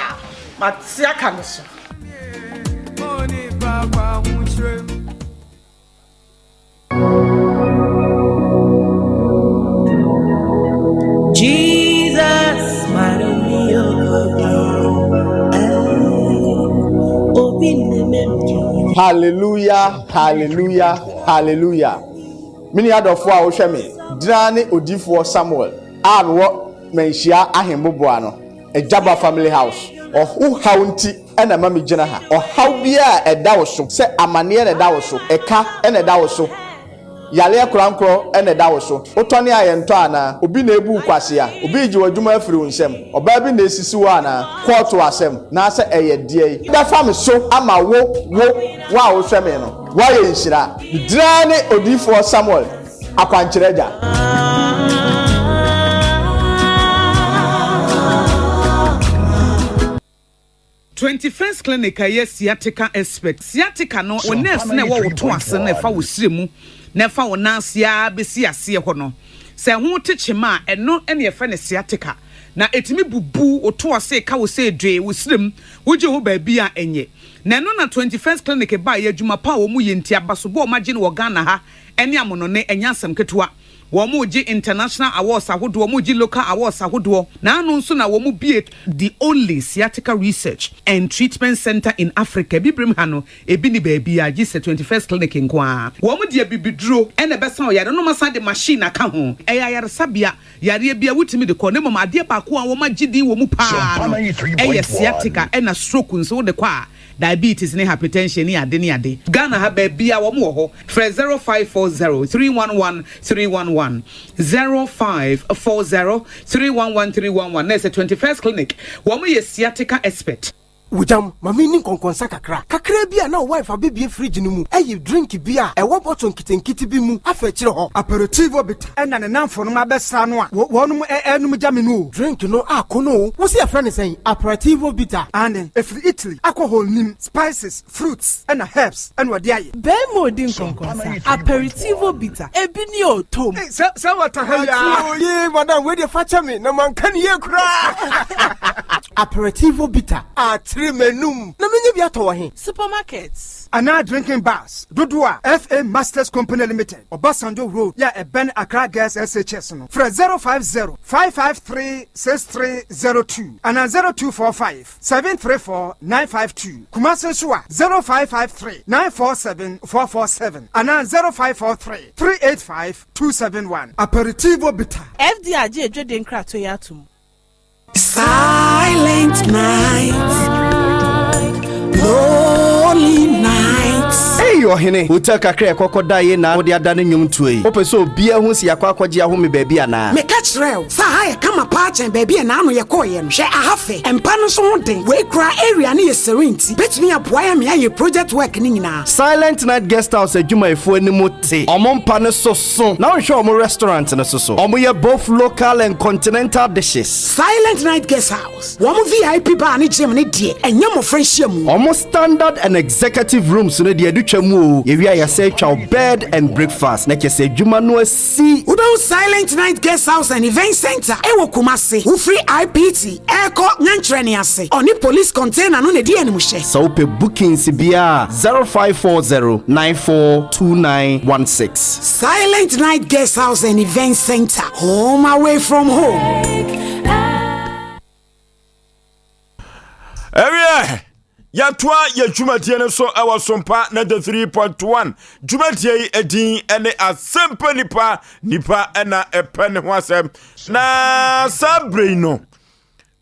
mate aka no so. Jesus, Hallelujah, hallelujah, hallelujah. Me nua dɔfoɔ a wohwɛ me, gyina ne odiyifoɔ Samuel a mewɔ Manhyia Ahemmoboa no, Agyaba Family House. Ɔho haw nti na ɛma megyina ha. Ɔhaw biara a ɛda wo so, sɛ amaneɛ na ɛda wo so, ɛka na ɛda wo so. Yareɛ korankorɔ na ɛda wo so. Wotɔne a yɛntɔ anaa? Obi na ebu wo kwasea? Obi regye w'adwuma afiri wo nsam? Ɔbaa bi na esisi wo anaa? Kɔɔto asɛm, naasɛ ɛyɛ deɛn? Bɛfa me so ama wo, wo, wo a wohwɛ me no, woayɛ nhyira. Me din ara ne Odiyifoɔ Samuel, Akwankyerɛ Agya. 21st Clinic a ɛyɛ sciatica expert. Sciatica no, wo nerves no a ɛwɔ wo to ase no na ɛfa wo srɛ mu na ɛfa wo nan ase ara bɛsi aseɛ hɔ no. Sɛ ɛho te kyema a, ɛno na yɛfrɛ no sciatica. Na ɛtumi bubu wo to ase ka wo sɛ dwee, wo srɛ mu, wogye ho baabi a ɛnyɛ. Na ɛno na 21st Clinic baeɛ, adwuma pa a wɔyɛ nti, abasobɔ a wɔagye no wɔ Ghana ha ne amonone, ɛnyɛ asɛm ketewa. Wɔregye international awards ahodoɔ, wɔregye local awards ahodoɔ, na ano nso na wɔbue the only sciatica research and treatment centre in Africa, Abibirem ha no, ebi nni baabiara gye sɛ 21st Clinic nko ara. Wɔde abibiduro na ɛbɛsa ɔyare no, na wɔasan de machine aka ho. Ɛyɛ ayaresabea, yareɛ biara wotumi de kɔ, na mmom adeɛ baako a wɔagye din wɔ mu pa ara no yɛ sciatica, ɛna stroke nso wode kɔ a, Diabetes ne hypertension ne ade ne ade. Ghana ha baabiaa wɔn wɔ hɔ. Frɛ 0540 311 311, 0540 311 311 na ɛsɛ 21st Clinic. Wɔn yɛ sciatica expert. Wogyam, ma menni nkɔnkɔnsa kakra. Kakraa bi a na wo wife abɛbue fridge no mu ayi drink bi a ɛwɔ bottle nketenkete bi mu afa akyire hɔ. Aperitivo bitter. Ɛna ne namfonom abɛsra no a wɔnom ɛɛnom gya me no o. Drink no akɔ no o. Wo se yɛfrɛ no sɛn? Aperitivo bitter. Aane, ɛfiri Italy, alcohol nnim, spices, fruits ɛna herbs ɛna wɔde ayɛ. Barima odi nkɔnkɔnsa, aperitivo bitter, ebi ni o, tom. Ei, sɛ, sɛ wɔta ha yi aa. Ati o, yee, madam, wei deɛ fa kyɛ me, na manka no yie koraa. Aperitivo bitter, atere m'anum. Na menya bi atɔ wɔ he? Supermarkets. Anaa drinking bars dodoɔ a FA Masters Company Limited, Obasanjo Road yɛ a ɛbɛn Accra Girls SHS no, frɛ 050 553 6302 anaa 0245 734 952. Kumasi nso a, 0553 947 447 anaa 0543 385 271. Aperitivo Bitter. FDA agye adwadie nkratoɔ yi atom. Silent night, lonely night. Ei ɔhene, hotel kakra a yɛkɔkɔ daeɛ na wode adane nnwomtoɔ yi. Wopɛ sɛ obiara hu sɛ yɛakɔ akɔgye ahome baabi anaa? Meka kyerɛɛ wo sɛ aha yɛ kama paa kyɛn baabi a naano yɛkɔeɛ no. Hwɛ aha fɛ, mpa no nso ho den. Wei koraa area no yɛ serene nti bɛtumi aboa yɛn ma yɛayɛ project work no nyinaa. Silent Night Guest House adwumayɛfoɔ anim te. Wɔn mpa no so so na wonhwɛ wɔn restaurant no so so. Wɔyɛ both local and continental dishes. Silent Night Guest House, wɔn VIP bar ne gym no deɛ, ɛnyɛ mmɔfra nhyiamu. Wɔn standard and executive rooms no deɛ, ɛdu twa mu o. Yɛwie a yɛsan atwa wo bed and breakfast na kyerɛ sɛ adwuma no asi. Wobɛhu Silent Night Guest House and Event Centre wɔ Kumasi. Wofiri IPT rekɔ Nyankyerɛne ase, ɔne police container no na ɛdi animhyɛ. Sɛ wopɛ bookings biara a, 0540 942916. Silent Night Guest House and Event Centre, home away from home. Ɛwiɛ, yɛtoa yɛ dwumadie no so ɛwɔ Sompa 93.1. Dwumadie yi edin ɛne Asɛmpa Nipa, nipa ɛna ɛpɛ ne ho asɛm. Na saa berɛ yi no,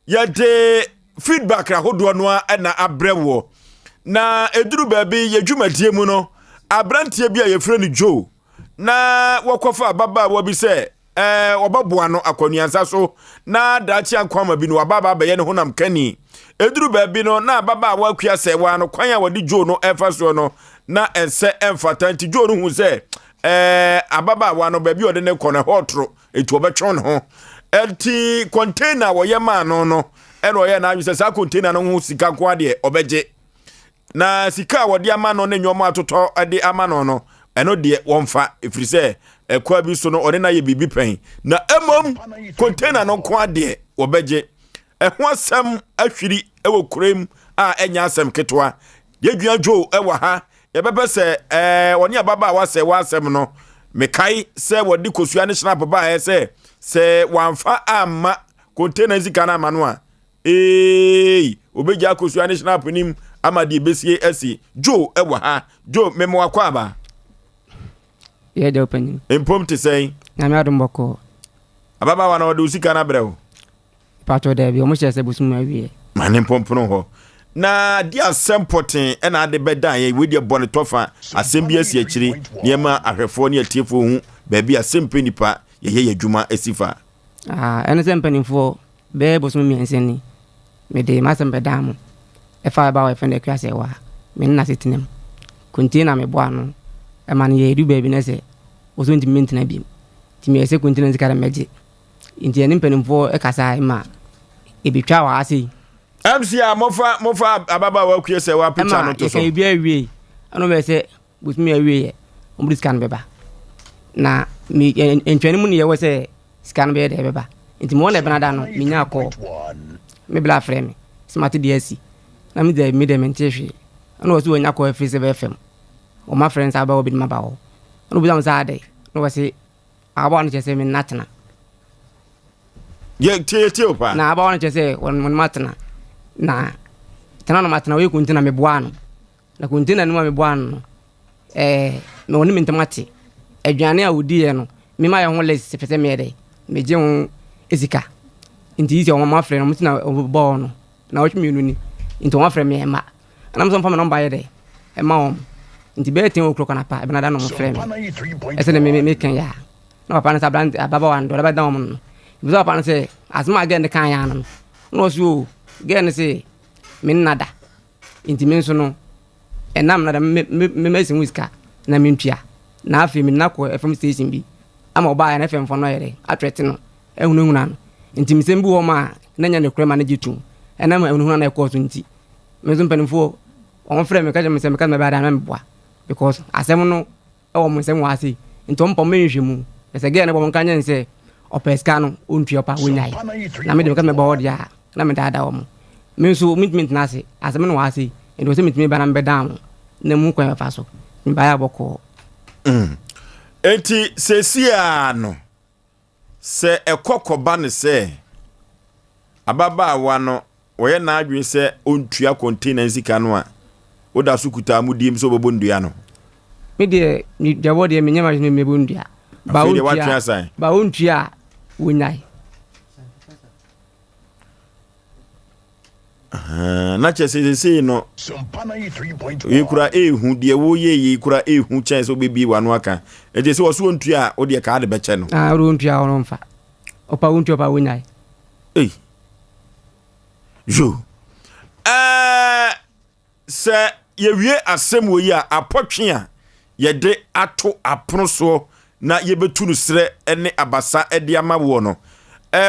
yɛde feedback ahodoɔ no ara na abrɛ woɔ. Na ɛduru baabi yɛ dwumadie mu no, aberanteɛ bi a yɛfrɛ no Joe na wɔkɔfa ababaawa bi sɛ ɛɛ wɔbɛboa no akɔnuansa so na daakye ankwama bi no waba aba abɛyɛ ne honam kani. Ɛduru baabi no na ababaawa akua sɛ waa no kwan a wɔde Joe no ɛfa soɔ no na ɛnsɛ ɛmfata nti Joe no hu sɛ ɛɛ ababaawa no baabi a ɔde ne kɔ no ɛhɔ ɔtoro Enti ɔbɛtwɛn ne ho. Enti container a wɔyɛ maa no no, ɛna ɔyɛ n'adwene sɛ saa container no ho sika nko adeɛ ɔbɛgye. Na sika a wɔde ama no ne nneɛma atotɔ de ama no no, ɛno deɛ wɔmfa, ɛfiri sɛ ɛkwa bi so no ɔne no ayɛ biribi pɛn. Na mmom container no nko adeɛ wɔbɛgye. Ɛho asɛm ahwiri wɔ kurom a ɛnyɛ asɛm ketewa. Yɛdua Joe wɔ ha Yɛbɛpɛ sɛ ɛɛ wɔne ababaawa sɛ w'asɛm no. Mekae sɛ wɔde kosua ne hyinap baeɛ sɛ sɛ wamfa amma container sika no ama no a, eei, obɛgyaa kosua ne hyinap nim ama deɛ ɛbɛsie asi. Joe wɔ ha. Joe, mema wakɔ aba. Yɛ deɛ ɔpanyin. Mpom te sɛn? Nyame adom bɔkɔɔ. Ababaawa no ɔde wo sika no abrɛ wo? Paatwɔ daabi, ɔmo hyɛ sɛ bosom awie. Ma ne mpɔmpono hɔ. Na de asɛm pɔtee na ade bɛdan yɛn. Wei deɛ bɔ ne tɔfa. Asɛm bi asi akyiri. Nneɛma ahwɛfoɔ ne atiefoɔ hu baabi a sɛmpɛ nipa yɛyɛ yɛn adwuma asi fa. Ah, ɛne sɛ mpanimfoɔ bɛyɛ bosome mmiɛnsa ni mede m'asɛm bɛdaa mo ɛfa ɛba a wɔfrɛ no Akua Sɛwa me ne n'asetena mu. Kontie na mebɔ ano ɛma no yɛ ɛdu baabi na sɛ wɔsɛ ntumi mentena biom nti meyɛ sɛ kontie na sika dɛ mɛgye nti ɛne mpanimfoɔ ɛkasae ma ɛbɛtwa wɔ ha sei. MC a mofa mofa ababaawa akue sɛ wa picture no to so. Ɛma yɛka ebi awie ɛna ɔbɛyɛ sɛ bosome awie yɛ wɔn de sika no bɛba na me ntwɛn mu ne yɛwɔ sɛ sika no bɛyɛ dɛ ɛbɛba nti mo wɔn na ɛbɛn ada no menya kɔɔ me bla frɛ me sɛ mate deɛ asi na me deɛ me deɛ mente hwee ɛna wɔ so wɔnya kɔɔ afiri sɛ bɛyɛ fam wɔn afrɛ no sɛ abɛwɔ bi de ma ba hɔ ɛna obisa mo sɛ adɛ na wɔ se ababaawa no kyerɛ sɛ me nna tena Yɛ tie tie o paa. Na abawa no kyerɛ sɛ wɔn wɔn atena na tena no matena wɔyɛ konti na meboa no na konti na no mu a meboa no no ɛɛ na wɔne me ntam ate aduane a wɔdiiɛ no mema yɛ ho list fɛ sɛ meyɛ dɛ megye ho sika nti yi sɛ wɔn afrɛ no wɔn ti na wɔbɔɔ no na wɔtwe mmienu ni nti wɔn afrɛ me ɛma ɛnam sɛ wɔmfa me nɔmba yɛ dɛ ɛma wɔn nti bɛyɛ ten o'clock anapa ɛbɛnada na wɔn frɛ me ɛsɛ dɛ me me kɛn yɛ a Na papa no sɛ aberante ababaawa no deɛ ɔde bɛda wɔn no. Bisa papa no sɛ asɛm a gɛɛ no kan ya no no. Na ɔsi o gɛɛ no se me nna da nti me nso no ɛnam nna da me me me mɛsi ho sika na mentua. Na afei me nna kɔ FM station bi ama ɔbaa yɛ na FM fo no ayɛ dɛ atwɛte no ahunahuna no. Nti nsɛm bi wɔ hɔ ma na nyɛ nokorɛ ma no gye tom. Ɛnam ahunahuna na ɛkɔɔ so nti me nso mpanimfoɔ wɔn frɛ me ka kyerɛ me sɛ meka sɛ mɛba da na meboa because asɛm no wɔ mo nsam wɔ ha sei nti ɔmo pɛ ɔmo nhwɛ mu na sɛ girl no bɔ mo nka nyɛ ne sɛ ɔpɛ sika no ɔntua ɔpɛ a wɔnyae na me de meka mɛbɔ hɔ deɛ a na medaadaa wɔn me nso mentumi ntena ase asɛm no wɔ ha sei nti wɔ sɛ metumi ba na mebɛdan mo na mu kwan bɛfa so mebaeɛ a bɔkɔɔ. Mm. Enti seesei ara no, Sɛ ɛkɔ kɔba no sɛ ababaawa no ɔyɛ n'adwene sɛ ɔntua container no sika no a, woda so kuta amudie mu sɛ wobɛbɔ nnua no? Me deɛ, duabɔ deɛ menyɛ m'adwene sɛ mɛbɔ nnua. Ba Afei deɛ woatwe asan. Ba ɔntua a, wɔnyae. na kyerɛ sɛ sesei no wei kura ehu deɛ woyɛ yi kura ehu kyɛn sɛ wobɛbie w'ano aka ɛnti sɛ wɔso wɔntua a wodeɛ kaa de bɛkyɛ no ah, wode wɔntua a wɔmfa ɔpa wontua ɔpa wonyae ei yo ɛɛ Sɛ yɛwie asɛm wei a, apɔtwe a yɛde ato apono soɔ na yɛbɛtu no serɛ ne abasa de ama woɔ no,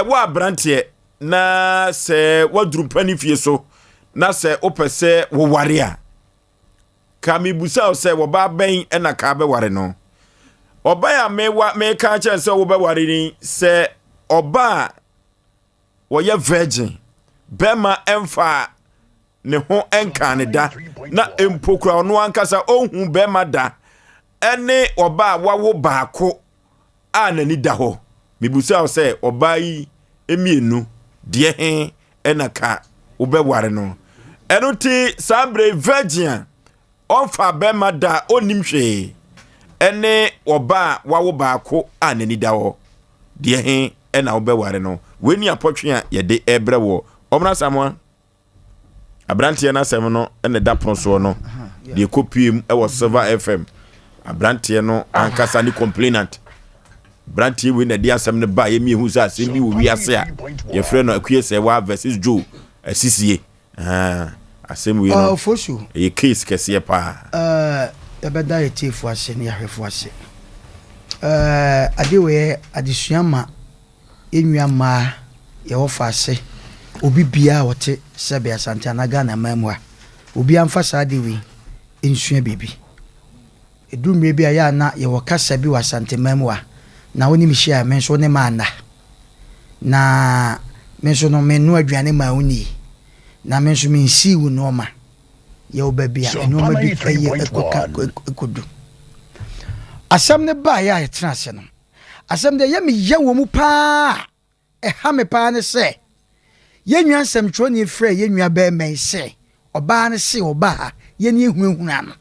wo aberanteɛ, na sɛ woaduru mpanin fie so na sɛ wopɛ sɛ woware a, ka mebusa wo sɛ wɔbaa bɛn na ka bɛware no? Ɔbaa a mewa meka kyerɛ sɛ wobɛware ni sɛ ɔbaa wɔyɛ virgin bɛrima ɛmfa ne ho nkaa ne da na mpo kura ɔno ankasa ɔnhu bɛrima da ɛne ɔbaa a wawo baako a n'ani da hɔ mebusa wo sɛ ɔbaa yi mmienu deɛ he ɛna ka wobɛware no ɛno nti saa berɛ virgin a Ɔmfaa bɛrima da a ɔnnim hwee ne ɔbaa a wawo baako a n'ani da hɔ. Deɛ he na wobɛware no? Wei ne apɔtwe a yɛde rebrɛ woɔ. Ɔmmra Asamoah. Aberanteɛ no asɛm no na ɛda pono soɔ no, deɛ ɛkɔpue mu wɔ Silver FM. Aberanteɛ no ankasa ne complainant. Aberanteɛ wei na ɛde asɛm no baeɛ mmiɛhu sɛ asɛm bi wɔ wiase a yɛfrɛ no Akua Sɛwa versus Joe Asisie. Ahaa asɛm wei no Fosu. Ɛyɛ case kɛseɛ paa. Yɛbɛda yɛ tiefo ase ne yɛahwɛfo ase. Adeɛ wei yɛ adesua ma yɛn nua mmaa yɛwɔ faase obi biara a ɔte sɛbe Asante anaa Ghana man mu ha. Obiara mfa saa adeɛ wei nsua biribi. Ɛduru mmerɛ bi a yɛ a na yɛwɔ kasa bi wɔ Asante man mu ha na wo ne me hyia a me nso wo ne manna. Na me nso no, mennoa aduane maa wo nnii, na me nso mensii wo nnoɔma. Yɛwɔ baabi a nnoɔma bi yɛ kɔka kɔdu. Asɛm no baeɛ a yɛtena ase no, asɛm deɛ ɛyɛ me ya wɔ mu paa a ɛha me paa ne sɛ, yɛn nua nsɛmtwerɛni frɛɛ yɛn nua barima yi sɛ ɔbaa no se ɔbaa ha yɛn ehunahuna no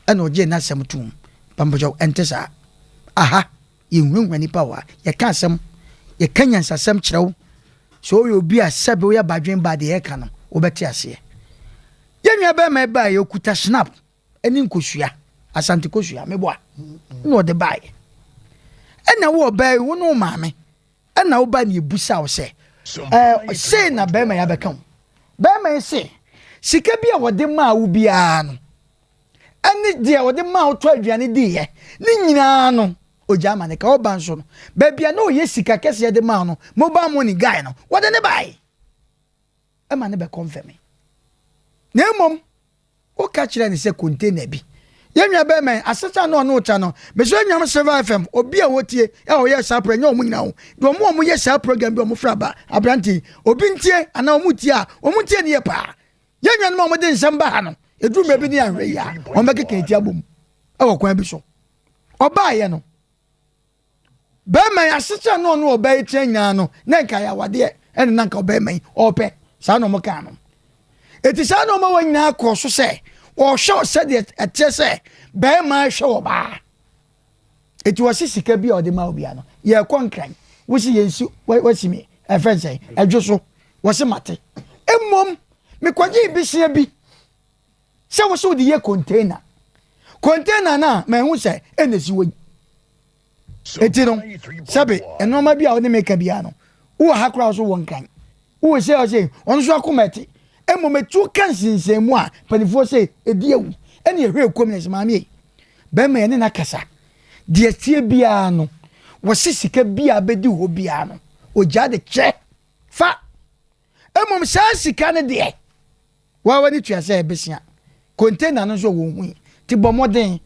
ɛna ɔgyee n'asɛm toom. Mpamokyɛw, ɛnte saa. Aha. Yɛnhunahuna nnipa wɔ ha. Yɛka asɛm, yɛka nyansasɛm kyerɛ wo. Sɛ woyɛ obi a sɛbe woyɛ badwen ba a, deɛ yɛka no, wobɛte aseɛ. Yɛn nua bɛrima yi baeɛ, ɔkuta snap ne nkosua, Asante kosua, meboa, na ɔde baeɛ. Ɛna wo ɔbaa yi, wo ne wo maame, ɛna wo ba ne ebusa wo sɛ, ɛɛ, sei na bɛrima yi abɛka wo. Bɛrima yi se, sika bi a wɔde maa wo biara no, ɛne deɛ wɔde maa wo tɔ aduane diiɛ, ne nyinaa no, ogya ama ne ka. Ɔba nso no, baabi a na ɔyɛ sika kɛseɛ de maa no, mobile money guy no, wɔde ne bae. Ɛma ne bɛkɔmfɛme. Na mmom, Woka kyerɛɛ no sɛ container bi. Yɛn nua bɛrima yi, asetra na ɔne wo tra no, mesrɛ anuanom Silver FM, obi a wɔtie a ɔyɛ saa program, nyɛ wɔn nyinaa o, deɛ wɔn a wɔyɛ saa program bi a wɔfrɛ aba aberante yi, obi ntie anaa wɔn tie a, wɔn ntie no yie paa. Yɛn nuanom a wɔde nsɛm ba ha no, ɛduru mmerɛ bi ne yɛanhwɛ yie a, wɔbɛkeka yɛn ti abom wɔ kwan bi so. Ɔbaeɛ no, Bɛrima yi asekyerɛ na ɔne ɔbaa yi tena nyinaa no na nka yɛ awadeɛ ɛna na nka ɔbɛrima yi ɔpɛ saa na ɔmo kaa no eti saa na ɔmo wɔ nyinaa kɔɔ so sɛ ɔhwɛ sɛdeɛ ɛteɛ sɛ bɛrima hwɛ ɔbaa eti wɔsi sika bi a ɔde ma obia no yɛkɔ nkran wosi yɛn si wɔsi mi ɛfɛ nsɛn ɛdwo so wɔsi mate mmom mekɔgye bisia bi Sɛ wo sɛ wode yɛ container. Container no a mahu sɛ ɛna esi hɔ yi. Eti no, sɛbe nneɛma bi a wode meka biara no, wowɔ ha koraa so wɔ nkran. Wowɔ sɛ ɔsɛ ɔno nso akoma ɛte. Mmom etuo ka nsinsɛnmu a mpanimfoɔ sɛ edi awu. Ɛna ɛhwɛ ekuom na ɛsɛ maame yi. Bɛrima yɛne no akasa. Deɛ ɛteɛ biara no, wɔse sika bi a bɛdi hɔ biara no, ogyaa de kyɛ fa. Mmom saa sika no deɛ, Waa w'ani tua sɛ ɛbesea. Container no nso wɔnhui. Nti bɔ mmɔden.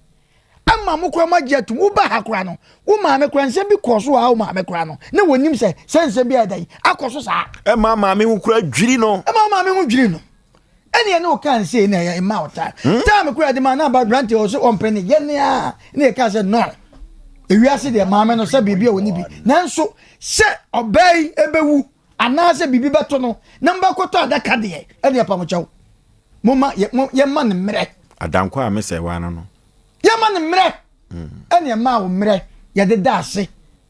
Ama mo koraa moagye atum. Woba ha koraa no, wo maame koraa nsɛm bi kɔɔ so wɔ ha wo maame koraa no, na wɔnim sɛ sɛ nsɛm bi ayɛ dɛn akɔ so saa. Ɛma maame ho koraa dwiri no. Ɛma maame ho dwiri no. Ɛne ɛne wo kaa no sei na ɛyɛ mma wo time. Hmm? Time koraa de ma na aba aberante wɔ so ɔmpɛ ne yɛ ne a ne yɛ kaa sɛ no. Ewiase deɛ maame no sɛ biribi a wɔni bi. Nanso sɛ ɔbaa yi ɛbɛwu Anaasɛ biribi bɛto no na mobɛkɔtɔ adaka deɛ, ɛne ɛpa mo kyɛw. Momma yɛmma no mmerɛ. Adankwa a mesɛe waa no no. Yɛmma no mmerɛ. Ɛne ɛmaa wo mmerɛ yɛde da ase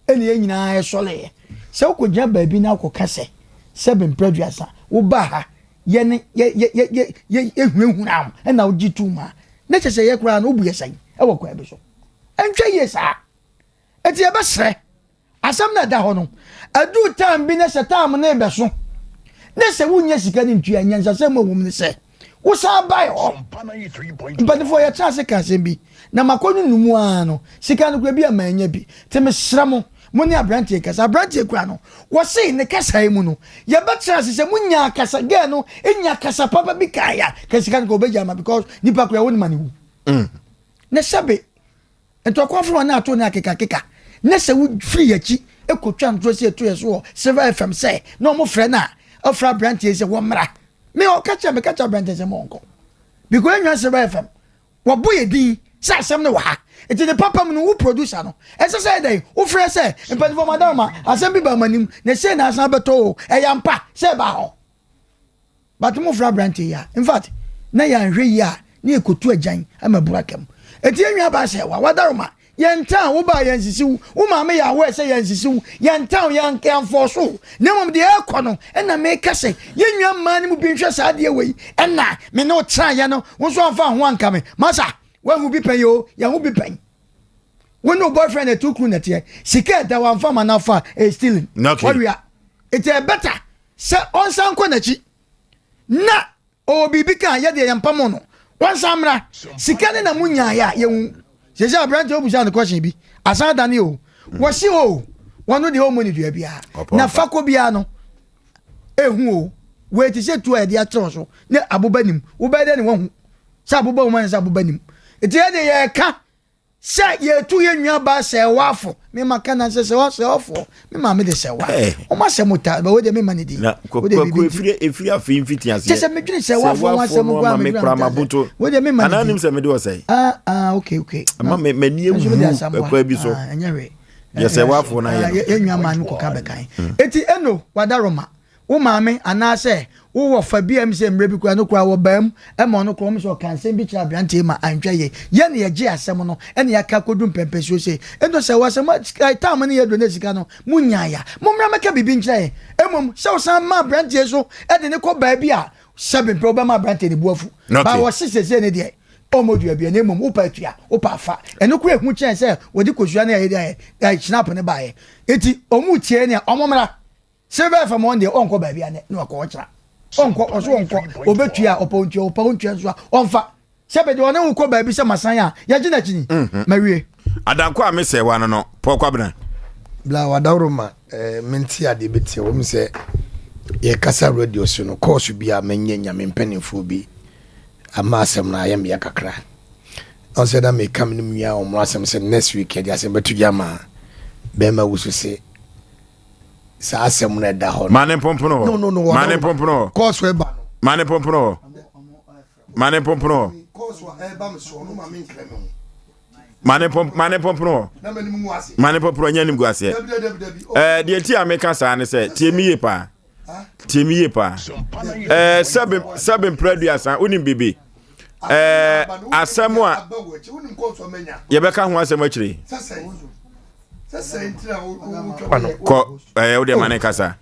ɛne yɛn nyinaa yɛsɔreeɛ. Sɛ wokɔgyina baabi na wokɔka sɛ, sɛbe mprɛ aduasa, wobaa ha, yɛne yɛ yɛ yɛ yɛ yɛ yɛhunahunaa wo ɛna wogye too mu a, na kyerɛ sɛ yɛ koraa no wobu yɛ sɛn ɛwɔ kwan bi so. Ɛntwa yie saa. Enti yɛbɛsrɛ Asɛm no a ɛda hɔ no, ɛduru time bi na sɛ time no rebɛso na sɛ wonnya sika no ntua, nyansasɛm a ɛwɔ mu ne sɛ wosan bae hɔ. Mpanimfoɔ yɛtena ase ka asɛm bi na makɔnunu mu ara no, sika no kora bi a mannya bi. Nti mesrɛ mo, mo ne aberanteɛ nkasa. Aberanteɛ kura no, wɔse ne kasa yi mu no, yɛbɛtena ase sɛ monya kasa, girl no nya kasa papa bi kae a, ka sika no ka wɔbɛgya ama because nipa kora wo ne ma ne wu. Mm. Ne sɛbe Ntɔkwa foro ne ato ne akekakeka ne sɛ wo firi yɛkyi kɔ twa ntorɔ si ɛto yɛ so wɔ Silver FM sɛ na ɔmo frɛ no a ɔfrɛ abranteɛ yi sɛ wɔmmra me ɔka kyerɛ me ka kyerɛ abranteɛ sɛ mo ɔnkɔ because enwa Silver FM wɔbɔ yɛ din sɛ asɛm no wɔ ha nti ne papa mu no wo producer no ɛsɛ sɛ ɛdɛn wofrɛ sɛ mpanimfoɔ madam ma asɛm bi ba mo anim na sei na asan bɛtɔ o ɛyɛ ampa sɛ ɛba hɔ But mo frɛ aberanteɛ yi a, in fact, na yɛanhwɛ yie a, na yɛkɔtu agyan ama aburu aka mu. Enti yɛn nua baa sɛ, wa wadaroma, yɛntan wo baa yɛnsisi wo, wo maame yɛ aware sɛ yɛnsisi wo, yɛntan wo, yɛn yɛnfɔɔso wo, na mmom deɛ ɛrekɔ no, ɛna meka sɛ, yɛn nua mmaa no mu bi nhwɛ saa adeɛ wei, ɛna me ne wo tenaeɛ no, wo nso amfa ho anka me. Masa, woahu bi pɛn o, yɛahu bi pɛn. Wo ne wo boyfriend ɛto kunu nɛteɛ, sika ɛda wamfa ma no afa, ɛyɛ stealing. Okay. Wawia. Enti ɛyɛ better Sɛ ɔnsan nkɔ n'akyi na ɔwɔ biribi ka a, yɛ deɛ yɛmpamo no. Ɔnsan mmra. Sika ne na mo nyaeɛ a yɛhu. Sɛsɛ aberanteɛ wobusaa no question bi, asan adane o. Wɔse o, wɔno deɛ ɔmmɔ ne dua biara. Na fa kɔ biara no, ɛhu o. Wei te sɛ tuo a yɛde akyerɛ so ne aboba nim. Wobɛyɛ dɛ ne wahu sɛ aboba wɔ mu anasɛ aboba nim. Nti yɛ deɛ yɛreka Sɛ yɛtu yɛn nua baa sɛɛwafo, me ma ka na sɛ sɛɛwa sɛɛwafoɔ, me maame de sɛɛwa. Wɔn asɛm ta, bɛ wo deɛ me ma ne din. Na kwaku efiri efiri afei mfiti aseɛ. Kyɛ sɛ medwene sɛɛwafoɔ ho asɛm nko a medwene kora ma boto. Wo deɛ me ma ne din. Anaa nim sɛ mede ɔsɛe. Ah ah okay okay. Ama me m'ani ewu ɛkwan bi so. Ah ɛnyɛ hwee. Deɛ sɛɛwafoɔ no ayɛ no. Yɛn nua maa no kɔka bɛkan. Eti eno wadaroma. Wo maame anaasɛ wo wɔfa bi a ɛm sɛ mmerɛ bi koraa no koraa wɔbaa mu ma ɔno koraa wɔn sɛ ɔka nsɛm bi kyerɛ aberanteɛ yi ma antwa yie. Yɛn na yɛgye asɛm no ɛna yɛaka akɔdu mpɛmpɛnsuo sei. Ɛnto sɛ wɔ asɛm a time no yɛ duro na sika no mo nyaeɛ a, mommra mmɛka biribi nkyerɛ yɛn. Mmom sɛ wosan ma aberanteɛ so de no kɔ baabi a. Sɛbe mpɛ wobɛma aberanteɛ ne bo afu. Okay. Ba wɔse seesei ne deɛ ɔmmɔ dua bia na mmom wopɛ atua, wopɛ afa. Ɛno koraa ɛhu kyɛn sɛ wɔde kosua ne ɛyɛ deɛ ayɛ hyinap ne baeɛ. Enti ɔmo tie nea ɔmo mmra. Silver FM wɔn deɛ ɔnkɔ baabi a nɛ na wakɔ ɔkyena. Ɔnkɔ, ɔso ɔnkɔ, ɔbɛtua a ɔpɛ ɔntua, ɔpɛ ɔntua nso a ɔmfa. Sɛbe deɛ ɔne wo kɔ baabi sɛ masan a yɛgye n'akyi ni. Mawie. Adanko a mesɛe wa no no, Paul Kwabena. Bla wadaworo ma eh, mente adeɛ bɛtia wɔ mu sɛ yɛkasa radio so no kɔɔso bi a manyɛ nyame mpanimfoɔ bi ama asɛm no ayɛ meya kakra ɔn sɛ na meka me no nua ɔmo asɛm sɛ next week yɛde asɛm bɛto gya ma bɛrima wusu se saa asɛm no ɛda hɔ no Ma ne mpompono hɔ. No, no, no, Ma ne mpompono hɔ. Kɔɔso ɛba no Ma ne mpompono hɔ. Ma ne mpompono hɔ. Kɔɔso a ɛba me soɔ no ma menkra me ho Ma ne mpom ma ne mpompono hɔ. na m'anim ngu ase Ma ne mpompono nyɛ anim gu aseɛ. Dabi, dabi, dabi. Oh. Ɛɛ deɛ nti a meka saa ne sɛ tie mi yie paa. Tie mi yie paa. Ɛɛ sɛbe sɛbe mpere aduasa wonim biribi. Ɛɛ asɛm a yɛbɛka ho asɛm akyire. Kɔ ɛɛ wo deɛ ma ne kasa.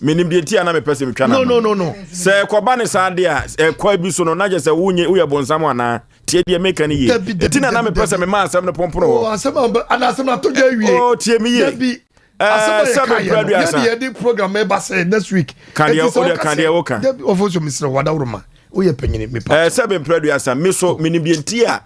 Menim deɛ nti a na mepɛ sɛ metwa no no no no sɛ ɛkɔba ne saa deɛ a ɛkɔ bi so no na kyɛ sɛ wonyɛ woyɛ bonsam anaa tie deɛ meka no yie ɛti na na mepɛ sɛ mema asɛm no pompono hɔ oh, asɛm a ana asɛm no atɔ dwa awie oh, tie me yie dabi asɛm a yɛka yɛ no yɛde yɛde program ɛba sɛ next week ka deɛ wodeɛ ka deɛ woka dabi ɔfo so mesrɛ wadaworo ma woyɛ panyini mepa sɛ bemprɛ aduasa me so menim deɛ nti a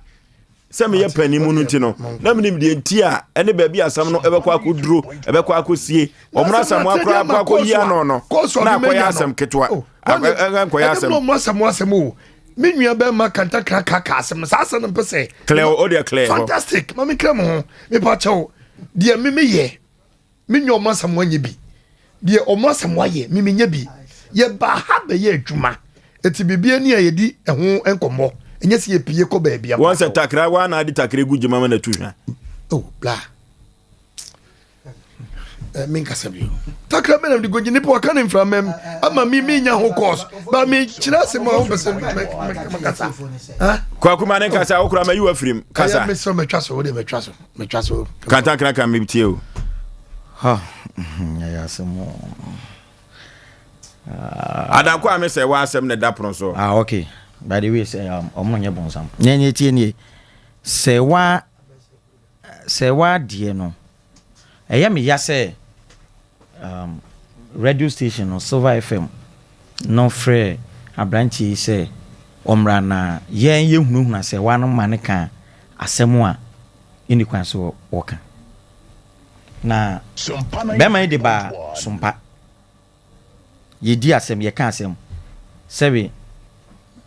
sɛ meyɛ panin mu no nti no na menim deɛ nti a ɛne baabi asɛm no ɛbɛkɔ akɔduro ɛbɛkɔ akɔsie ɔmono asɛm akora akɔ akɔyi ano no na akɔyɛ asɛm ketewa oh, nkɔyɛ asɛm asɛm asɛm o me nua bɛrima kantakra kaka asɛm no saa asɛm no mpɛ sɛ clear o deɛ clear fantastic ma menkra mo ho mepa kyɛw deɛ me meyɛ Me nyɛ ɔmo asɛm wanyɛ bi. Deɛ ɔmo asɛm wayɛ me menyɛ bi. Yɛbaa ha bɛyɛ adwuma. Eti biribi ani a yɛdi ɛho nkɔmmɔ. Ɛnyɛ sɛ yɛpie kɔ baabi Wɔn sɛ takra waa na ade takra gu gyema ma na tu hwa. Oh, bla. Eh, menkasa bio. Takra bɛ na mede gogye nipa waka ne mframa mu ama me menya ho course. Ba me kyerɛ asɛm a wompɛ sɛ mekasa. Kwaku ma ne nkasa wokora ma yi wafirim kasa. Ɛyɛ mesrɛ matwa so wode matwa so. Metwa so. Kantankraka metie o. Ha, ɛyɛ asɛm o. Adanko a mesɛ w'asɛm na ɛda pono so. Ah, okay. By the way, sɛ um, ɔmo nyɛ bonsam. Nyɛ nyɛ tie nie. Sɛ wa sɛ wa deɛ no, ɛyɛ me ya sɛ um, radio station no Silver FM no frɛ aberanteɛ yi sɛ ɔmmra na yɛn yɛhunahuna sɛ wa no ma no ka asɛm a ɛnni kwan so wɔka. Na bɛrima yi de baa Sompa. Yɛdi asɛm, yɛka asɛm. Sɛbe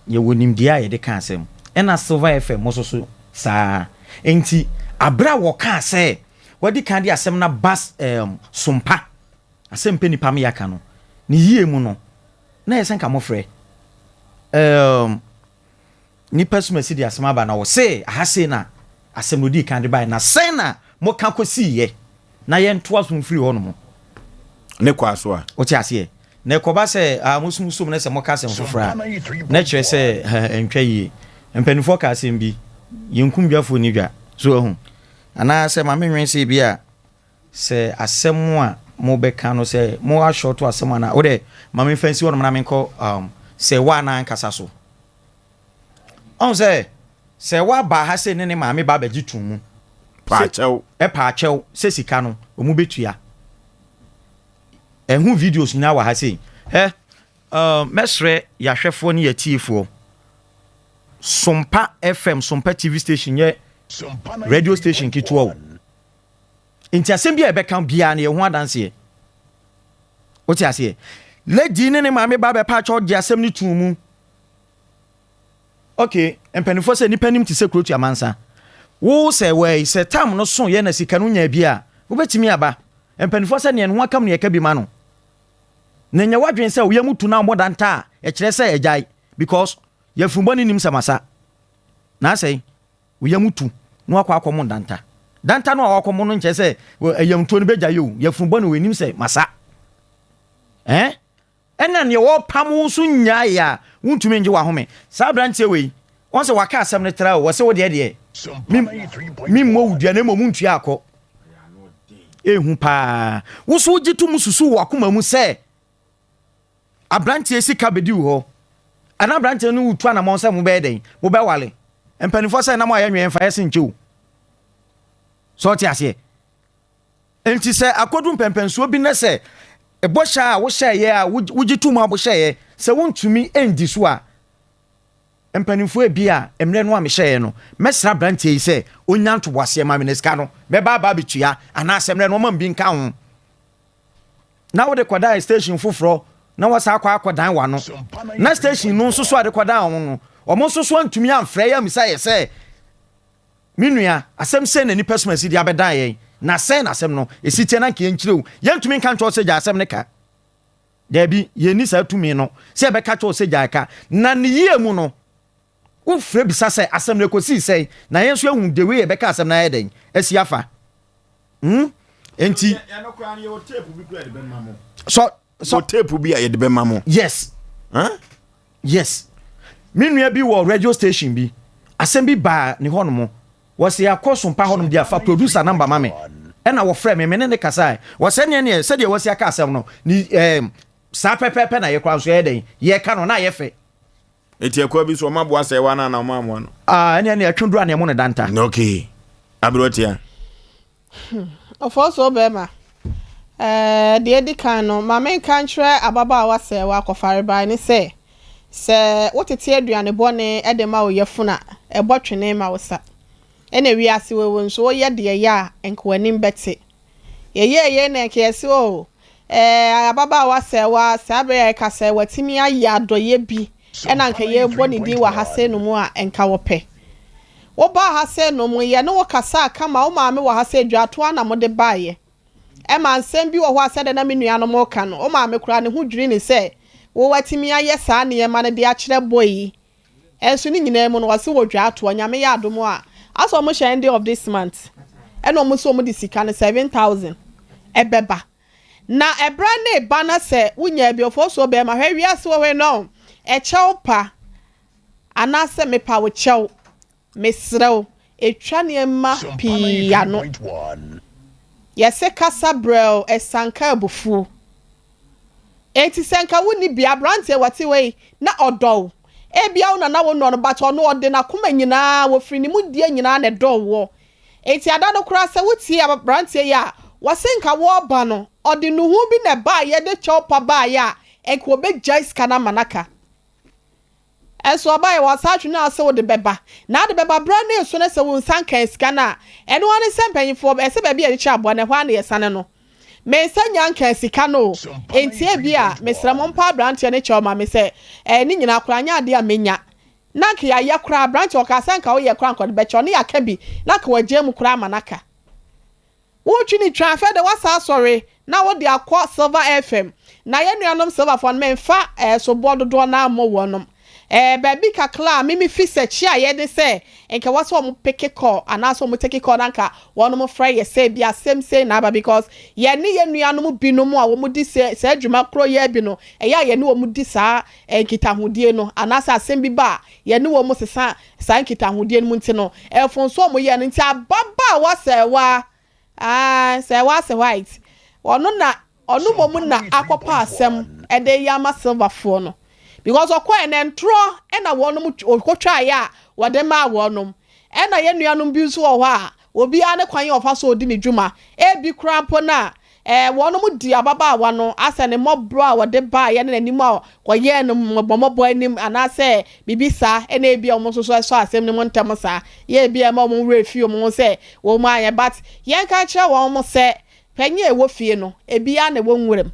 yɛwɔ nimdeɛ a yɛde ka asɛm. Ɛna Silver FM nso so saa ara. Enti aberɛ a wɔkaa sɛ wɔadi kan de asɛm no aba um, Sompa, asɛm pɛ nipa me yɛaka no, ne yie mu no, na ɛyɛ sɛ nka mofrɛ. Um, Nnipa sumasi de asɛm aba na wɔse aha sei na asɛm no odii kan de baeɛ na sɛn na moka kɔsiiɛ na yɛntoa so mfiri hɔ nom. Ne kɔ aso a. Wote aseɛ? Na ɛkɔba sɛ ah, mosomsom na sɛ moka asɛm foforɔ a, na ɛkyerɛ sɛ ɛntwa yie. Mpanimfoɔ ka asɛm bi, yɛnkum dwafoɔ nni dwa. So ahu? Anaasɛ ma menwene sɛ bi a Sɛ asɛm a mobɛka no sɛ mo ashorto asɛm anaa wodɛ ma memfa nsi hɔnom na menkɔ um, sɛ wa na ankasa so. Ɔhu sɛ sɛ wa baa ha sɛ ne ne maame ba abɛgye to mu. Paakyɛw. Ɛpaakyɛw sɛ sika no ɔmu bɛtua. Ɛho videos nyinaa wɔ ha sei. Ɛ uh, mɛsrɛ yɛahwɛfoɔ ne yɛatiefoɔ. Sompa FM, Sompa TV station nyɛ radio station ketewa o. Nti asɛm bi a yɛbɛka biara no yɛ ho adanseɛ. Wote aseɛ? Lady ne ne maame ba bɛpa akyɛw de asɛm no tuu mu. Okay, mpanimfoɔ sɛ nipa nim te sɛ kuro tua mansa. Wo sɛ wai sɛ tam no so yɛ na sika no nya bi a, wobɛtumi aba. Mpanimfoɔ sɛ neɛ ne ho akam no yɛka bi ma no. Na nyɛ w'adwene sɛ woyɛ mu tu na wɔbɔ danta a ɛkyerɛ sɛ agyae because yɛfurumbɔ ne nim sɛ masa. Na asɛe. Wo yam tu na wakɔ akɔmo danta. Danta no a wakɔmo no nkyerɛ sɛ ayamtuo no bɛgyae o. Yafunu bɔne o, ɛnim sɛ masa. Eh? Ɛna neɛ wɔpam wo nso nnyae a wontumi ngye w'ahome. Saa aberanteɛ wei, wɔn sɛ waka asɛm no tra o, wɔse wo deɛ deɛ, me mmɔ wo dua na mmom ntua akɔ. Ehu paa. Wo so wogye to mu susu wɔ akoma mu sɛ aberanteɛ sika bɛdi wo hɔ. Anaa aberanteɛ no retu anamɔn sɛ mobɛyɛ dɛn? Mobɛwale. Mpanimfoɔ sɛ nam a yɛnwɛn mfa yɛ se nkyɛ o. So ɔte aseɛ? Enti sɛ akɔdu mpɛnpɛnsoɔ bi na sɛ bɔhyɛ a wohyɛeɛ a wogye tom a wohyɛeɛ sɛ wontumi ndi so a, mpanimfoɔ ebia mmerɛ no a mehyɛeɛ no, mɛsrɛ aberanteɛ yi sɛ ɔnya ntoboaseɛ ma me na sika no mɛba aba abɛtua anaasɛ mmerɛ no ɔma me bi nka ho. Na wode kɔdan station foforɔ na wɔsan akɔ akɔdan w'ano. Na station no nso so a de kɔdan wɔn no, wɔn nso so antumi amfrɛ yɛ ammisa yɛ sɛ Me nua, asɛm sɛn na nnipa sum asi de abɛdan yɛn, na sɛn na asɛm no si teɛ na anka yɛnkyerɛ wo? Yɛntumi nka nkyerɛ wo sɛ gyae asɛm no ka. Dabi, yɛnni saa tumi no sɛ yɛbɛka kyerɛ wo sɛ gyae ka. Na ne yie mu no, wofrɛ bisa sɛ asɛm no ɛkɔsii sɛn, na yɛn nso yɛahu the way yɛbɛka asɛm no ayɛ dɛn asi afa. Hmm? Enti, sɔ, sɔ. Tape bi a yɛde bɛma mo. Yes. Huh? Yes. Me nua bi wɔ radio station bi. Asɛm bi baa ne hɔnom. Wɔse yɛakɔ Sompa hɔnom deɛ fa producer number ma me. Ɛna wɔfrɛ me, me ne ne kasae. Wɔsɛ neɛ neɛ sɛdeɛ wasi aka asɛm no, ne ɛɛm saa pɛpɛɛpɛ na yɛkora nso yɛyɛ dɛn yɛka no na ayɛ fɛ. Eti ɛkwa bi so ɔma boa sɛ ɛwa no anaa ɔma amoa no? Ah, ɛneɛ neɛ ɛtwe duro a neɛ mo ne danta. Okay. Aberewatia. Hmm, Ɔfɔɔsoɔ bɛrima, ɛɛ, deɛ edi kan no, ma menka nkyerɛ ababaawa sɛ wakɔfare ne sɛ, sɛ wotete aduane bɔne de ma wo yafunu a, ɛbɔ twene ma wo sa. Ɛna wiase wei wo nso woyɛ deɛ ɛyɛ a, nka w'anim bɛte. Yɛyɛɛ yei na nka yɛse oh, ɛɛ, ababaawa sɛ wa, saa berɛ a yɛka sɛ watumi ayɛ adɔeɛ bi ɛna nka yɛrebɔ ne din wɔ ha sei nom a, nka wɔpɛ. Wobaa ha sei nom, yɛne wo kasaa kama, wo maame wɔ ha sei, dwatoa na mode baeɛ. Ɛma nsɛm bi wɔ hɔ a sɛdeɛ na me nuanom reka no, wo maame koraa ne ho dwiri no sɛ wo watumi ayɛ saa nneɛma no de akyerɛ boy yi. Ɛnso ne nyinaa mu no wɔse wɔ dwatoa, Nyame yɛ adom a, asɛ wɔn hyɛ ending of this month ɛna wɔn se wɔn de sika no 7000 ɛbɛba. Na ɛberɛ no reba na sɛ wonya abiɔfoɔ bɛɛma, hwɛ wiase wɔ hɔ yi no, ɛkyɛw pa. Anaasɛ mepa wo kyɛw, mesrɛ wo, ɛtwa nneɛma pii ano. Yɛse kasa brɛoo, ɛsanka abufuo. Enti sɛ nka wonni bi, aberanteɛ wɔte hɔ yi, na ɔdɔ wo. Ebia wo na na wonnɔ no but ɔno ɔde n'akoma nyinaa, wɔfiri ne mu deɛ nyinaa na ɛdɔ woɔ. Enti ada no koraa sɛ wotie aberanteɛ yi a, wɔse nka wɔreba no, ɔde nuhu bi na ɛbaeɛ de kyɛw pa baeɛ a, nka ɔbɛgyae sika no ama no aka. Nso ɔbaeɛ, wɔasan atwe no a sɛ wode bɛba. Na wode bɛba berɛ no reso no sɛ wo nsa nkaa sika no a, ɛno ara ne sɛ mpanimfoɔ, ɛsɛ baabi a yɛde kyɛ aboa no, ɛhɔ ara na yɛsane no. Me nsa nnya nkaa sika no o, enti ebia, mesrɛ mo mpa aberanteɛ no kyɛw ma me sɛ, ɛɛ, ne nyinaa koraa nyɛ adeɛ a mɛnya. Na anka yɛayɛ koraa, aberanteɛ ɔkaa sɛ anka woyɛ koraa anka ɔde bɛkyɛ wo, ne yɛaka bi, na anka wagyaa mu koraa ama no aka. Wotwi ne twa afei de woasan asɔre na wode akɔ Silver FM. Na yɛn nuanom Silverfoɔ no memfa eh, soboɔ dodoɔ no ara mmɔ wɔnom. Eh, baabi kakra a me mefi sɛkyi a yɛde sɛ nka ɛwɔ sɛ wɔn peke call anaasɛ wɔn take call na nka wɔnom frɛ yɛ sɛ bi asɛm sei na aba because yɛne yɛn nuanom binom a wɔn di sɛ saa adwuma korɔ yi ara bi no ɛyɛ a yɛne wɔn di saa eh, nkitahodie no anaasɛ asɛm bi ba a yɛne wɔn sesa Saa nkitahodie no mu nti no, mfomsoɔ a wɔyɛɛ no nti, ababaawa Sɛɛwaa, aah, Sɛɛwaa se White, ɔno na, ɔno mmom na akɔpɛ asɛm de reyɛ ama Silverfoɔ no. Because ɔkɔɛ no, ntorɔ na wɔnom ɔkɔtwaeɛ a wɔde maa wɔnom. Ɛna yɛn nuanom bi nso wɔ hɔ a, obiara ne kwan a ɔfa so ɔdi ne dwuma. Ebi koraa mpo no a, Ɛɛ, wɔnom dii ababaawa no asɛ ne mmɔborɔ a wɔde baeɛ ne n'anim a wɔyɛɛ no mmɔbɔmmɔbɔ anim anaasɛ biribi saa, ɛna ebia wɔn nso so ɛsɔ asɛm no mu ntɛm saa, yɛ ebia ɛma wɔn werɛ fi wɔn ho sɛ wɔn anyɛ, but yɛnka nkyerɛ wɔn sɛ panyin a ɛwɔ fie no, ebiara na ɛwɔ nwuram.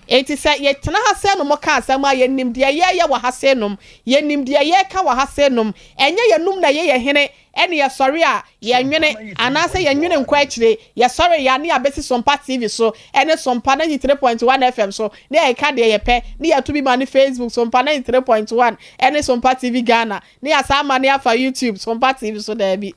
Enti sɛ yɛtena ha sɛnom ka asɛm a, yɛnim deɛ yɛreyɛ wɔ ha sɛnom, yɛnim deɛ yɛreka wɔ ha sɛnom, ɛnyɛ yɛnum na ɛyɛ yɛn hene, Ɛne yɛsɔre a, yɛnwene, anaasɛ yɛnwene nkɔ akyire, yɛsɔre yɛ a ne yɛabɛsi Sompa TV so, ɛne Sompa 93.1 FM so, ne yɛkeka deɛ yɛpɛ, ne yɛto bi ma ne Facebook, Sompa 93.1, ɛne Sompa TV Ghana, ne yɛasan ama ne afa YouTube, Sompa TV so, daabi.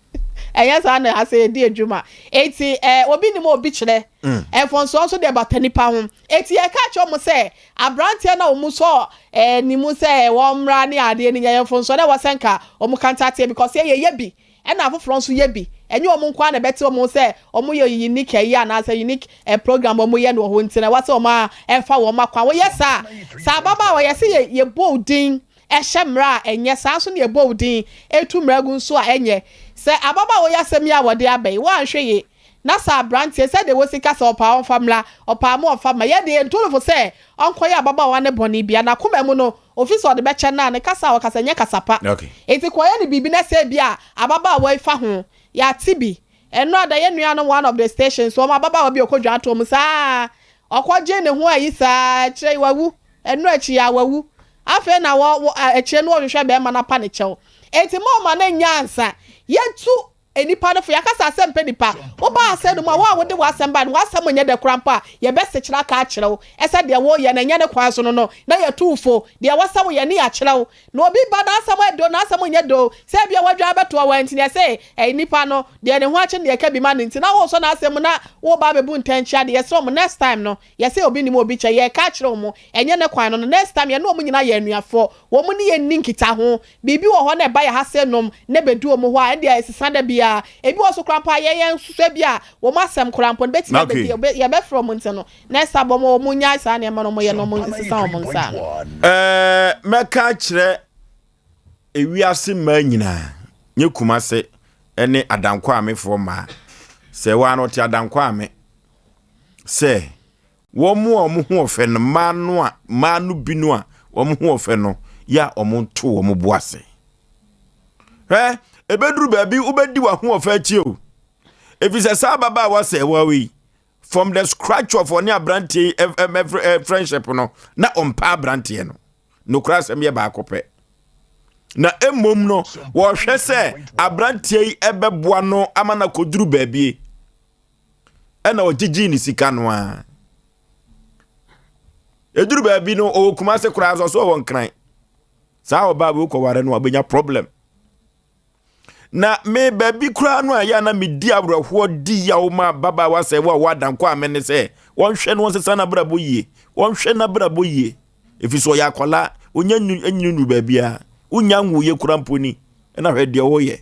Ɛnyɛ saa na asɛ yɛdi adwuma. Enti, eh, obi nim obi kyerɛ. Mfomsoɔ nso deɛ bata nipa ho. Enti yɛka kyerɛ wɔn sɛ, aberanteɛ no a wɔn sɔ eh, ne mu sɛ wɔmmra ne adeɛ no nyɛ yɛn mfomsoɔ na ɛwɔ sɛ nka wɔn ka ntateɛ because yɛ yɛyɛ bi ɛna afoforɔ nso yɛ bi. Ɛnyɛ wɔn nko ara na ɛbɛte wɔn ho sɛ wɔn yɛ unique ayi anaasɛ unique eh, program wɔn yɛ no wɔ hɔ nti na ɛwɔ sɛ wɔn a ɛfa wɔn akwan. Wɔyɛ saa, saa ababaawa yɛse yɛ yɛbɔ wo din. hyɛ mmara a ɛnyɛ, saa nso na yɛbɔ wo din tu mmara gu nso a ɛnyɛ. Sɛ ababaawa yi asɛm yi a wɔde aba yi, woanhwɛ yie na sɛ aberanteɛ, sɛdeɛ wɔsi ka sɛ ɔpaa ɔmfa mmra, ɔpaa mo ɔmfa mma, yɛn deɛ yɛntu no fo sɛ ɔnkɔyɛ ababaawa no bɔne biara, n'akoma mu no, ofi sɛ ɔde bɛkyɛ no a, ne kasa a ɔkasa nyɛ kasa pa. Enti kɔyɛ no biribi na sɛ ebia ababaawa yi fa ho, yɛate bi. Ɛno a da yɛn nuanom one of the stations wɔn ababaawa bi a ɔkɔdwaa toɔ mu saa ara, ɔkɔgyee ne ho ayi saa ara, akyire yi wawu, ɛno akyi yi ara wawu. Afei na wɔ, wɔ, akyire no wɔhwehwɛ barima no apa ne kyɛw. Enti ma ɔma no nnya ansa. Yɛntu nnipa no fo. Yɛaka sɛ asɛm mpɛ nipa. Woba asɛm no mu a, wo a wode w'asɛm bae no, w'asɛm nyɛ dɛ koraa mpo a, yɛbɛsekyerɛ aka akyerɛ wo sɛ deɛ woreyɛ no, ɛnyɛ ne kwan so no no, na yɛatu wo fo. Deɛ ɛwɔ sɛ woyɛ no, yɛakyerɛ wo. Na obi ba n'asɛm yɛ dɛ o, n'asɛm nyɛ dɛ o, sɛ ebia wadwan abɛto hɔ a, nti na yɛse ɛyi nipa no, deɛ ne ho akye no deɛ ɛka bi ma no nti, na woresɔ n'asɛm mu na woreba abɛbu ntɛnkyea de, yɛsrɛ wɔn, next time no, yɛse obi nim obi kyɛ, yɛreka akyerɛ wɔn, ɛnyɛ ne kwan no no, next time yɛne wɔn nyinaa yɛ anuafoɔ, wɔn ne yɛn nni nkitaho, biribi wɔ hɔ na ɛba yɛn ha se nom na ɛbɛdu wɔn hɔ a, ɛndeɛ ɛsesa da biara, ebi wɔ so koraa mpo a yɛn yɛn nso ebia wɔn asɛm koraa mpo no bɛtumi abɛdi, yɛbɛfrɛ wɔn nti no, Next time wɔn wɔn nyae saa nneɛma no wɔn yɛ no wɔn nsesa wɔn nsa ano. Ɛɛ mɛka akyerɛ ewiase mmaa nyinaa nye Kumase ne Adankwamefoɔ mmaa sɛ wɔn ano te Adankwame sɛ wɔn a wɔn ho ɔfɛ no mmaa no a mmaa no bi no a wɔn ho ɔfɛ no yɛ a wɔn to wɔn bo ase. Hwɛ ebeduru baabi wobɛdi w'ahoɔfɛ akyi o efisɛ saa ababaawa sɛ wɔawe yi from the scratch of ɔne aberanteɛ yi friendship no na ɔmpa aberanteɛ no nokora asɛm yɛ baako pɛ na mmom no wɔhwɛ sɛ aberanteɛ yi ɛbɛboa no ama no akɔduru baabie ɛna ɔgyegyee ne sika no a ɛduru baabi no ɔwɔ kuma se koraa sɛ ɔso ɔwɔ nkran saa ɔbaa bi wokɔware no a wobɛnya problem Na me baabi koraa no a ɛyɛ a na medi awerɛhoɔ di yaw ma ababaawa sɛ wo a wɔada nkɔ a me ne sɛ wɔnhwɛ no wɔnsesa n'abrabɔ yie wɔnhwɛ n'abrabɔ yie ɛfiri sɛ ɔyɛ akwadaa ɔnya nyini nuru baabiara wonya nwuiɛ koraa mpo ni ɛna hwɛ deɛ woyɛ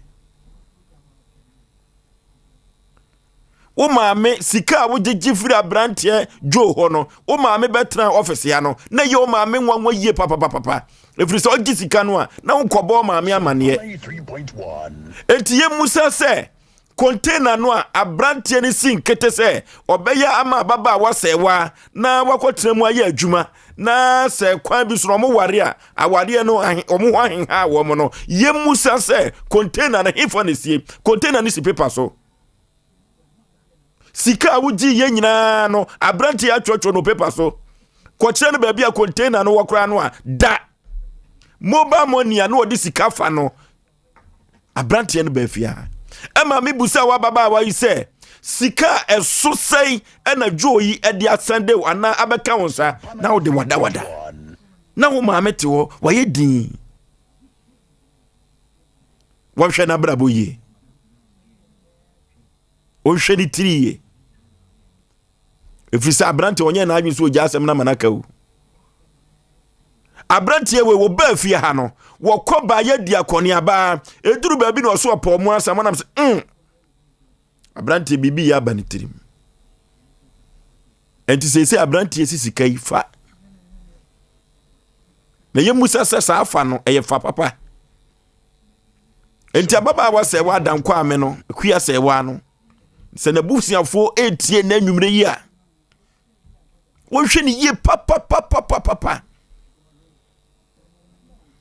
Wo maame sika a wogyegye firi aberanteɛ Joe hɔ no, wo maame bɛtena ɔfese ya no, na ɛyɛ wo maame nwanwa yie papapapapa. Ɛfiri sɛ ɔgye sika no a, na wonkɔbɔ maame amanneɛ. Enti yɛmmusa sɛ, container no a aberanteɛ no si nkete sɛ ɔbɛyɛ ama ababaawa sɛɛwa na wakɔtena mu ayɛ adwuma na sɛ kwan bi so na wɔn ware a awareɛ no wɔn ho ahenha wɔn no yɛmmusa sɛ container no hefa na esie container no si paper so Sika a wogye yɛ nyinaa no, aberante atwerɛtwerɛ no paper so. Kɔkyerɛ no baabi a container no wɔ koraa no a, da. Mobile money a na wɔde sika fa no, aberanteɛ no baa fie a. Ɛma mebusa w'ababaawa yi sɛ, sika a ɛso sɛn ɛna Joe yi de asan de anaa abɛka wo nsa na wode wadawada. Na wo maame te hɔ, wayɛ din. Wɔhwɛ n'abrabɔ yie. Ɔnhwɛ ne tiri yie. Ɛfiri sɛ aberanteɛ ɔnyɛ n'adwene sɛ ɔgya asɛm no ama no aka o. Aberanteɛ wei wɔbaa fie ha no, wɔkɔ baa yɛ di akɔneaba. Ɛduru baabi na ɔso ɔpɔ ɔmo asɛm ɔnam sɛ mm. Aberanteɛ biribi yɛ aba ne tirim. Ɛnti seesei aberanteɛ si sika yi fa. Na yɛmmusa sɛ saa fa no ɛyɛ fa papa. Enti ababaawa sɛ wada nkwame no, akua sɛ waa no, sɛ n'abusuafoɔ retie n'anwummerɛ yi a, wɔnhwɛ no yie papapapapapa.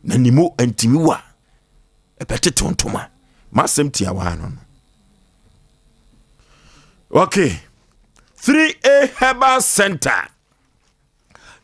Na ne mu ntumi wa ɛbɛtetew ntoma. M'asɛm tiawa no no. Okay. 3A Herbal Center.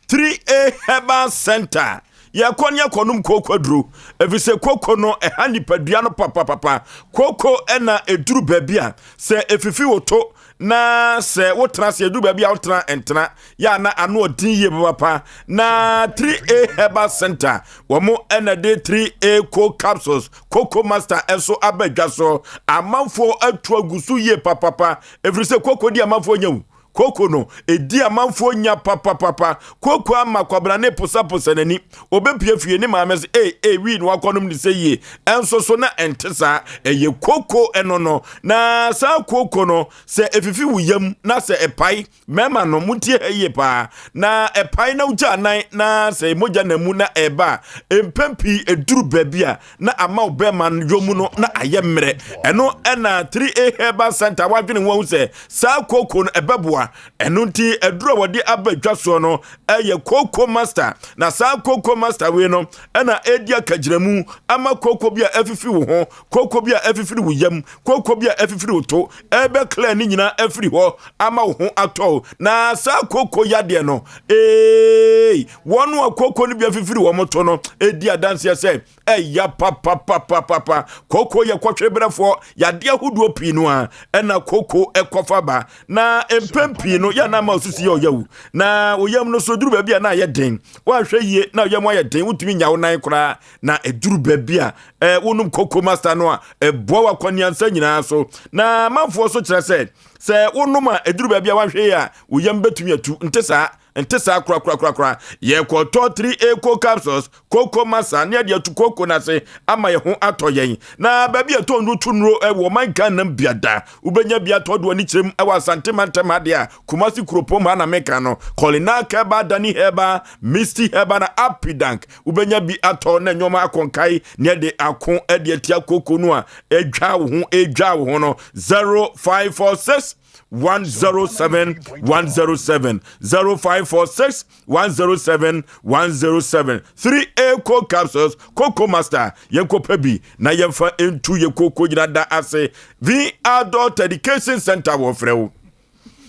3A Herbal Center yɛkɔ ne yɛkɔnom kooko aduro ɛfiri sɛ kooko no ɛha nipadua no papapapa kooko ɛna ɛduru baabi a sɛ ɛfifi wo to na sɛ wotena sɛ ɛduru baabi a wotena ntena yɛ a na ano ɔden yie papapa na 3A Herbal Center wɔn ɛna de 3A co capsules coco master ɛso aba dwa so amanfoɔ atu agu so yie papapa ɛfiri sɛ kooko di amanfoɔ nya wu. Kooko no, ɛdi amanfoɔ nya papapapa. Kooko ama Kwabena ne posaposa n'ani. Ɔbɛpue fie, ne maame se, Ei, ei, wii na wakɔnom ne sɛ yie. Ɛnso so na ɛnte saa. Ɛyɛ kooko ɛno no. Na saa kooko no, sɛ ɛfifi wo yam na sɛ ɛpae, Mmarima no, montie ha yie paa. Na ɛpae na wogya anan na sɛ mogya nam mu na ɛreba a, mpɛn pii ɛduru baabi a na ama wo bɛrima no yɔ mu no na ayɛ mmerɛ. Ɛno ɛna 3A Herbal Center wadwene ho ahu sɛ saa kooko no ɛbɛboa. Ɛno nti aduru a wɔde aba dwa soɔ no ɛyɛ Kooko Master. Na saa Kooko Master wei no ɛna ɛredi akagyinamu ama kooko bi a afifi wo ho, kooko bi a afifiri wo yam, kooko bi a afifiri wo to, ɛbɛkla ne nyinaa afiri hɔ ama wo ho atɔ wo. Na saa kooko yadeɛ no, ee, wɔn a kooko no bi afifiri wɔn to no ɛdi adanseɛ sɛ ɛya papapapapapa. Kooko yɛ kɔhweberɛfoɔ, yadeɛ ahodoɔ pii no a ɛna kooko ɛkɔfa ba. Na mpɛn pii no yɛ na ama osisi yɛ ɔyawu. Na oyam no so duru baabi a na ayɛ den. Woanhwɛ yie na oyam ayɛ den, wotumi nya wo nan koraa. Na ɛduru baabi a eh, wonom koko master no a ɛboa w'akwaneansa nyinaa so. Na amanfoɔ so kyerɛ sɛ sɛ wonom a ɛduru baabi a woanhwɛ yie a wo yam bɛtumi atu. Nte saa, nte saa korakorakorakora. Yɛkɔtɔ 3 eco capsules, koko masa ne ɛde atu koko no ase ama yɛn ho atɔ yɛn. Na baabi a ɛtɔ nnuro to nnuro wɔ ɔman Ghana mu biada, wobɛnya bi atɔ de w'ani kyerɛm wɔ Asante mantam ha deɛ a, Kumasi kuropɔn mu ha na meka no, Kɔlina Herbal, Dani Herbal, Misty Herbal na Apidank. Wobɛnya bi atɔ na nneɛma akɔnkae ne ɛde ako de atia koko no a ɛdwa wo ho ɛdwa wo ho no. 0546 107 107, 0546 107 107. 3 A capsules, Coco Master. Yɛnkɔpɛ bi na yɛmfa ntu yɛ koko nyina da ase. V Adult Education Center wɔ frɛ wo.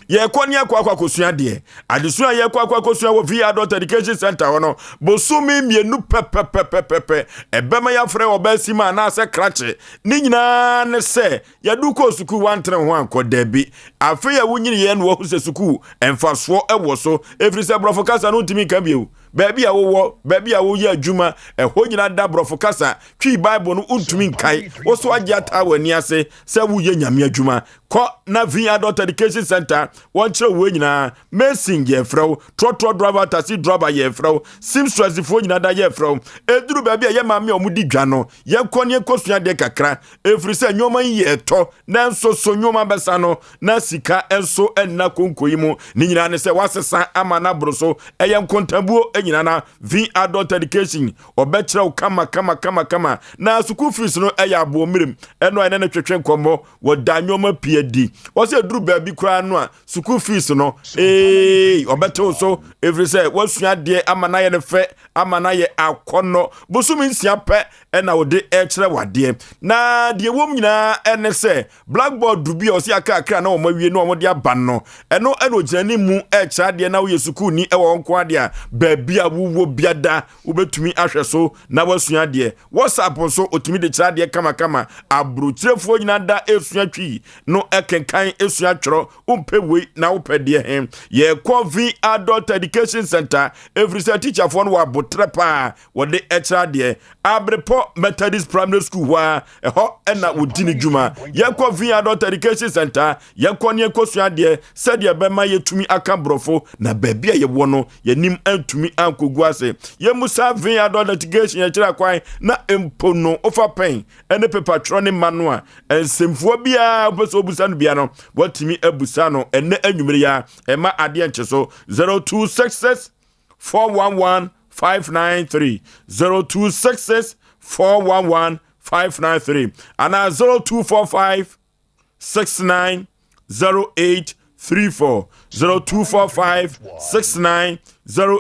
Yɛkɔ ne akɔ akɔ akɔsua adeɛ. Adesua a yɛkɔ akɔ akɔsua wɔ V Adult Education Center hɔ no, bosome 2 pɛpɛpɛpɛpɛ ɛbɛma yɛafrɛ ɔbaa ma anaasɛ krakye. Ne nyinaa ne sɛ yɛde kɔɔ sukuu wantene ho ankɔ daabi. Afei a wonyiniiɛ no wahu sɛ sukuu mfasoɔ wɔ so, ɛfiri sɛ borɔfo kasa no wontumi nka bio. Baabi a wowɔ, baabi a woyɛ adwuma, ɛhɔ nyinaa da borɔfo kasa. Twi Bible no wontumi nkae. Wo so agye ataa w'ani ase sɛ woyɛ Nyame adwuma. Kɔ na V Adult Education Center wɔnkyerɛ wo nyinaa. Mason yɛfrɛ wo, trɔtrɔ driver, taxi driver yɛfrɛ wo, seamstress foɔ nyinaa da yɛfrɛ wo. Ɛduru baabi a yɛ maame a wɔdi dwa no, yɛnkɔ ne yɛnkɔsua adeɛ kakra, ɛfiri sɛ nneɛma yi yɛ ɛtɔ, nanso so nneɛma bɛsa no na sika nso nna konko yi mu. Ne nyinaa ne sɛ wasesa ama no aboro so. Ɛyɛ nkontabuo nyinaa na V Adult Education ɔbɛkyerɛ wo kama kama kama kama. Na sukuu fees no ɛyɛ aboɔ mmerem, ɛno a ɛne no twetwe nkɔmmɔ. Wɔda nneɛma pii adi. Wɔsɛ ɛduru baabi koraa no a sukuu fees no ee ɔbɛtew so, ɛfiri sɛ wasua adeɛ ama no ayɛ no fɛ, ama no ayɛ akɔnnɔ. Bosome 6 pɛ ɛna wɔde ɛkyerɛ wadeɛ. Na deɛ wɔm nyinaa ɛne sɛ blackboard bi a ɔsi akrakra na wɔn awie na wɔn de aba no, ɛno ɛna ogyina ne mu ɛkyerɛ adeɛ. Na woyɛ sukuuni ɛwɔ wɔn nko adeɛ a baabi a wowɔ biada wobɛtumi ahwɛ so na wasua adeɛ. WhatsApp nso otumi de kyerɛ adeɛ kamakama. Aburokyerefoɔ nyinaa da esua twi no ɛkenkan esua twerɛ. Wompɛ wei na wopɛ deɛ he? Yɛkɔ V Adult Education Center, ɛfiri sɛ tikyafoɔ no wɔ abotrɛ paa wɔde ɛkyerɛ adeɛ. Abrepɔ Methodist Primary School hɔ a ɛhɔ ɛna wɔdi ne dwuma. Yɛkɔ V Adult Education Center, yɛkɔ ne yɛkɔsua adeɛ sɛdeɛ ɛbɛma yɛtumi aka borɔfo na baabi a yɛwɔ no yɛnim antumi ankɔgu ase. Yɛmmusa V Adult Education yɛkyerɛ kwan na mpo no wofa pɛn ne pepa twerɛ ne ma no a nsɛmfua biara wopɛ sɛ wobusa no bia no watumi abusa no ɛnɛ anwummere yi a ɛma adeɛ nkye so. 0266 411 593, 0266 411 593 anaa 0245 69 08 34, 0245 69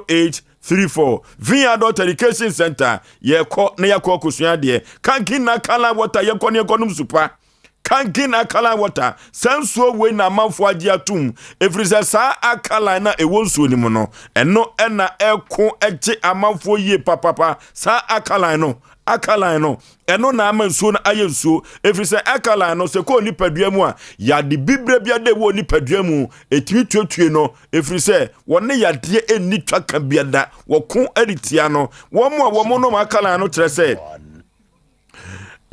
08 34. V Adult Education Center, yɛkɔ na yɛkɔ akɔsua adeɛ. Kankin na Kala water, yɛkɔ ne yɛkɔ nom supa. Kankin alkaline water, saa nsuo wei na amanfoɔ agye atom, ɛfiri sɛ saa alkaline na ɛwɔ nsuo no mu no, ɛno ɛna ɛko gye amanfoɔ yie papapa. Saa alkaline no, alkaline no, ɛno na ama nsuo no ayɛ nsuo, ɛfiri sɛ alkaline no sɛ kɔɔ nipadua mu a, yade bibire bi ada ɛwɔ nipadua mu ɛtumi tuetue no, ɛfiri sɛ wɔne yadeɛ ɛnni twaka biada, wɔko de tia no. Wɔn a wɔn nom alkaline no kyerɛ sɛ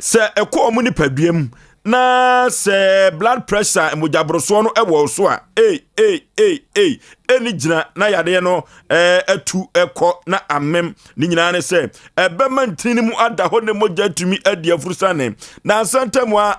sɛ ɛkɔ wɔn nipadua mu Na sɛ blood pressure, mogyaborosoɔ no wɔ so a, ei ei ei ei, ɛni gyina na yadeɛ no atu kɔ na amem. Ne nyinaa ne sɛ ɛbɛma ntini no mu ada hɔ ne mogya atumi adi afurusane. Na nsa ntam a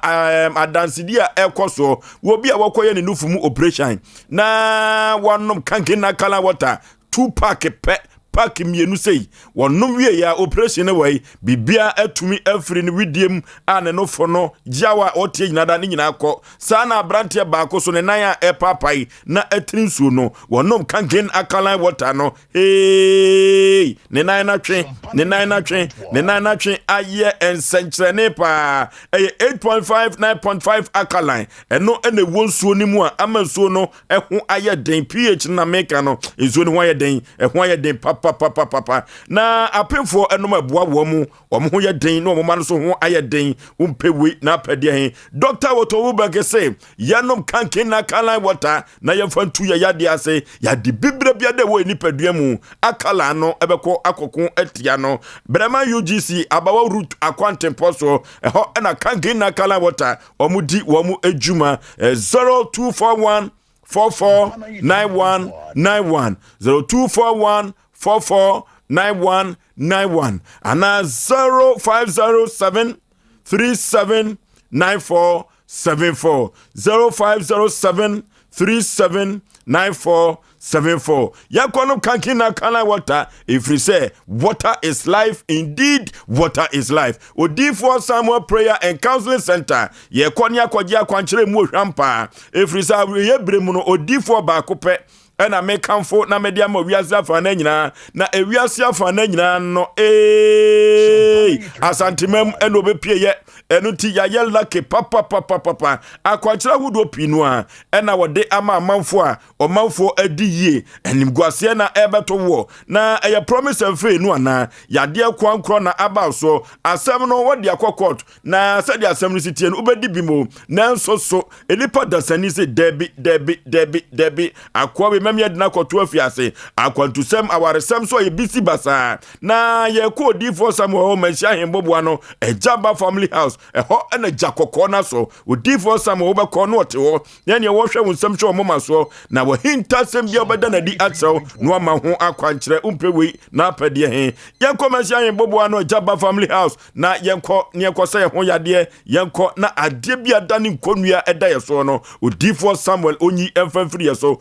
adansedi a ɛkɔ soɔ wɔ bi a wɔkɔyɛ ne nufu mu operation na wɔnom kanken alkaline water two pack pɛ, pack mmienu sei, wɔnom wie ya, operation no wɔ yi, biribia atumi afiri ne widie mu a ne nofo no gyaw a ɔteɛ nyinaa da ne nyinaa kɔ. Saa na aberanteɛ baako so ne nan a ɛpaapae na atiri nsuo no, wɔnom kangen alkaline water no, hey, ne nan natwe, ne nan natwe, ne nan natwe ayɛ nsɛnkyerɛnne paa. Ɛyɛ 8.5, 9.5 alkaline, ɛno ɛna ɛwɔ nsuo no mu a ama nsuo no ɛho ayɛ den. pH no na meka no, nsuo no ho ayɛ den, ɛho ayɛ den papapapapa. Na apemfoɔ ɛnom ɛboa wɔn mu, wɔn ho yɛ den na wɔn mma no so ho ayɛ den. Wompɛ wei na apɛdeɛ he? Dr. Woto Wubɛke se yɛnom kanken alkaline water na yɛmfa ntu yɛ yadeɛ ase. Yɛade bibire bia dɛ wɔ nipadua mu, alkaline no ɛbɛkɔ akɔko atia no. Brɛma UGC Abawa Route akwantempɔ soɔ, ɛhɔ ɛna kanken alkaline water wɔn di wɔn adwuma. 0241 44 91 91, 0241 44 91 91 anaa 0507 37 94 74, 0507 37 94 74. Yɛnkɔ no kanken alkaline water, ɛfiri sɛ water is life indeed, water is life. Odiifoɔ Samuel Prayer and Counseling Center, yɛkɔ ne akɔgye akwankyerɛ mu ohwam paa, ɛfiri sɛ awerɛyɛ berɛ mu no, odiifoɔ baako pɛ ɛna mekamfo na mede ama wiase afa no nyinaa, na ewiase afa no nyinaa no ee, Asantemam ɛna obɛpie. Ɛno nti yɛayɛ lucky papapapapa. Akwankyerɛ ahodoɔ pii no a ɛna wɔde ama amanfoɔ a ɔmanfoɔ adi yie. Animguaseɛ na ɛbɛto woɔ na ɛyɛ promise and fail no anaa yadeɛ koankorɔ na aba soɔ. Asɛm no wɔde akɔ court na sɛdeɛ asɛm no si tie no, wobɛdi bi mu, nanso so nnipa dasani sɛ dabi dabi dabi dabi, akoa wei mɛmi adena akɔto afiase. Akwantusɛm, awaresɛm so a yɛbisi basaa na yɛkɔ Odiifoɔ Samuel hɔ, Manhyia ahemboboa no Agyaba Family House, ɛhɔ ɛna gya kɔkɔɔ no so. Odiifoɔ Samuel, wobɛkɔ no, ɔte hɔ na ɛneɛ wɔhwɛ wo nsɛm hyɛ ɔmoma soɔ na wɔhinta asɛm bia wobɛda n'adi akyerɛw na wama ho akwankyerɛ. Wompɛ wei na apɛdeɛ he? Yɛnkɔ Manhyia ahemboboa no Agyaba Family House na yɛnkɔ ne yɛnkɔ sɛ yɛn ho yadeɛ. Yɛnkɔ na adeɛ bi ada ne nkonnua ɛda yɛ soɔ no, Odiifoɔ Samuel onyi ɛmfa mfiri yɛ so.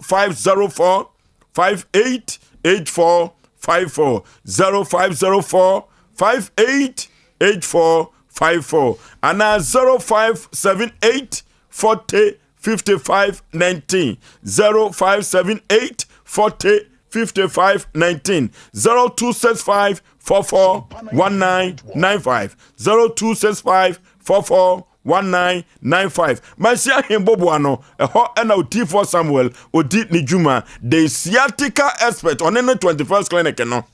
0504 58 84 54, 0504 58 84 54 anaa 0578 40 55 19, 0578 40 55 19, 0265 44 1995, 0265 44 1995. Manhyia ahemboboa no, ɛhɔ ɛna Odiifoɔ Samuel odi ne dwuma, the sciatica expert. Ɔne ne 21st Clinic no,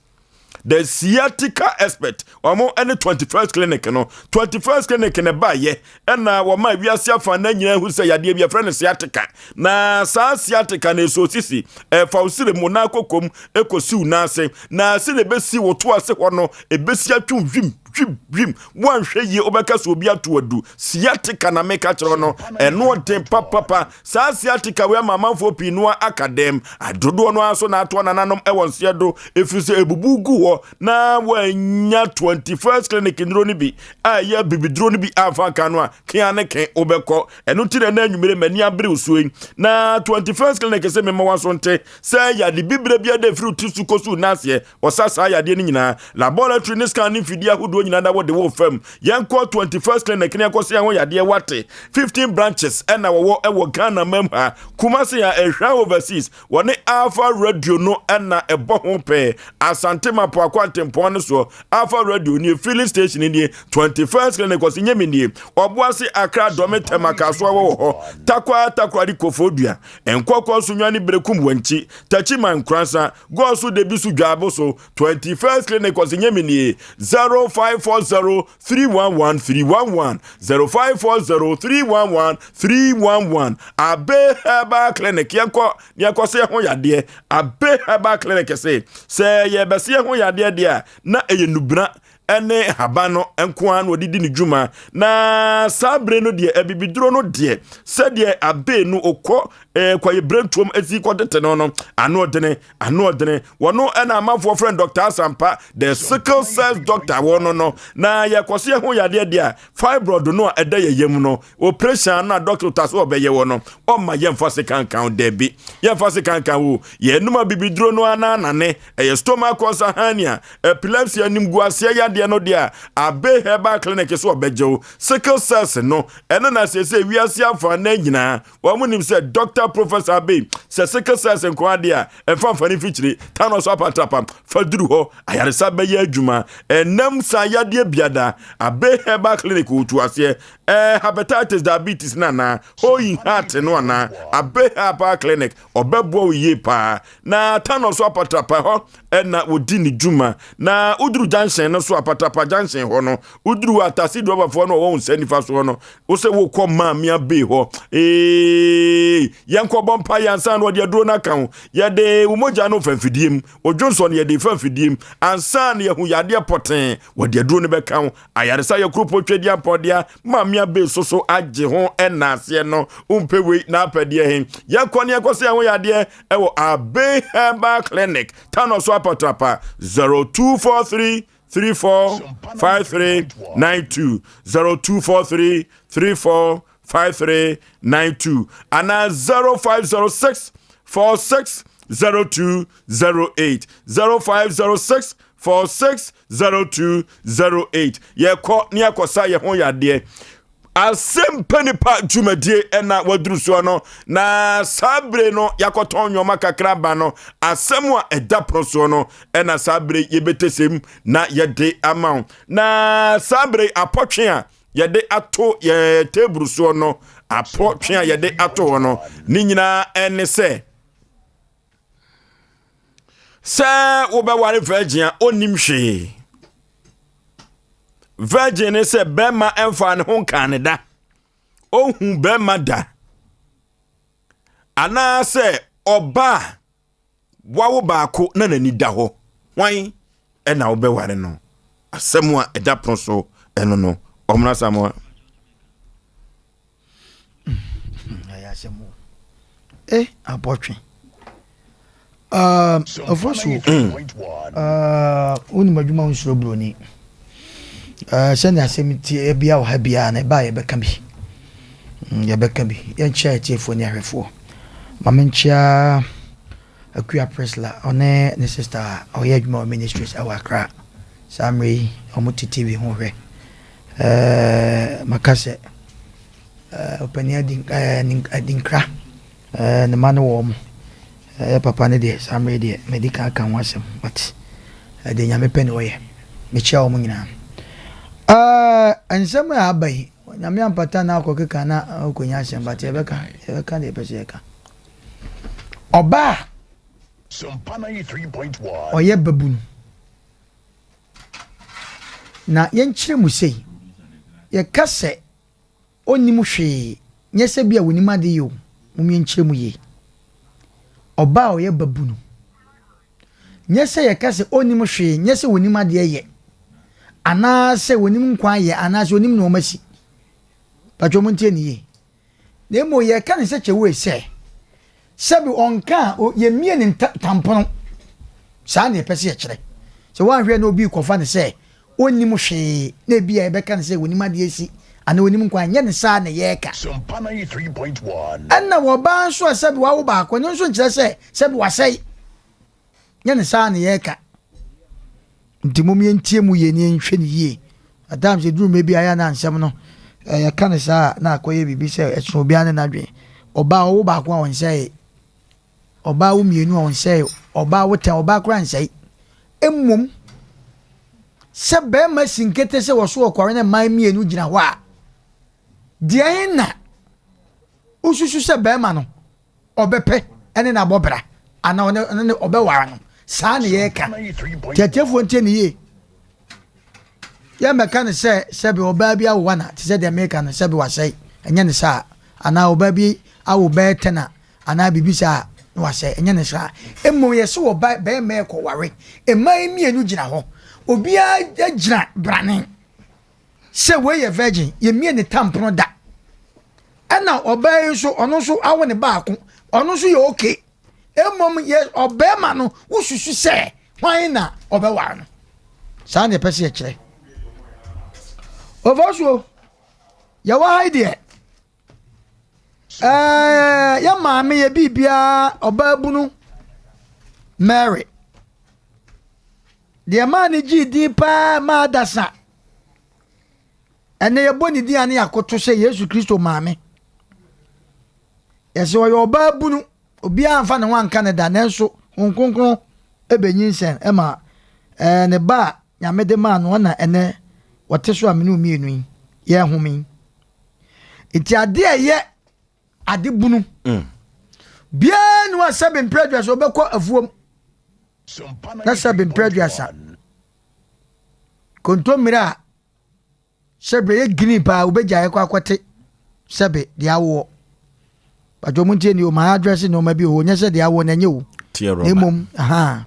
the sciatica expert, ɔmo ne 21st Clinic no. 21st Clinic ne baayɛ ɛna wɔma wiase afa na nyinaa hu sɛ yadeɛ bi yɛfrɛ no sciatica, na saa sciatica no ɛsɛ osisi ɛfa wo sere mu na akɔkɔm ɛkɔsi wo nan na sɛ ɛbɛsi wo to ase hɔ no, ɛbɛsi atwom hwim hwim hwim. Woanhwɛ yie, wobɛka sɛ obi ato adu. Sciatica na meka kyerɛ no, ɛno ɔden papapa. Saa sciatica wei ama amanfoɔ pii no aka dɛm adodoɔ no ara so na atoa nananom ɛwɔ nseɛ do, ɛfiri sɛ ɛbubu gu hɔ na woanya 21st Clinic nnuro no bi a ɛyɛ bibiduro no bi amfa nka no a, kea ne ke wobɛkɔ. Ɛno nti na ɛna anwummere m'ani abere wo yi na 21st Clinic sɛ mema waso nte sɛ yɛade bibire bi ada ɛfiri ti so kɔsu naseɛ ɔsa saa yadeɛ no nyinaa. Laboratory ne scan ne mfidie ahodoɔ nyinaa na wɔde wɔ fam. Yɛnkɔ 21st Clinic ne yɛnkɔ sɛ yɛn ho yadeɛ wate. 15 branches ɛna wɔwɔ ɛwɔ Ghana mam ha, Kumase a ɛhwɛ overseas, wɔne Alpha Radio no ɛna ɛbɔ ho pɛɛ. Asante Mapo akwantempɔn no soɔ, Alpha Radio nie, filling station nie. 21st Clinic ɔsi nyɛ mi nie. Ɔboase, Akra, Dɔme, Tɛm, Akasoa wɔ hɔ, Takwa, Takoradi, Kofodua, Nkɔkɔ so, Nwane, Berekum, Wankyi, Takyiman, Nkoransa, Gɔɔso, Debi so, Dwaabo so. 21st Clinic ɔsi nyɛ mi nie. 0540 311 311, 0540 311 311. Abe Herbal Clinic, yɛnkɔ yɛnkɔ sɛ yɛho yadeɛ. Abe Herbal Clinic sɛ yɛbɛsɛ yɛho yadeɛ deɛ a, na ɛyɛ nubena. ne haban no nko ara na ɔde di ne dwuma. Na saa bere no deɛ, abibiduro no deɛ, sɛdeɛ abee no ɔkɔ eh, kɔyɛ berɛntuom asi kɔtete no no, ano ɔdene, ano ɔdene. Wɔno ɛna amanfoɔ frɛ no Dr. Asampa, the sickle cell doctor wɔ no no. Na yɛkɔ so yɛho yadeɛ deɛ a, fibroid no a ɛda yɛ yam no, operation no a doctor ta so ɔbɛyɛ wɔ no, ɔma yɛmfa se kankan, daabi, yɛmfa se kankan wo. Yɛnum abibiduro no ananane, ɛyɛ stomach ulcer, hernia, epilepsy, animguaseɛ yadeɛ no deɛ a, Abe Herbal Clinic so ɔbɛgye wo. Sickle cells no, ɛno na seesei wiase afa na nyinaa wɔn nim sɛ Dr. Professor Abe sɛ sickle cells nko adeɛ a, ɛmfa mfa ne mfikyire tano so apatrapa fa duru hɔ, ayaresa bɛyɛ adwuma. Ɛnam saa yadeɛ biada, Abe Herbal Clinic wɔtu aseɛ. Ɛɛ hepatitis, diabetes no anaa hoyin heart no anaa, Abe Herbal Clinic ɔbɛboa wo yie paa. Na tano so apatrapa hɔ ɛna wɔdi ne dwuma. Na woduru junction no so, apatrapa junction hɔ no, woduru hɔ a, taxi driverfoɔ no ɔwɔ wo nsa nifa soɔ no, wo sɛ wokɔ Maame Abe hɔ. Ee, yɛnkɔbɔ mpa yɛ ansa na ɔde aduro no aka ho. Yɛde wo mogya no fa mfidie mu, odwonsɔ no yɛde fa mfidie mu ansa na yɛhu yadeɛ pɔtee, wɔde aduro no bɛka ho. Ayaresa yɛ kuropɔn twɛdi ampɔdea. Maame Abe so so agye ho ɛna aseɛ no, wompɛ wei na apɛdeɛ he. Yɛnkɔ ne yɛnkɔ sɛ yɛho yadeɛ ɛwɔ Abe Herbal Clinic, Tano so apatrapa, 0243 34 53 92, 0243 34 53 92 anaa 0506 46 02 08, 0506 46 02 08. Yɛkɔ ne yɛkɔsa yɛ ho yadeɛ. Asɛmpa nipa dwumadie ɛna waduru soɔ no, na saa bere no yɛakɔtɔn nneɛma kakra ba no, asɛm a ɛda pono soɔ no ɛna saa bere yɛbɛtɛsɛm na yɛde ama wo. Na saa bere apɔtwe a yɛde ato yɛ teburu soɔ no, apɔtwe a yɛde ato hɔ no ne nyinaa ɛne sɛ sɛ wobɛware virgin a ɔnnim hwee. Virgin ne sɛ bɛrima ɛmfa ne ho nkaa ne da, ɔhu bɛrima da, anaasɛ ɔbaa wawo baako na n'ani da hɔ, hwan ɛna wobɛware no? Asɛm a ɛda pono so ɛno no, ɔmena Samoa. Ɛyɛ asɛm o. Eh, abɔtwe. Ɔfo so, wonim adwuma wo nsuro buroni. Sɛnea asɛm tie bia wɔ ha biara na ɛba a yɛbɛka bi. Yɛbɛka bi. Yɛnkyia atiefoɔ ne ahwɛfoɔ. Ma menkyia Akua Priscilla, ɔne ne sister a ɔyɛ adwuma wɔ ministries ɛwɔ Accra. Saa mmerɛ yi, wɔn te TV ho hwɛ. Ɛɛ maka sɛ ɛɛ ɔpanin adi ɛɛ adinkra ɛɛ ne mma no wɔ wɔn. Ɛyɛ papa no deɛ saa mmerɛ yi deɛ madi kan aka ho asɛm but ɛdeɛ Nyame pɛ na ɔyɛ. Mekyia wɔn nyinaa. Ɛɛ nsɛm a aba yi Nyame ampata na akɔkeka na ɔkɔnya asɛm but yɛbɛka yɛbɛka deɛ yɛpɛ sɛ yɛka. Ɔbaa a ɔyɛ babunu. Na yɛnkyerɛ mu sei, yɛka sɛ ɔnnim hwee, nyɛ sɛ bi a ɔnim ade yɛ o, mom yɛnkyerɛ mu yie. Ɔbaa a ɔyɛ babunu, nyɛ sɛ yɛka sɛ ɔnnim hwee, nyɛ sɛ ɔnim adeɛ yɛ, anaasɛ ɔnim nkwan yɛ, anaasɛ ɔnim nnoɔma si. Patwɔ mo ntie ne yie. Na mmom yɛka no sɛ kyɛwee sɛ, sɛbe ɔnka a, yɛmmie ne ntampono. Saa na yɛpɛ sɛ yɛkyerɛ. Sɛ woanhwɛ na obi rekɔfa no sɛ ɔnnim hwee, na ebia yɛbɛka no sɛ ɔnim adeɛ si anaa ɔnim nkwan, nyɛ no saa na yɛreka. Ɛnna ɔbaa nso a sɛbe wawo baako, ɛno nso nkyerɛ sɛ sɛbe wasɛe. Nyɛ no saa na yɛreka. Nti mom yɛntie mu yie na yɛnhwɛ no yie. At times ɛduru mmerɛ bi a yɛ na nsɛm no yɛka no saa a na akɔyɛ biribi sɛ ɛsono obiara ne n'adwene. Ɔbaa ɔwo baako a ɔnsɛe, ɔbaa wo mmienu a ɔnsɛe, ɔbaa wo tɛn, ɔbaa koraa nsɛe. Mmom sɛ bɛrima si nkete sɛ wɔso ɔkɔre ne mmaa mmienu gyina hɔ a, deɛn na wosusu sɛ bɛrima no ɔbɛpɛ ne no abɔ bra anaa ɔne ne ɔbɛware no. Saa na yɛreka. Tiatiefoɔ ntie ne yie. Yɛmmɛka no sɛ sɛbe ɔbaa bi awo wana te sɛ deɛ meka no sɛbe wasɛe. Ɛnyɛ ne saa. Anaa ɔbaa bi awo bɛyɛ tɛna anaa biribi saa na wasɛe. Ɛnyɛ ne saa. Mmom yɛse ɔba bɛrima ɛkɔware. Mmaa mmienu gyina hɔ. Obiara gyina brane sɛ wei yɛ virgin, yɛmmie ne tampono da. Ɛna ɔbaa yi nso, ɔno nso awo ne baako, ɔno nso yɛ okay. Mmom yɛ ɔbarima no, wosusu sɛ hwan na ɔbɛware no? Saa na yɛpɛ sɛ yɛkyerɛ. Ɔfɔsuo, yɛwɔ ha yi deɛ, ɛɛ yɛ maame yɛ biribiara ɔbaabunu Mary. Deɛ maa ne gyee din paa maa adasa. Ɛnɛ yɛbɔ ne din a ne yɛakoto sɛ Yesu Kristo maame. Yɛsɛ ɔyɛ ɔbaa bunu, obiara amfa ne ho anka ne da, nanso Honhom Kronkron ɛbɛnyinsɛn ɛma ɛɛ ne ba a Nyame de maa no ɔna ɛnɛ wɔte so a mene mmienu yi yɛhome yi. Nti adeɛ a ɛyɛ ade bunu mm. biara ni wa sɛbe mprɛ aduasa ɔbɛkɔ afuom na sɛbe mprɛ aduasa kontommire a sɛbe ɛyɛ green paa wobɛgya ɛkɔ akɔte sɛbe deɛ awoɔ bàtɛ ɔmo ntie ni o maa address nneɛma bi o nyɛ sɛ deɛ awoɔ na ɛnyɛ o na mmom ahan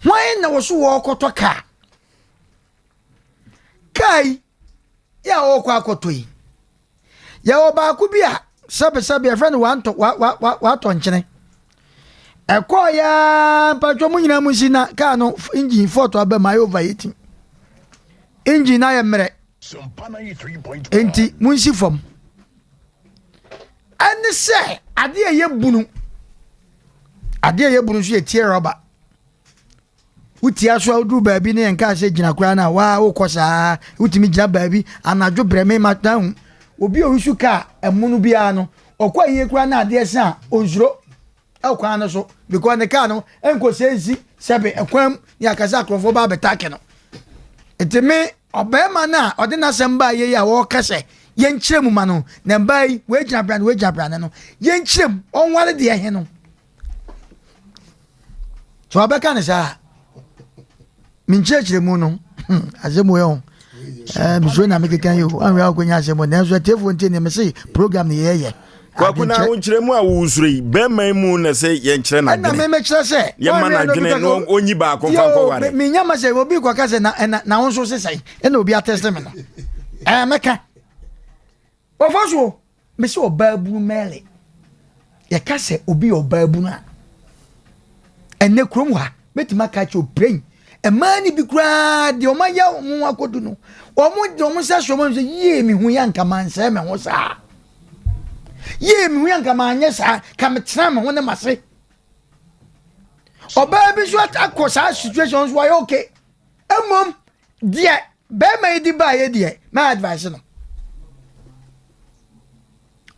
hwan na wɔso wɔkɔtɔ kaa kaa yi yɛ a ɔrekɔ akɔtɔ yi yɛwɔ baako bi a sɛbesɛbe yɛfrɛ no wantɔ wa wa wa watɔ nkyene ɛkɔɔ yaa mpatwɔ mu nyinaa mu nsi na kaa no engine fɔɔto aba mu ayɛ overheating engine no ayɛ mmerɛ nti mu nsi fam ɛne sɛ adeɛ a ɛyɛ bunu adeɛ a ɛyɛ bunu nso yɛ tie rɔba Wotia so a woduru baabi ne yɛn kaa sɛ gyina koraa no a waa wokɔ saa wotumi gyina baabi anadwo brɛ me ma na hu obi a ɔresu kaa ɛmono biara no ɔkɔ ayie koraa na adeɛ sa a ɔnsuro ɛkwan no so because ne kaa no nkɔsɛ nsi sɛbe ɛkwan mu ne akasa akorɔfoɔ ba abɛtake no nti me ɔbarima no a ɔde n'asɛm baa yei a wɔreka sɛ yɛnkyerɛ mu ma no na mbaa yi wɔagyina brane wɔagyina brane no yɛnkyerɛ mu ɔnware deɛ he no so wabɛka ne saa menkyerɛkyerɛ mu no hmm, asɛm wei ho eh, mesuro na mekeka yi o anwea wokɔnya asɛm o nanso atiefoɔ nti ne mese program ne yɛyɛ kwaku na wonkyerɛ mu a wowosuro yi bɛrima yi mu na sɛ yɛnkyerɛ no adwene ɛna memekyerɛ sɛ yɛma no adwene na ɔnyi baako mfa nkɔware menya ma sɛ obi kɔka sɛ na wo nso sesɛe ɛna obi atɛste me no ɛɛ mɛka Wɔfa so mese ɔbaabunu Mary. Yɛka sɛ obi yɛ ɔbaabunu a, ɛnɛ kurom ha mɛtumi aka kyerɛ oprɛn mmaa no bi koraa deɛ wɔn ayɛ wɔn ho akɔdu no wɔn de wɔn nsa so wɔn sɛ yie me ho yɛ anka mansɛe me ho saa yie me ho yɛ anka manyɛ saa ka metena me ho ne m'ase ɔbaa bi nso akɔ saa situation nso wɔayɛ okay mmom Deɛ bɛrima yi di baayɛ deɛ mɛ advice no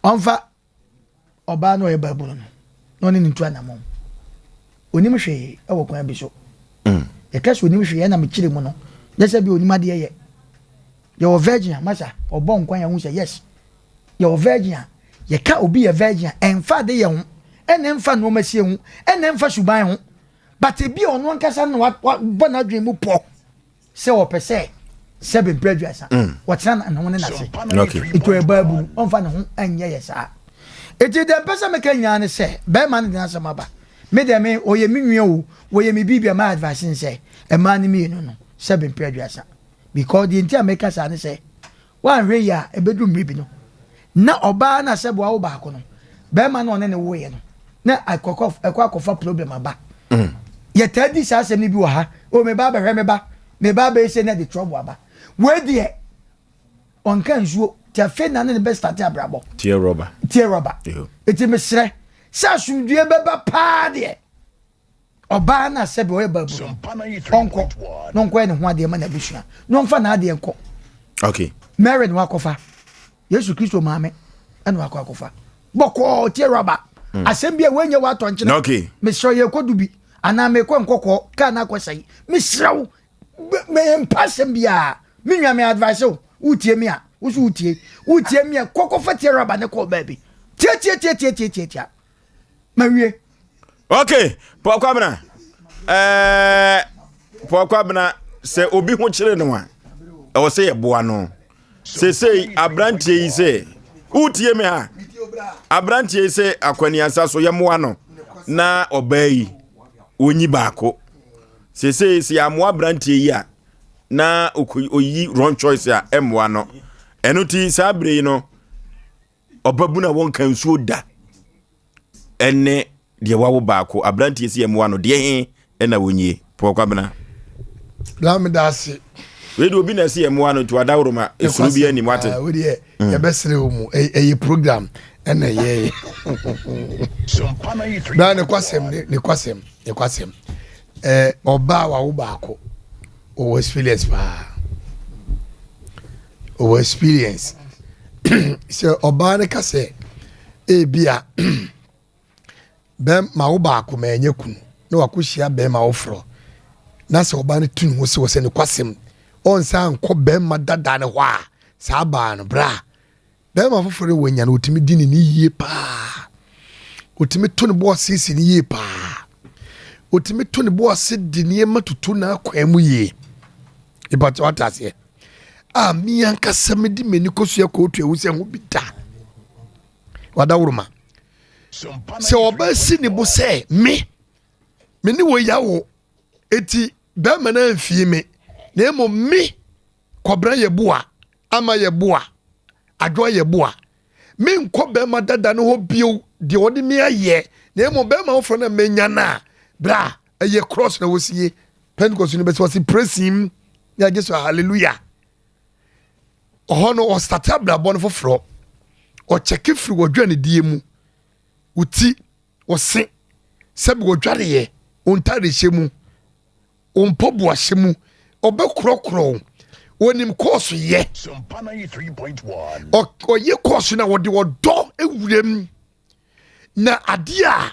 ɔnfa ɔbaa no ɔyɛ baabunu no na ɔne ne ntu anamɔn onim hwee ɛwɔ kwan bi so mm. yɛka sɛ onim hwee ɛna mekyerɛ mu no nyɛ sɛ bi onim adeɛ yɛ yɛwɔ virgin a masa ɔbɔ nkwan yɛn ho sɛ yes yɛwɔ virgin a yɛka obi yɛ virgin a ɛnfa ade yɛ ho ɛna ɛnfa nneɛma sie ho ɛna ɛnfa suban ho But ebi a ɔno ankasa na wabɔ n'adwene mu pɔ sɛ ɔpɛ sɛ sɛbe mpere aduasa mm. wɔtena ne ho ne n'ase nti ɔyɛ baabunu ɔmfa ne ho nyɛ yɛ saa eti deɛ mpɛ sɛ meka nyinaa ne sɛ bɛrima no de n'asɛm aba me deɛ me ɔyɛ me nua o wɔyɛ me biribi a ma advice ne sɛ mmaa no mmienu no sɛbe mpere aduasa because deɛ nti a meka saa ne sɛ Woanhwɛ yie a, ɛbɛduru mmerɛ bi no, na ɔbaa no a sɛ boa wo baako no, barima no a ɔne no woeɛ no, na ɛkɔ akɔfa problem aba. Mm. Yɛtaa di saa asɛm no bi wɔ ha. O, me ba abɛhwɛ me ba, me ba abɛyɛ sei na ɛde trouble aba. Wei deɛ, ɔnka nsuo, nti afei na ne ne bɛstarte abrabɔ. Tie rɔba. Tie rɔba. Nti mesrɛ sɛ asomdwoeɛ bɛba paa deɛ, Ɔbaa no a sɛbi ɔyɛ baabu no, ɔnkɔ na ɔnkɔyɛ ne ho adeɛ ma n'abusua na ɔmfa n'adeɛ nkɔ. Okay. Mary na wakɔfa Yesu Kristo maame ɛna wakɔ akɔfa bɔkɔɔ tie rɔba mm. asɛm bi a wɔnyɛ wɔatɔ nkyene. Okay. Mesrɛ yɛ kɔ dubi anaa mekɔ nkɔkɔɔ kaa na akɔ sɛe mesrɛ wo mpa asɛm biara me nua me advice wo wotie me a wo so wotie wotie me a kɔkɔfa tie rɔba ne kɔɔ baabi tie tie tie tie tie tie tie mawie. ok Paul Kwabena ɛɛ eh, Paul Kwabena sɛ obi ho kyerɛ no a ɛwɔ sɛ yɛboa no seesei aberanteɛ yi sɛ wotie me ha aberanteɛ yi sɛ akwaniansa so yɛmmoa no na ɔbaa yi ɔnyi baako seesei sɛ yɛammoa aberanteɛ yi a na ɔyi wrong choice a ɛmmoa no. Ɛno ti saa bere yi no ɔbabunu a wɔnka nsuo da ɛne deɛ wawo baako aberanteɛ si ɛmmoa no deɛ he ɛna wɔnyie pɔɔ kwabena. Lameda ase. Wei de obi na ɛsi ɛmmoa no nti wadaworo ma esuro bi anim wate. Ah, wei deɛ mm. yɛbɛsrɛ wɔ mu ɛyɛ program ɛna ɛyɛ na ne kwasɛm ne kwasɛm ne kwasɛm ɛɛ ɔbaa wawo baako ɔwɔ experience paa ɔwɔ experience sɛ ɔbaa no ka sɛ ebi a bɛrima wo baako ma ɛnyɛ kunu na wakɔhyia bɛrima foforɔ na sɛ ɔbaa no tu ne ho sɛ wɔ sɛ ne kwasɛm ɔnsan nkɔ bɛrima dada no hɔ a saa baa no bra bɛrima foforɔ no wɔnya no ɔtumi di ne ne yie paa ɔtumi to ne bo ase si ne yie paa ɔtumi to ne bo ase de nneɛma tutu n'akwan mu yie ìbàtí wate aseɛ a mi ankasa mi di m'ani kosua kootu ewu sɛ ho bi da wadaworoma sɛ ɔbaa si ne bo sɛ me me ne wɔ yawo eti bɛrima no amfie me na mmom me kɔbra yɛ boa ama yɛ boa adwoa yɛ boa menkɔ bɛrima dada no hɔ bio deɛ ɔde me ayɛ na mmom bɛrima foforɔ no menya no a bra ɛyɛ cross na wɔsie pentecost no bɛsɛ wɔse praise him na agye so hallelujah Ɔhɔ no ɔstate abrabɔ no foforɔ. Ɔkyɛke firi w'adwanedie mu, wo ti, wo se, sɛbi w'adwareɛ, wo ntadehyɛ mu, wo mpaboahyɛ mu. Ɔbɛkorɔkorɔ wo. Ɔnim kɔɔso yɛ. Ɔyɛ kɔɔso na ɔde ɔdɔ wuram. Na adeɛ a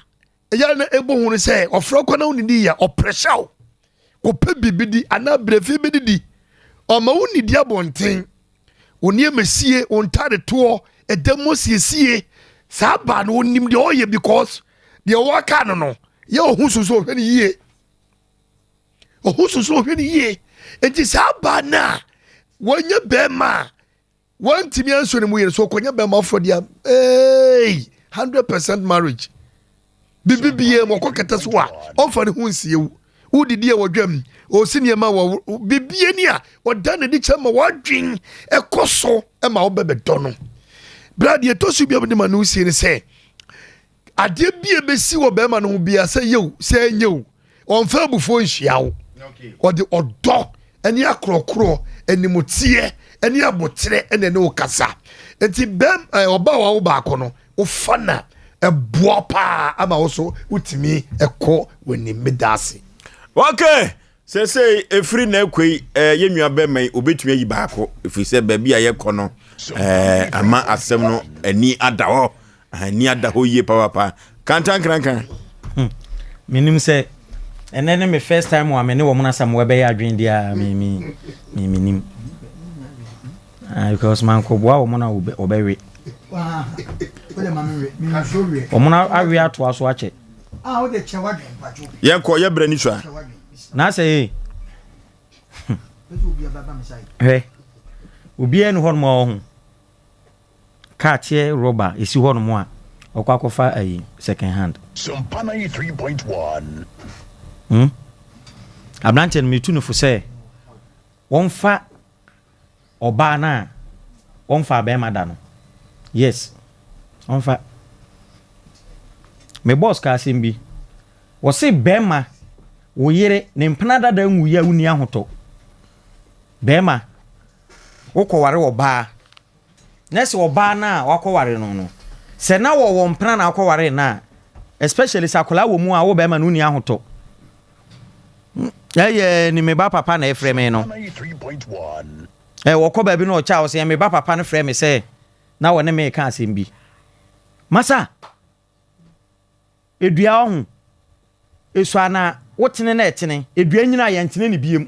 ɛyɛ na ɛbɔ hu no sɛ ɔfrɛ kɔ na wonidi yɛ ɔprɛhyɛ wo kɔpɛ biribi di anaa brɛfie bɛdidi ɔma wo nidi abɔnten wo nneɛma sie wo ntade toɔ ɛda mu siesie saa baa no ɔnim deɛ ɔyɛ because deɛ wɔaka no no yɛ ɔho so so ɔhwɛ no yie ɔho so so ɔhwɛ no yie nti saa baa no a wɔnyɛ bɛrima a Wantumi ansɔ ne mu yere so ɔkɔnya bɛrima foforɔ deɛ hey, 100% marriage bibi bie mu ɔkɔ kɛtɛ so a ɔmfa ne ho nsie wo wodidi a wɔdwam ɔsi nneɛma wɔ bibie ni a ɔda n'adi kyerɛ ma wadwen ɛkɔ so ma wobɛbɛdɔ no berɛ deɛ ɛtɔ so bia mede ma no sie ne sɛ Adeɛ bi a ɛbɛsi wɔ bɛrima no ho biara sɛ yɛ o sɛ ɛnyɛ o ɔmfa abufuo nhyia wo ɔde ɔdɔ ne akorɔkorɔ animteɛ ne aboterɛ na ɛne wo kasa nti bɛm ɔba a wawo baako no wofa na ɛboa paa ama wo so wotumi ɛkɔ w'anim meda ase. Okay, sɛsɛ ɛfiri na ɛkɔ yi eh, yɛ nua bɛma yi obɛtumi ayi baako ɛfiri sɛ baabi a yɛkɔ no eh, ama asɛm no ani ada hɔ Ani ada hɔ yie papaapa. Kantankrankan. Hmm. Menim sɛ ɛnɛ ne me first time a me ne wɔn Asamoah bɛyɛ adwene deɛ a me me me menim. Ah, because mankɔboa wɔn na wɔbɛwe. Wɔn awe atoa so akyɛ. Yɛnkɔ yɛbrɛ ni so a. Na sɛ ee. Hwɛ obiara ni hɔ nom a ɔho. Car teɛ rɔba esi hɔ nom a ɔkɔ akɔfa ayi second hand. Sompa 93.1. Hmm? Aberanteɛ no metu no fo sɛ wɔmfa ɔbaa no a wɔmfa bɛrima da no. Yes, wɔmfa. Me boss ka asɛm bi. Wɔse bɛrima wo yere ne mpena dada nwuiɛ a wonni ahotɔ. Bɛrima wokɔware ɔbaa na sɛ ɔbaa no a wakɔware no no sɛ na wɔwɔ mpena na akɔware no a especially sɛ akwadaa wɔ mu a wo bɛrima no wonni ahotɔ ɛyɛ ne me ba papa na ɛfrɛ me no ɛ wɔkɔ baabi na ɔkyɛ a ɔsɛ me ba papa no frɛ me sɛ na wɔne me ka asɛm bi masa Edua ɔho esua na wotene na ɛtene. Edua nyini a yɛntene no biem.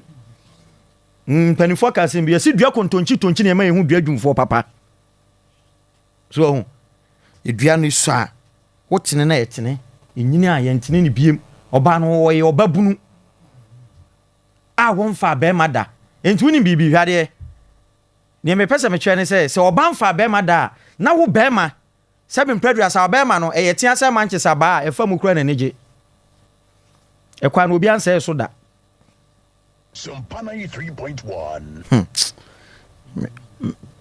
Mpanimfoɔ ka asɛm bi, yɛsi dua kontonkyi tonkyi na ɛma yɛhu dua dwumfoɔ papa. So ɔho, edua no esua a wotene na ɛtene, enyini a yɛntene no biem. Ɔbaa no ɔyɛ ɔbabunu a wɔmfaa bɛrima da. Enti wonim biribi, hwɛ adeɛ. Deɛ mepɛ sɛ mekyerɛ ne sɛ, sɛ ɔba mfaa bɛrima da a, na wo bɛrima Sɛbe mprɛduasa, ɔbarima no, ɛyɛ tea sɛ mankyes abaa a ɛfa mu kura n'ani gye. Ɛkwan no obiara nsɛee so da. Sompa 93.1. Hmm.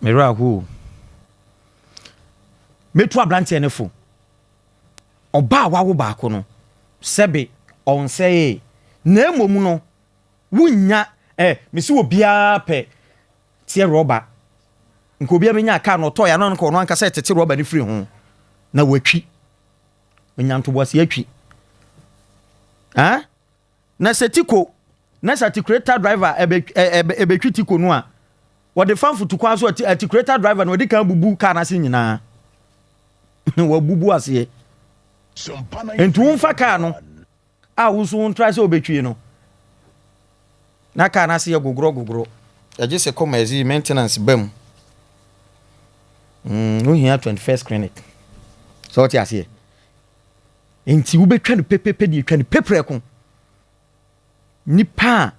Me werɛ aho o. Mɛtu aberanteɛ no fo. Ɔbaa a wawo baako no, sɛbe ɔnsɛee. Na mmom no, wonnya eh, mese obiara pɛ teɛ rɔba. Nka obiara bɛnya kaa na ɔtɔeɛ a na nka ɔno ankasa ɛtete rɔba no firi ho na watwi. Ɔnya ntoboaseɛ atwi. Ah? Na sɛ tiko na sɛ atikuleta driver ɛbɛ ɛbɛ ɛbɛtwi tiko no a, wɔde fa mfutukwan so ati atikuleta driver no wɔde kan bubu kaa n'ase nyinaa. Wɔabubu aseɛ. Nti womfa kaa no a wo nso wontra sɛ wobɛtwi no na kaa no ase yɛ gogorɔ gogorɔ. Ɛgye sɛ kɔma ɛdze maintenance ba mu. Mm, wohia 21st clinic. Sɛ wote aseɛ. Enti wobɛtwa no pɛpɛpɛ deɛ twa no pɛprɛko. Nipa a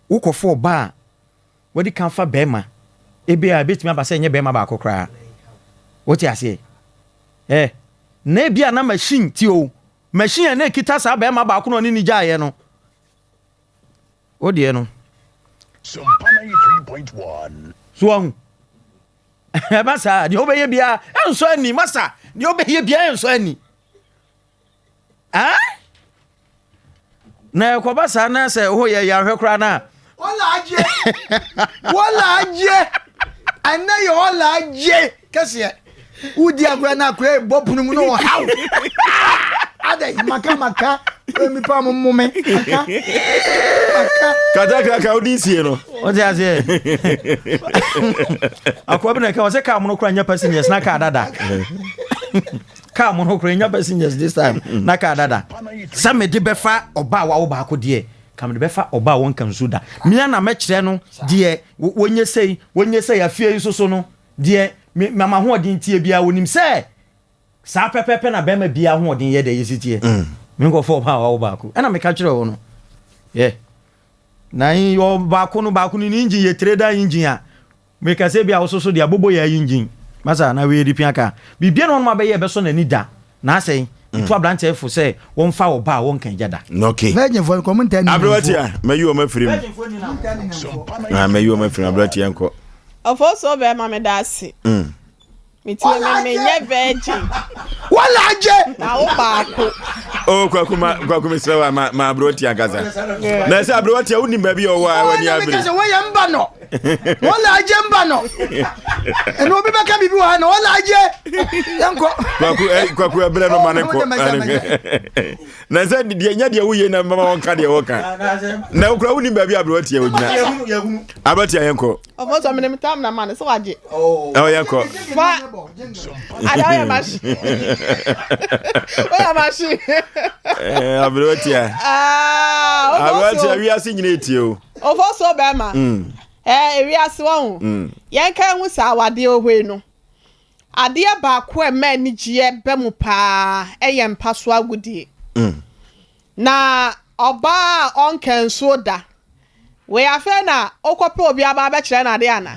wokɔfa ɔbaa a wadi kan fa bɛrima, ebe a ebetumi aba sɛ ɛnyɛ bɛrima baako koraa. Wote aseɛ? Eh, na ebi a na machine ti o, machine a na ekita saa bɛrima baako na ɔne ne gyaeɛ no. Wo deɛ no. So wahu? Ɛba saa deɛ wobɛyɛ biara ɛnsɔ ani masa deɛ wobɛyɛ biara ɛnsɔ ani. Ah? Na ɛkɔba saa na sɛ woyɛ yɛahwɛ koraa no a. Wɔla agye wɔla agye ɛnɛ yɛ wɔla agye kɛseɛ wodi agorɔ na akora bɔ pono mu na ɔhaw adɛ maka maka nipa mo mo me maka maka. Katakaka wodi nsie no. Wọ́n ti aseɛ. Akoa bi na ɛka wọ́n sɛ kaa mono kora nyɛ passengers na kaa dada. Kaa mono kora nyɛ passengers this time na kaa dada. Sɛ mede bɛfa ɔbaa wawo baako deɛ ka mede bɛfa ɔbaa wɔn ka nsuo da. Mia na mɛkyerɛ no deɛ wɔnyɛ sei wɔnyɛ sei afie yi soso no deɛ me ma ahoɔden tie biara wɔnim sɛ Saa pɛpɛpɛ na bɛrima biara ahoɔden yɛ dɛ yɛsi teɛ. Mm. Me nkɔfo ɔbaa wawo baako. Ɛna meka kyerɛ wo no. Yɛ. Na yɔ baako no baako no ne engine yɛ trader engine a. Meka sɛ bi a wososo deɛ abobo yɛ engine. Masa na wei de pia ka. Biribiara na ɔnom abɛyɛ ɛbɛsɔ n'ani da. Na asɛn. Mm. Itu aberanteɛ fo sɛ wɔmfa ɔbaa a wɔnka agya da. Okay. Virgin fo nkɔm ntaa ni. Aberanteɛ mɛyi wɔn afiri mu. Na mɛyi wɔn afiri mu aberanteɛ nkɔ. Ɔfo so bɛrima meda ase. Mm. Me tie me me nyɛ virgin. Wala agye. Na wo baako. Oh kwaku ma kwaku me srɛ wa ma ma aberanteɛ ankasa. Na sɛ aberanteɛ wonim baabi a ɔwɔ a wani abere. Ɔna meka sɛ wɔyɛ mba no. Wala agye mba no. Ɛna obi bɛka biribi wɔ ha na wala agye. Yɛnkɔ. Kwaku eh, kwaku ɛbrɛ no ma ne kɔ. Na sɛ deɛ nyɛ deɛ woyɛ na mama wɔnka deɛ wɔka. Na wokura wonim baabi a aberanteɛ ogyina. Aberanteɛ yɛnkɔ. Ɔfɔ sɔ mene tam na ma no sɛ wagye. Ɔ yɛ kɔ. Fa ada ɔyɛ mahye. Ɔyɛ mahye. Ɛɛ aberewa tia. Ah, aberewa tia wiase nyina etie o. Ɔfɔ so bɛrima. Mm. Ɛɛ wiase wɔn ho. Mm. Yɛn ka ehu sɛ awadeɛ ohoe no. Adeɛ baako a ɛma anigyeɛ bɛ mu paa ɛyɛ mpa so agodie. Mm. Na ɔbaa a ɔnka nsuo da. Wei afei na wokɔpɛ obi aba abɛkyerɛ no adeɛ ana?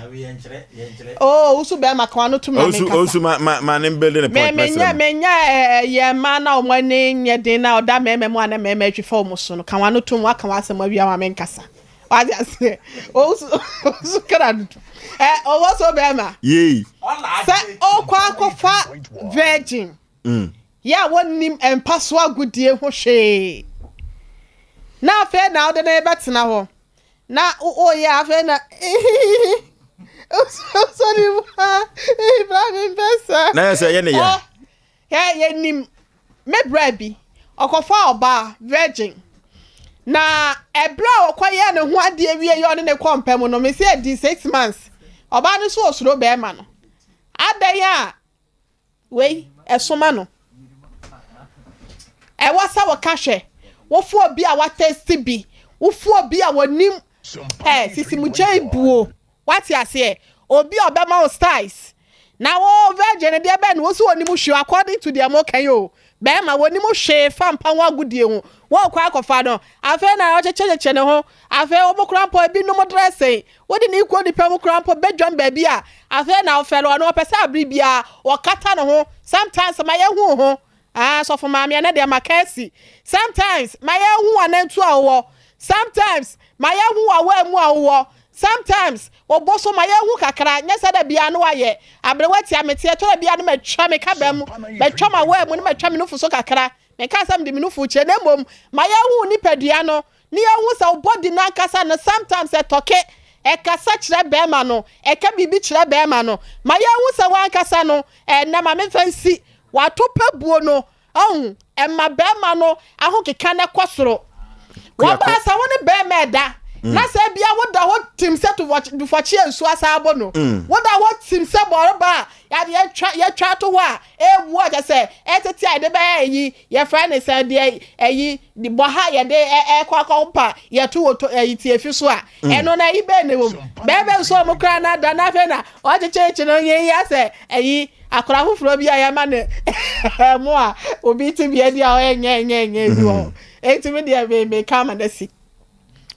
Oh, wosu bɛrima ka wano tum na menkasa. Osu ma ma ma ne building a point me menyɛ menyɛ ɛyɛ mmaa na wɔn ani nyɛ den na ɔda mmarima mu a na mmarima atwi fa wɔn so no ka wano tum waka w'asɛm awia ma menkasa. Wate aseɛ? Osu osu kra dudu. Ɛ ɔwɔ so bɛrima. Yei. Sɛ ɔkɔ akɔfa virgin. Mm. Yɛ a wɔnnim mpa so agodie ho hwee. Na afei na wode no rebɛtena hɔ. Na woyɛ afei na sɔre mu a bra me mpɛ saa. Na yɛ sɛ yɛ ne ya. Ɛ yɛnim me bra bi ɔkɔfa ɔbaa virgin na ɛberɛ a ɔkɔyɛɛ ne ho adeɛ wie yɛ ɔne ne kɔ mpa mu no me sɛ adi 6 months ɔbaa no so ɔsuro bɛrima no adɛn a Wei, ɛsoma no. Ɛwɔ sɛ wɔka hwɛ. Wofo obi a watɛsti bi. Wofo obi a wɔnim ɛ sisimugya buo. Wate aseɛ? Obi a ɔbɛma wo styles. Na wo virgin no deɛ bɛn no wo so wɔnim hwee according to deɛ moka yi o. Bɛrima wɔnim hwee fa mpa ho agodie ho. Wɔrekɔ akɔfa no. Afei na ɔkyekyekye ne ho. Afei wɔn koraa mpo ebinom dressing. Wode no rekɔ nnipa mu koraa mpo badwam baabi a, afei na ɔfɛre ɔno, ɔpɛ sɛ abere biara ɔkata ne ho. Sometimes ma yɛhu wo ho. Ah, sɔfo maame ɛnɛ deɛ maka asi. Sometimes ma yɛhu w'anantu a wowɔ. Sometimes, ma yɛnhu w'awaa mu a wowɔ. Sometimes, wo bo so, ma yɛnhu kakra. Nyɛ sɛ da biara na woayɛ. Aberewa tia me teɛ, ɛtɔ da biara no matwa me kaba mu, matwa m'awaa mu na matwa me nufu so kakra. Menkaa sɛ mede me nufu kyerɛ, na mmom ma yɛnhu wo nipadua no na yɛnhu sɛ wo body no ankasa no sometimes ɛtɔke, ɛkasa kyerɛ barima no, ɛka biribi kyerɛ barima no. Ma yɛnhu sɛ w'ankasa no, ɛnnɛ ma memfa nsi, w'atopɛ buo no, Ɔhu, ɛma barima no ahokeka no kɔ soro. Wɔbaa sɛ wo ne barima ɛda, mm. na sɛ bia woda hɔ tim sɛ dufɔkye nsuo asa abɔ no. Mm. Woda hɔ tim sɛ bɔreba a yɛatwa yɛatwa ato hɔ a ɛrewu a kyɛ sɛ ɛtete a yɛde bɛyɛ ayi yɛfrɛ ne sɛ deɛ ayi bɔha yɛde ɛkɔ akɔmpa yɛto wɔ to ayi tiefi so a mm. ɛno na ayi bɛn ne wɔ mu bɛɛbɛ nso ɔmo koraa na da na afei na ɔkyekyekye no yɛ yi asɛ ayi Akwadaa foforɔ bi a yɛama no ɛmo a obi te bea bi a ɔyɛ nyɛ nyɛ nyɛ bi wɔ hɔ. Enti me deɛ me meka ama no asi.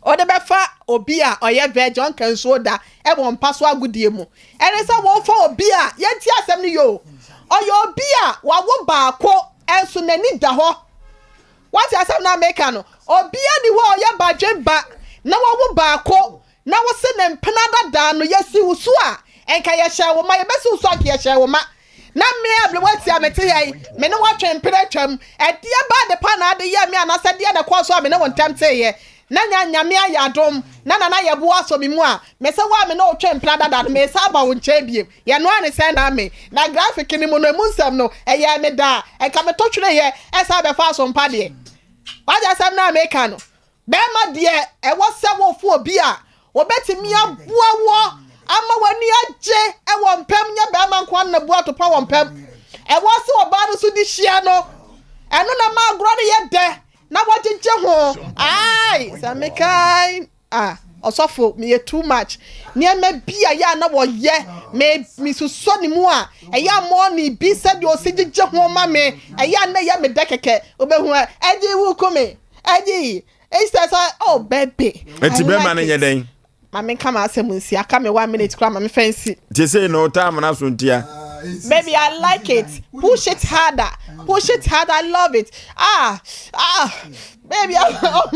Wode bɛfa obi a ɔyɛ virgin ɔnka nsuo da wɔ mpa so agodie mu. Ɛne sɛ wɔfa obi a yɛntie asɛm no yie o. Ɔyɛ obi a wawo baako nso n'ani da hɔ. Wate asɛm no a meka no? Obiara ni hɔ a ɔyɛ badwen ba na wawo baako Na wo se ne mpena dadaa no, yɛsi wo so a, nka yɛhyɛɛ wo ma, yɛbɛsi wo so a, nka yɛhyɛɛ wo ma. Na me a mewɔ atia mete ha yi, me ne wo atwe mpena atwam. Ɛdeɛ ba adepa na ade yɛɛ me anaasɛ deɛ na ɛkɔɔ so a me ne wo ntam teeɛ? Na nya Nyame ayɛ adom, na Nana Yɛboa asɔ me mu a, mese wo a me ne wo twe mpena dada no, meresan aba wo nkyɛn bio. Yɛnoaa ne sɛn na me. Na graphic no mu no, emu nsɛm no, ɛyɛɛ me dɛ a, nka meto twereeɛ san bɛfaa so mpa deɛ. Wate asɛm no a meka no? Barima deɛ, ɛwɔ sɛ wofa obi a ɔbɛtumi aboa woɔ ama w'ani agye wɔ mpam, nyɛ barima nko ara na bu atopa wɔ mpam. Ɛwɔ sɛ ɔbaa no nso de hyia no, ɛno na ma agorɔ no yɛ dɛ na wɔgyegye ho. Ae, sɛ mekae a, ɔsɔfo, meyɛ too much. Nneɛma bi a ɛyɛ a na wɔyɛ, me mesusɔ ne mu a, ɛyɛ a mɔɔne bi sɛdeɛ ɔsi gyegye ho ma me, ɛyɛ a na ɛyɛ me dɛ kɛkɛ. Wobɛhu a, ɛgye wo ku me. Ɛyi instead sɛ oh baby. Eti bɛrima no nyɛ dɛn? Ma me nka m'asɛm nsi aka me one minute koraa ma me fɛ nsi. Te sei no time na so ntia. Baby I like it push it harder push it harder I love it ah ah baby oh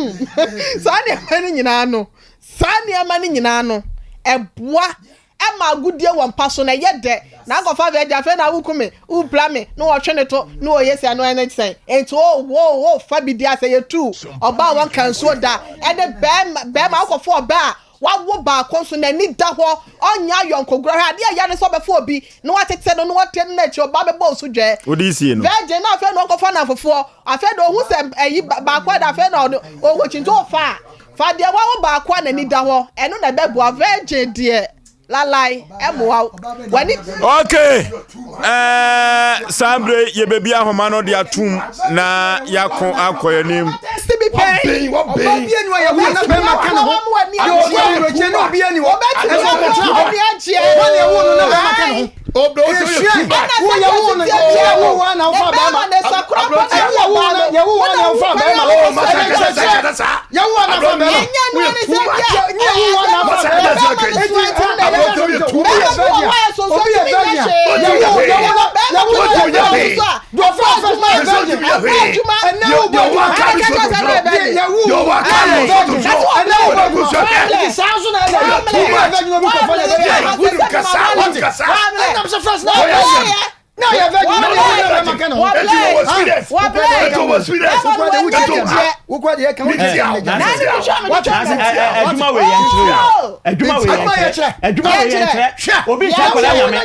saa nneɛma no nyinaa no saa nneɛma no nyinaa no ɛboa Ɛma agodie wɔ mpa so na ɛyɛ dɛ. Na akɔfa vɛgye afei na woku me, wopira me, na wɔtwe ne to, na wɔyɛ sei ɛno ɛne sɛn. Enti o wo wo fa bi di asɛ yɛtu ɔbaa a wɔnka nsuo da ɛne bɛɛma bɛɛma wokɔfa ɔbaa a wawo baako nso n'ani da hɔ ɔnyɛ ayɔnkogorɔ hwɛ adeɛ ɛya ne sɛ ɔbɛfa obi na watete no na wɔte no n'akyi ɔbaa bɛbɔ wo so dwɛɛ Wode sie no. virgin na afei na ɔnkɔfa namfofoɔ afei na ohu sɛ ɛyi baako ɛda afei na ɔde ɔwɔ kyi nti ɔfa a Fa deɛ wawo baako a n'ani da hɔ, ɛno na ɛbɛboa. Virgin deɛ, lalai, ɛmmoa wo. W'ani. Okay, ɛɛ saa bere yɛbɛbi ahoma no de atum na yɛako akɔ yɛn anim. Ɔbaa bi anu a yɛwo na bɛrima ka ne ho. Ɔbaa obi ani hɔ. Ɛsɛ ɔkɔtena hɔ. Wɔn yɛwo no na bɛrima ka ne ho. Ɛnam sɛ first na ɔyɛ na ɔyɛ virgin na ɔyɛ bɛrima ka ne ho. Adwuma wei yɛn kyerɛ o. Adwuma wei yɛn kyerɛ. Adwuma wei yɛn kyerɛ. Obi nkyɛn akwadaa nyame.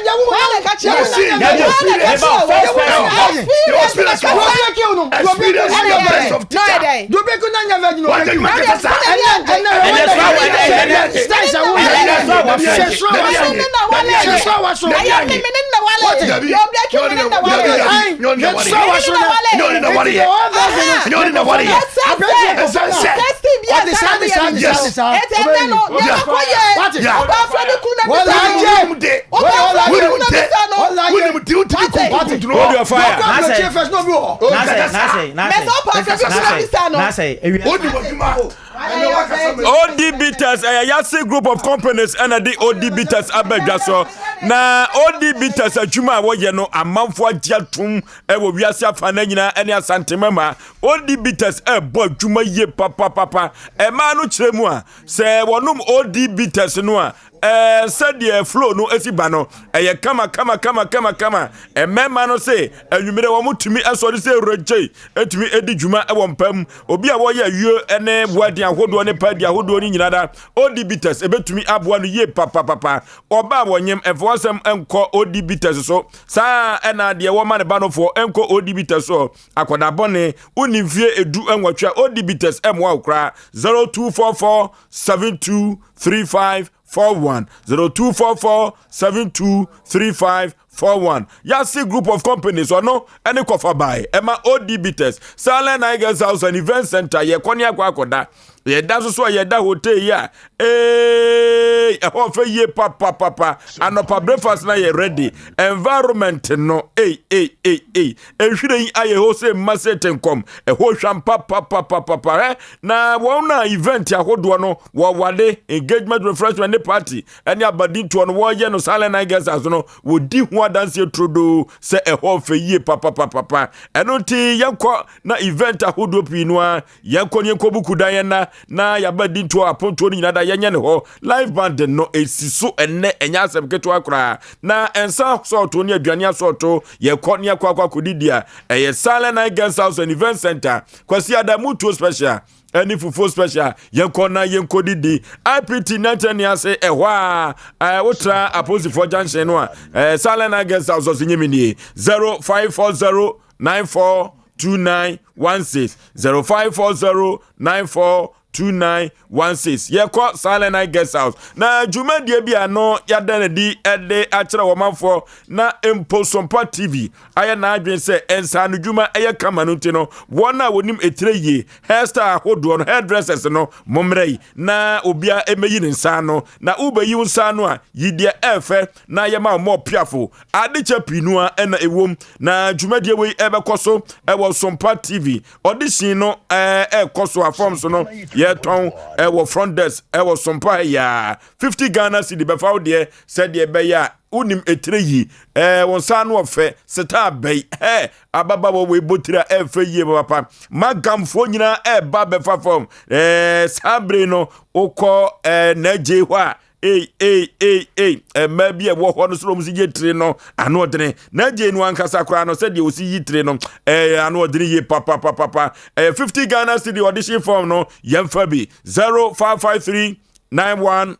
OD Bitters ɛyɛ Yase Group of Companies ɛna de OD Bitters aba dwa so. Na OD Bitters adwuma a wɔyɛ no amanfo agye atom ɛwɔ wiase afa na nyinaa ɛne Asante mama. OD Bitters ɛbɔ adwuma yie papapapa. Ɛmaa no kyerɛ mu a sɛ wɔnom OD Bitters no a Ɛɛ sɛdeɛ flow no si ba no, ɛyɛ kama kama kama kama kama. Mmarima no se anwummerɛ wɔn tumi sɔre sɛ regye tumi di dwuma wɔ mpa mu. Obi a wɔyɛ ayuo ne wedding ahodoɔ ne party ahodoɔ no nyinaa da OD bitters ɛbɛtumi aboa no yie papapapa. Ɔbaa wɔnyem ɛmfa wasɛm nkɔ OD bitters so. Saa ɛna deɛ wɔma ne ba no foɔ nkɔ OD bitters so. Akwadaa bɔne wonni mfie 18 a OD bitters ɛmmoa wo koraa. 0244 7235 41 0244 7235 41 Yasi Group of Companies ɔno ɛne kɔfa bae ɛma OD Bitters Silent Night Guest House and Event Center yɛkɔ ne akɔ akɔda yɛda so so a yɛda hotel yi a ee ɛhɔ fɛ yie papapapa anɔpa breakfast na yɛ ready environment no ei ei ei ei Nhwiren yi ayɛ hɔ sɛ mma sɛ tenkɔm, ɛhɔ hwam papapapapa ɛ. Na wɔn a event ahodoɔ no wɔwade, engagement refreshment ne party ɛne abadintoɔ no wɔyɛ no Silent Night Guest House no wɔdi ho adanseɛ turodoo sɛ ɛhɔ fɛ yie papapapapa. Ɛno nti yɛnkɔ na event ahodoɔ pii no a Yɛnkɔ ne yɛnkɔ buku dan yɛn na na yaba di ntoɔ apontoɔ no nyinaa da yɛnyɛ ne hɔ. Live band no ɛsi so ɛnnɛ ɛnyɛ asɛm ketewa koraa. Na nsa asɔɔto ne aduane asɔɔto yɛkɔ ne yɛkɔ akɔ akɔdidi a ɛyɛ Silent Night Guest House and Event Center. Kwasi Ada mutuo special ɛne fufuo special yɛnkɔ na yɛnkɔ didi. IPT nɛnkyɛn ne ase ɛhɔ a ɛɛ wotra apolisifoɔ junction no a ɛɛ Silent Night Guest House ɔsi nyimi nie 0540 94 2916 0540 94 2916 yɛkɔ Silent Night Guest House na dwumadie bi a no yɛada no adi de akyerɛ wɔmanfoɔ na mpo Sompa TV ayɛ n'adwene sɛ nsa no dwuma ɛyɛ kama no nti no wɔn a wɔnim etire yie hairstyle ahodoɔ no hairdressers no mommrɛ yi na obia ɛmɛyi ne nsa ano na wobɛyi wo nsa ano a yi deɛ ɛɛfɛ na yɛma wɔn ɔpiafo Adekyɛ pii no ara na ɛwom, na dwumadie wei ɛbɛkɔ so ɛwɔ Sompa TV. Audition no ɛɛkɔ so a forms no yɛtɔn ɛwɔ front desk ɛwɔ Sompa yaa 50 Ghana cedi bɛfa wo deɛ sɛdeɛ ɛbɛyɛ a wonim etire yi ɛɛ wɔn nsa ano ɔfɛ sitaa bɛyi ɛɛ ababaawa wei bɔ tiri a ɛɛfɛ yie papa magamfoɔ nyinaa ɛɛba bɛfa fam ɛɛ saa bere no wokɔ ɛɛ n'agye hɔ a Ei, ei, ei, ei, mmaa bi a ɛwɔ hɔ no sɛ wɔn si gye tire no ano ɔdene. Na gye no ankasa koraa no sɛdeɛ wɔsi yi tire no ɛyɛ ano ɔdene yie papapapapa. Ɛyɛ 50 Ghana cedi audition form no yɛmfa bi 0553 91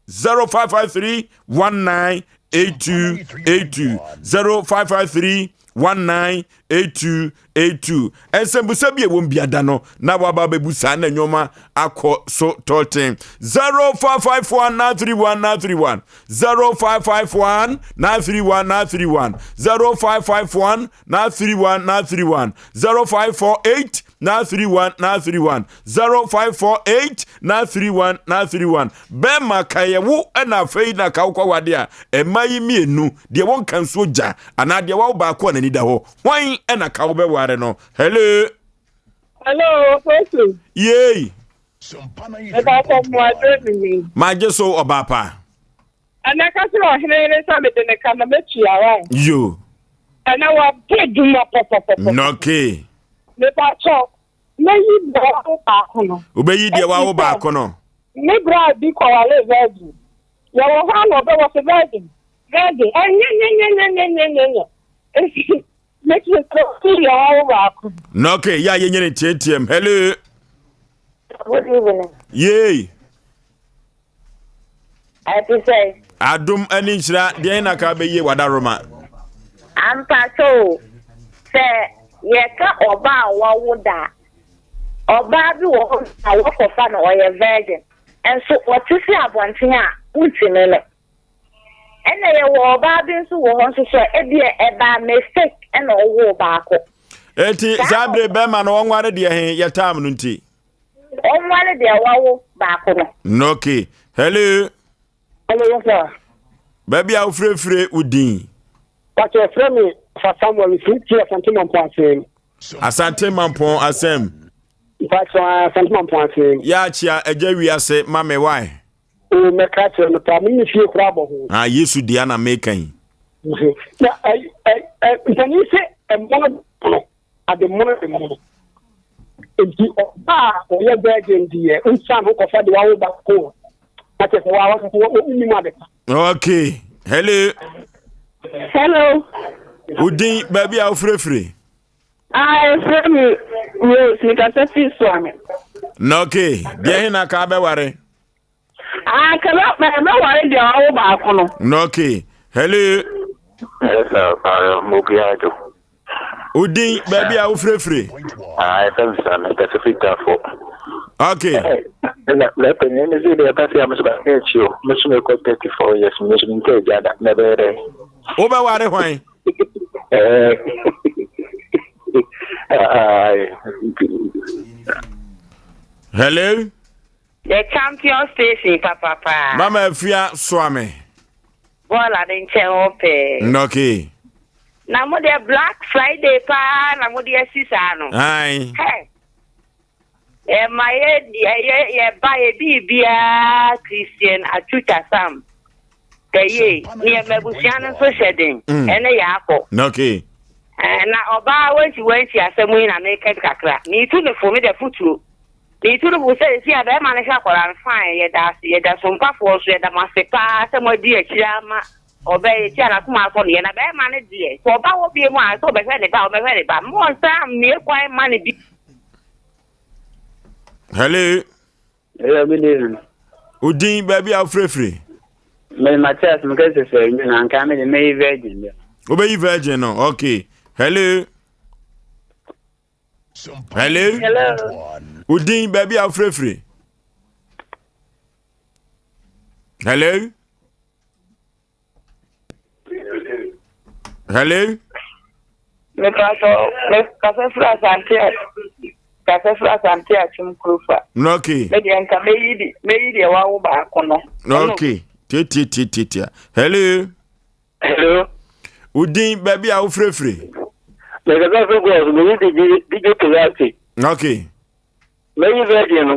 0553 19 82 82 0553 19 82 82 Nsɛmbusa bi a ɛwɔ mu biada no na waba abɛbu saa na nneɛma akɔ so tɔɔten. 0551 931 931 0551 931 931 0551 931 931 0548 931 931 0548 931 931 Bɛrima ka yɛ wo ɛna afei na ka wokɔ wade a ɛma yi mmienu deɛ wɔnka nsuo gya anaa deɛ wawo baako a n'ani da hɔ Hwan na ka wobɛware no? Hello. Hello, Kofi. Yei. Mepatɔ mo adre mi. Magye so ɔbaa pa. Ɛnɛ ka kyerɛ ɔhene yere sɛ mede ne ka na mɛtua wa. Yo. Ɛnɛ wabɔ adwuma pɔpɔpɔpɔ. Nɔke. Mepatɔ mɛyi deɛ wawo baako no. Wobɛyi deɛ wawo baako no. Me bra bi kɔwale virgin. Yɛwɔ hɔ a na ɔbɛwɔ sɛ virgin. Virgin. Ɛnyɛnyɛnyɛnyɛnyɛnyɛnyɛ. Esi meki sɛ yɛ wawo baako. Na okay, yɛ a yɛnyɛ ne tiatiam. Hello. Good evening. Yay. Ɛte sɛ. Adom ani nhyira deɛn na ka bɛyie wadaroma. Ampa so sɛ yɛka ɔbaa a wawo da a, ɔbaa bi wɔ hɔ a wɔkɔfa no ɔyɛ virgin nso ɔte sɛ abɔnten a wontumi no. Ɛna yɛwɔ ɔbaa bi nso wɔ hɔ nso so a ebia ɛbaa mistake ɛna ɔwoo baako. Eti saa bere bɛrima no ɔnware deɛ he yɛ tam no nti. Ɔnware deɛ wawo baako no. Okay. Hello. Hello, yes sir. Baabi a wofirefire wo din. Pàtó ɛfrɛ mi fa Samuel firi ti Asante Mampɔn asɛm. Asante Mampɔn asɛm. Mpakyɛ Asante Mampɔn ase. Yɛ akyea agya wiase ma me why? O mɛka kyerɛ no paa, me ne fie koraa bɔ ho. Ah Yesu dea na meka yi. Na ɛ ɛ ɛ mpanin sɛ ɛmono mono ade mono de mono. Nti ɔbaa a ɔyɛ virgin deɛ nsan ho kɔfa de wawo ba ko a na kyerɛ sɛ wawa sɛ wonim ade pa. Okay, hello. Hello. Wodin baabi a wofirefiri? Ah, efrɛ me Rose, mekasa firi Suame. Na okay, deɛ he na ka bɛware? Ah, ka bɛware deɛ ɔwo baako no. Na okay, hello. Yes, sir, Mobiado. Odin baabi a wofirefiri? Ah, ɛfɛ mi sa, mekasa firi Tafo. Okay. Na na panyin ne sɛ deɛ ɛba sɛ ameso ba akyi o, me so mekɔ 34 years, me so mentɛ agya da, na ɛbɛyɛ dɛ. Wobɛware hwan? Hello. The champion station papapa. Mama Afia Soame. Bɔɔla ne nkyɛn hɔ pɛɛ. Nɔke. Na mo deɛ Black Friday paa na mo de asi saa no. Ayi. Hey. Ɛma yɛ yɛ yɛba yɛ biribiara Christian Atwitwa Sam kɛyie ne yɛ mabusua no nso hyɛ den mm. ɛne yɛ akɔ. Okay. Eh, na ɔbaa wansi wansi asɛm yi na meka bi kakra meetu ne fo mede fotuo meetu no fo sɛ esi a bɛrima no hwɛ akwadaa no fine yɛda ase yɛda sompafoɔ nso yɛda mo ase paa sɛ moadi akyire ama ɔbɛyɛ ti a n'akoma asɔ no yɛ na bɛrima no deɛ sɛ ɔba hɔ bie mu a sɛ ɔbɛhwɛ ne ba ɔbɛhwɛ ne ba mo nsa mmie kwan ma ne bi. Hello. Hello, good evening. Odin baabi a wofirefiri. Mede Matthias mekasa firi Adwo na nka mede mɛyi virgin deɛ. Wobɛyi virgin no, okay. Hello. Hello. Hello. Odin baabi a wofirefiri. Hello. Hello. Mepatɔ kasa firi Asante kasa firi Asante Akyem Kurofa. Okay. Me deɛ nka meyi di meyi deɛ wawo baako no. Okay. Tietie tietie tia. Hello. Hello. Udin baabi a wofirefiri. Mekasa firi Gɔs meyi di DJ Keyase. Okay. Meyi virgin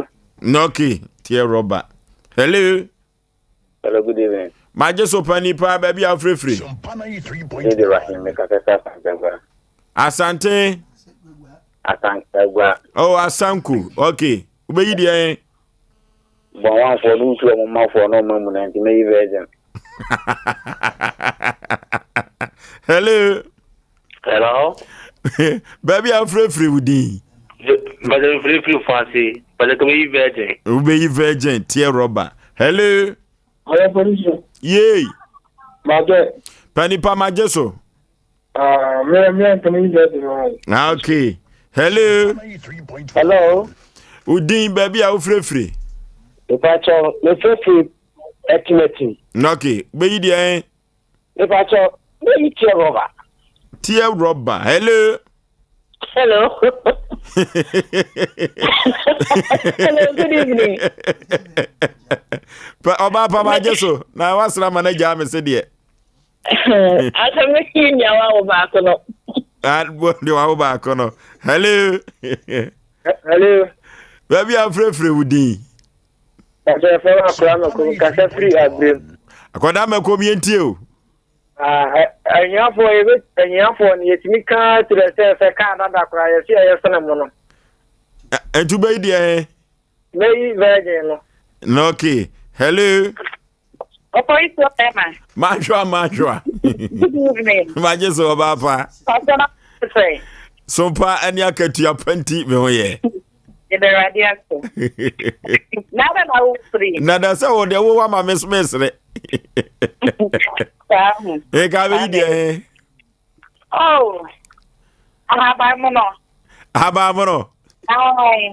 no. Okay. Tie rɔba. Hello. Hello, good evening. Magye so pani paa baabi a wofirefiri. Dede Rahim, mekasa sɛ Asantagua. Asante. Asantagua. Oh, Asanku. Okay. Wobɛyi deɛ? Bɔnwanfoɔ no ntu ɔmo mmafoɔ na ɔmo amu na nti mɛyi virgin. Hello. Hello. Baabi a wofirefiri wo din. Bàtà mfirifiri fo ase. Bàtà kò bɛyi virgin. Wobɛyi virgin teɛ rɔba. Hello. Ɔyɛ polisi. Yay. Magye. Panipa magye so. Ah, me me ntoma yi virgin wa. Ah, okay. Hello. Hello. Udin baabi a wofirefiri. Ìpàkyɛ mefirefiri ɛtimɛtim. Okay. Wobɛyi deɛ. Mepakyɛ, meyi tear rubber. Tear rubber. Hello. Hello. Hello, good evening. Pa ọba pa ma gye so na wasra ma na gyaa me se deɛ. Asɛm no kii nea wawo baako no. Ah, deɛ wawo baako no. Hello. Hello. Baabi a frɛfrɛ wo din. Pàṣẹ fẹ́ wà kúrò àmọ̀kò kasa firi abirem. Akwadaa mɛkɔ mi ntie o. Ahiafoɔ yɛbɛ ahiafoɔ no yɛtumi ka kyerɛ sɛ sɛ kaa dada koraa yɛsi ɛyɛ sene mo no. Ntu bɛyi deɛ. Bɛyi virgin no. Na okay. Hello. Ɔkɔ yi so ɛma. Mahwɛ mahwɛ. Good evening. Magye so ɔbaa pa. Pàṣẹ na sɛ. Sompa ɛne akatua pa nti me ho yɛ. Yɛda Awurade ase. Na adɛn na wofiri? Na da sɛ wo deɛ wowɔ ama me so mesere. Saa ho. Nka bɛyi deɛ he. Oh, ahaban mono. Ahaban mono.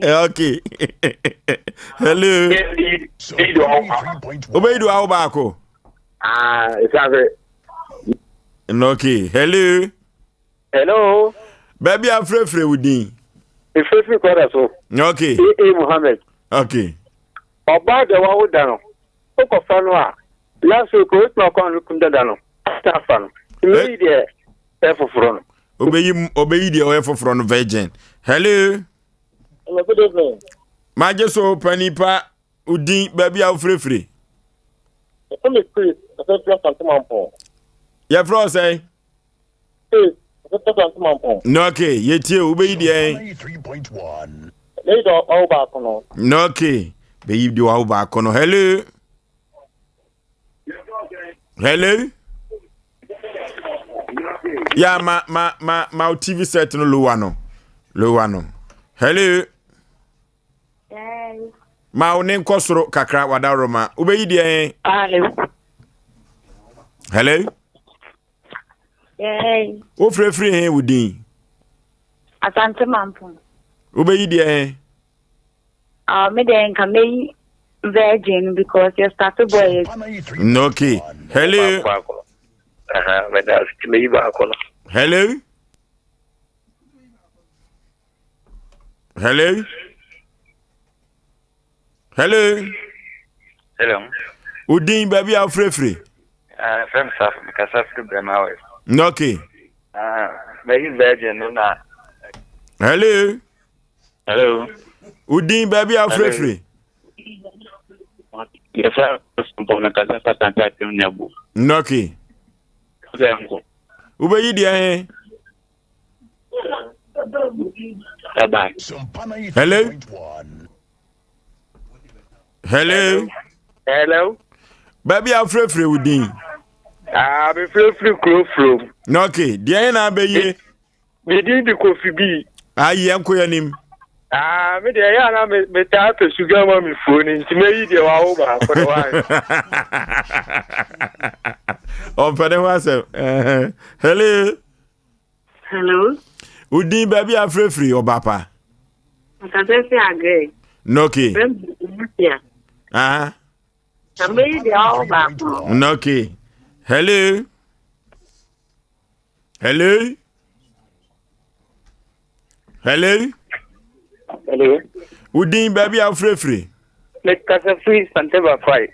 Okay. Hello. Wobɛyi do awo baako. Ah, ɛsiane sɛ. Okay. Hello. Hello. Baabi a frɛfrɛ wo din. Efirefiri kɔda so. Okay. AA Muhammed. Okay. Ɔbaa deɛ wawo da no, wokɔfa no a, last week wotumi akɔ ano kum dada no, asan afa no. Mmeyi deɛ ɛyɛ foforɔ no. Obeyi obeyi deɛ ɔyɛ foforɔ no virgin. Hello. Hello, good evening. Magye so panipa odin baabi a wofirefire. Yɛfrɛ me Chris, ɛfɛ Asante Mampɔn. Yɛfrɛ wo sɛn? Chris, ɛfɛ Asante Mampɔn. No, okay, yɛtie o, wobɛyi deɛ? Bɛyi deɛ wawo baako no. No, okay, bɛyi deɛ wawo baako no. Hello? Hello? Yeah, ma ma ma ma TV set no lower no. Lower no. Hello? Ma wo ne nkɔ soro kakra wadaworoma. Wobɛyi deɛ he? Hello? Wofirafiri he wo din? Asante Mampong. Wobɛyi deɛ he? Uh, me deɛ nka mɛyi virgin because yɛ start boy yɛ. Okay. Hello. Hello. Hello. Hello. Hello. Udin baabi a wofirefiri. Uh, fɛm safo mekasa firi Brɛma West. Okay. Uh, mɛyi virgin no na. Hello. Hello. Udin baabi a wofirefiri. Yɛfrɛ mpɔ mekasa fa Sante Atem Nyabu. Okay. Wobɛyi deɛ he? Bye-bye. Hello? Hello? Hello? Baabi a wofirefire wo din? Ah, mefirefire kuro furom. Na okay, deɛ yɛn na abɛyie? Me din de Kofi bi. Ayi, yɛn kɔ yɛn anim. Ah, me deɛ ɛyɛ ana me metaa pɛ sugar ma me fuo no nti mɛyi deɛ wawo baako no wa. Ɔmpɛ ne ho asɛm. Hello. Hello. Wo din baabi a frɛfiri ɔba pa. Nkasa fi agrɛ. Noke. Ah. Na mɛyi deɛ wawo baako no. Noke. Hello. Hello. Hello. Hello. Wo din baabi a wofirefiri? Mekasa firi Sante Bakwai.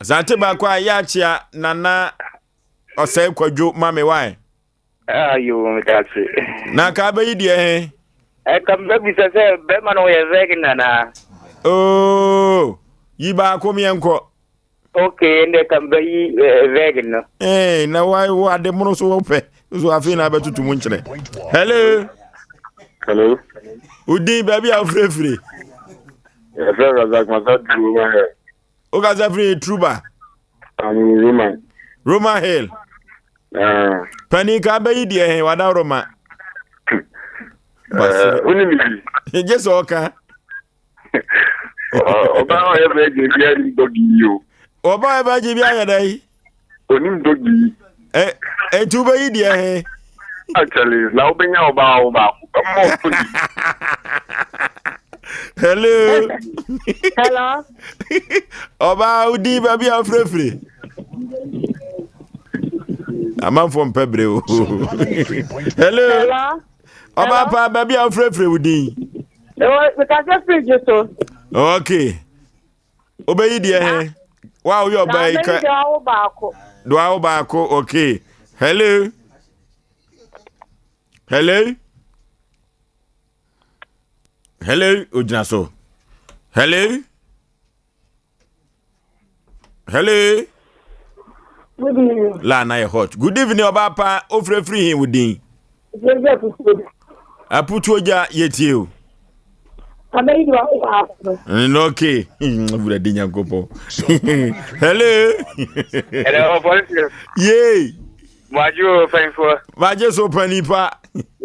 Sante Bakwai yɛ akyea nana ɔsɛe kwadwo ma me wae. Ah, yo, meda ase. Na ka bɛyi deɛ he? Ɛka mbɛbisa sɛ bɛrima no ɔyɛ virgin anaa? Oo, yi baako meɛnkɔ. Okay, ndɛ ka mbɛyi eh, virgin no. Ee, na wa wo ade mono so wopɛ so afei na abɛtutu mu nkyerɛ. Hello. Hello. Wodin baabi a wofirefire? Yɛfrɛ Razak Masa Roman Hill. Wokasa firi Truba? I'm Roman. Roman Hill. Ah. Pani ka bɛyi deɛ he wada Roma. Wone me bi? Gye sɛ ɔka. Ɔbaa a ɔyɛ virgin bi anim dɔgi yi o. Ɔbaa a ɔyɛ virgin bi ayɛ dɛ yi. Onim dɔgi yi. Ɛ eti wobɛyi deɛ he. Actually, na wobɛnya ɔbaa wo baako bɛmmɔ ɔfo di. Hello. Hello. Ɔbaa wodi baabi a wofirefire. Amanfoɔ mpɛ bere o. Hello. Hello. Ɔbaa pa baabi a wofirefire wo din. Mekasa firi dwo so. Ok. Wobɛyi deɛ he? Wa woyɛ ɔbaa yi ka. Na awo baako. Do awo baako ok. Hello. Hello. Hello ogyina so. Hello. Hello. Good evening. La na yɛ hot. Good evening ɔbaa pa ofirefiri hin wo din. Aputuogya yɛtie o. Okay. Awurade Nyankopɔn. Hello. Hello, polisi. Yay. Magye o panyinfoɔ. Magye so panipa.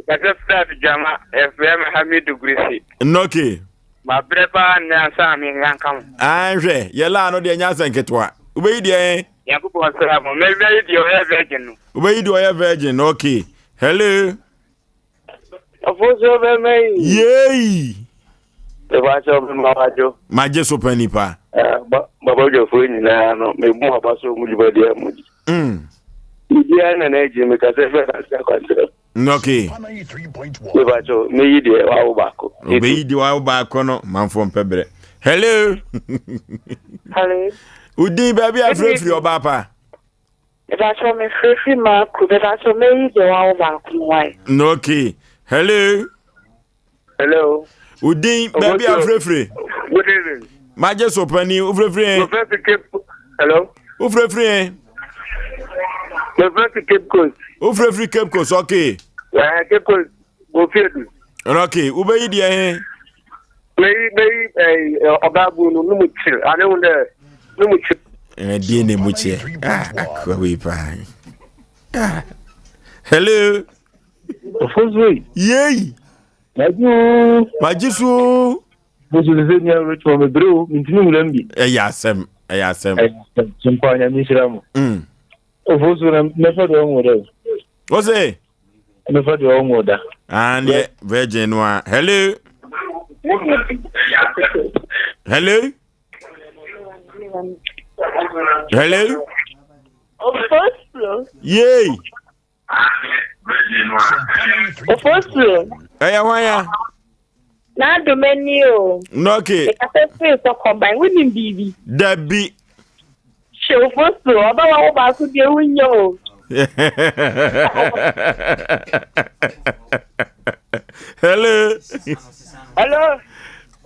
Kasa fira Abidjama, ɛfrɛ me Hamidu Gurisi. Okay. Mabrɛ paa nnɛ ansa na me nsa nka mo. Anhwɛ, yɛ laa no deɛ nyɛ asɛ nketewa. Wobɛyi deɛ ɛn? Nyankopɔn nsra mo. Mɛyi deɛ ɔyɛ virgin no. Wobɛyi deɛ ɔyɛ virgin no, okay. Hello. Ɔfosuo bɛma yi. Yei. Mepakyɛw mema wadwo. Magye so pa nipa. Babadwafoɔ nyinaa no, mebu aba so mu dwumadie a mudi. Biribiara na n'agyi mekasa fɛ na ase akwankyerɛ. Okay. Mepakyɛw meyi deɛ wawo baako. Obeyi deɛ wawo baako no manfoɔ mpɛ berɛ. Hello. Hello. Udin baabi a firifiri ɔbaa pa. Mepakyɛw mefirifiri Maku. Mepakyɛw meyi deɛ wawo baako no wae. Okay. Hello. Hello. Wo din baabi a wofirefire? Good evening. Magye so panin wofirefire he? Mefrɛ fi Cape Hello. Wofirefire he? Mefrɛ fi Cape Coast. Wofirefiri Cape Coast okay. Ɛɛ eh, Cape Coast Bofiedu. Okay, wobɛyi deɛ he? Meyi meyi ɛɛ ɔbaa bu no no mu kyerɛ ane ho dɛ no mu kyerɛ. Ɛdeɛ na emu kyerɛ ah akoa wei paa. Ah. Hello. Ofosu. Yei. Magye Magye so. Bosu sɛ nea retwɛn me bere o mentumi nwura mu bi. Ɛyɛ asɛm ɛyɛ asɛm. Ɛyɛ asɛm simpa nyame nhyira mo. Ofosu na mɛfa deɛ ɔnwo dɛ. O se. Mɛfa deɛ ɔnwo da. Ah deɛ virgin no a. Hello. Hello. Hello. Ofosu. Yay. Ofosu. Ɛyɛ hwan ya? N'adom ani o. Nɔke. Mekasa firi Sɔkɔban, wonim biribi? Dabi. Hwɛ Ofosu, ɔbɛwa wo baako deɛ wonyɛ o. Hello. Hello.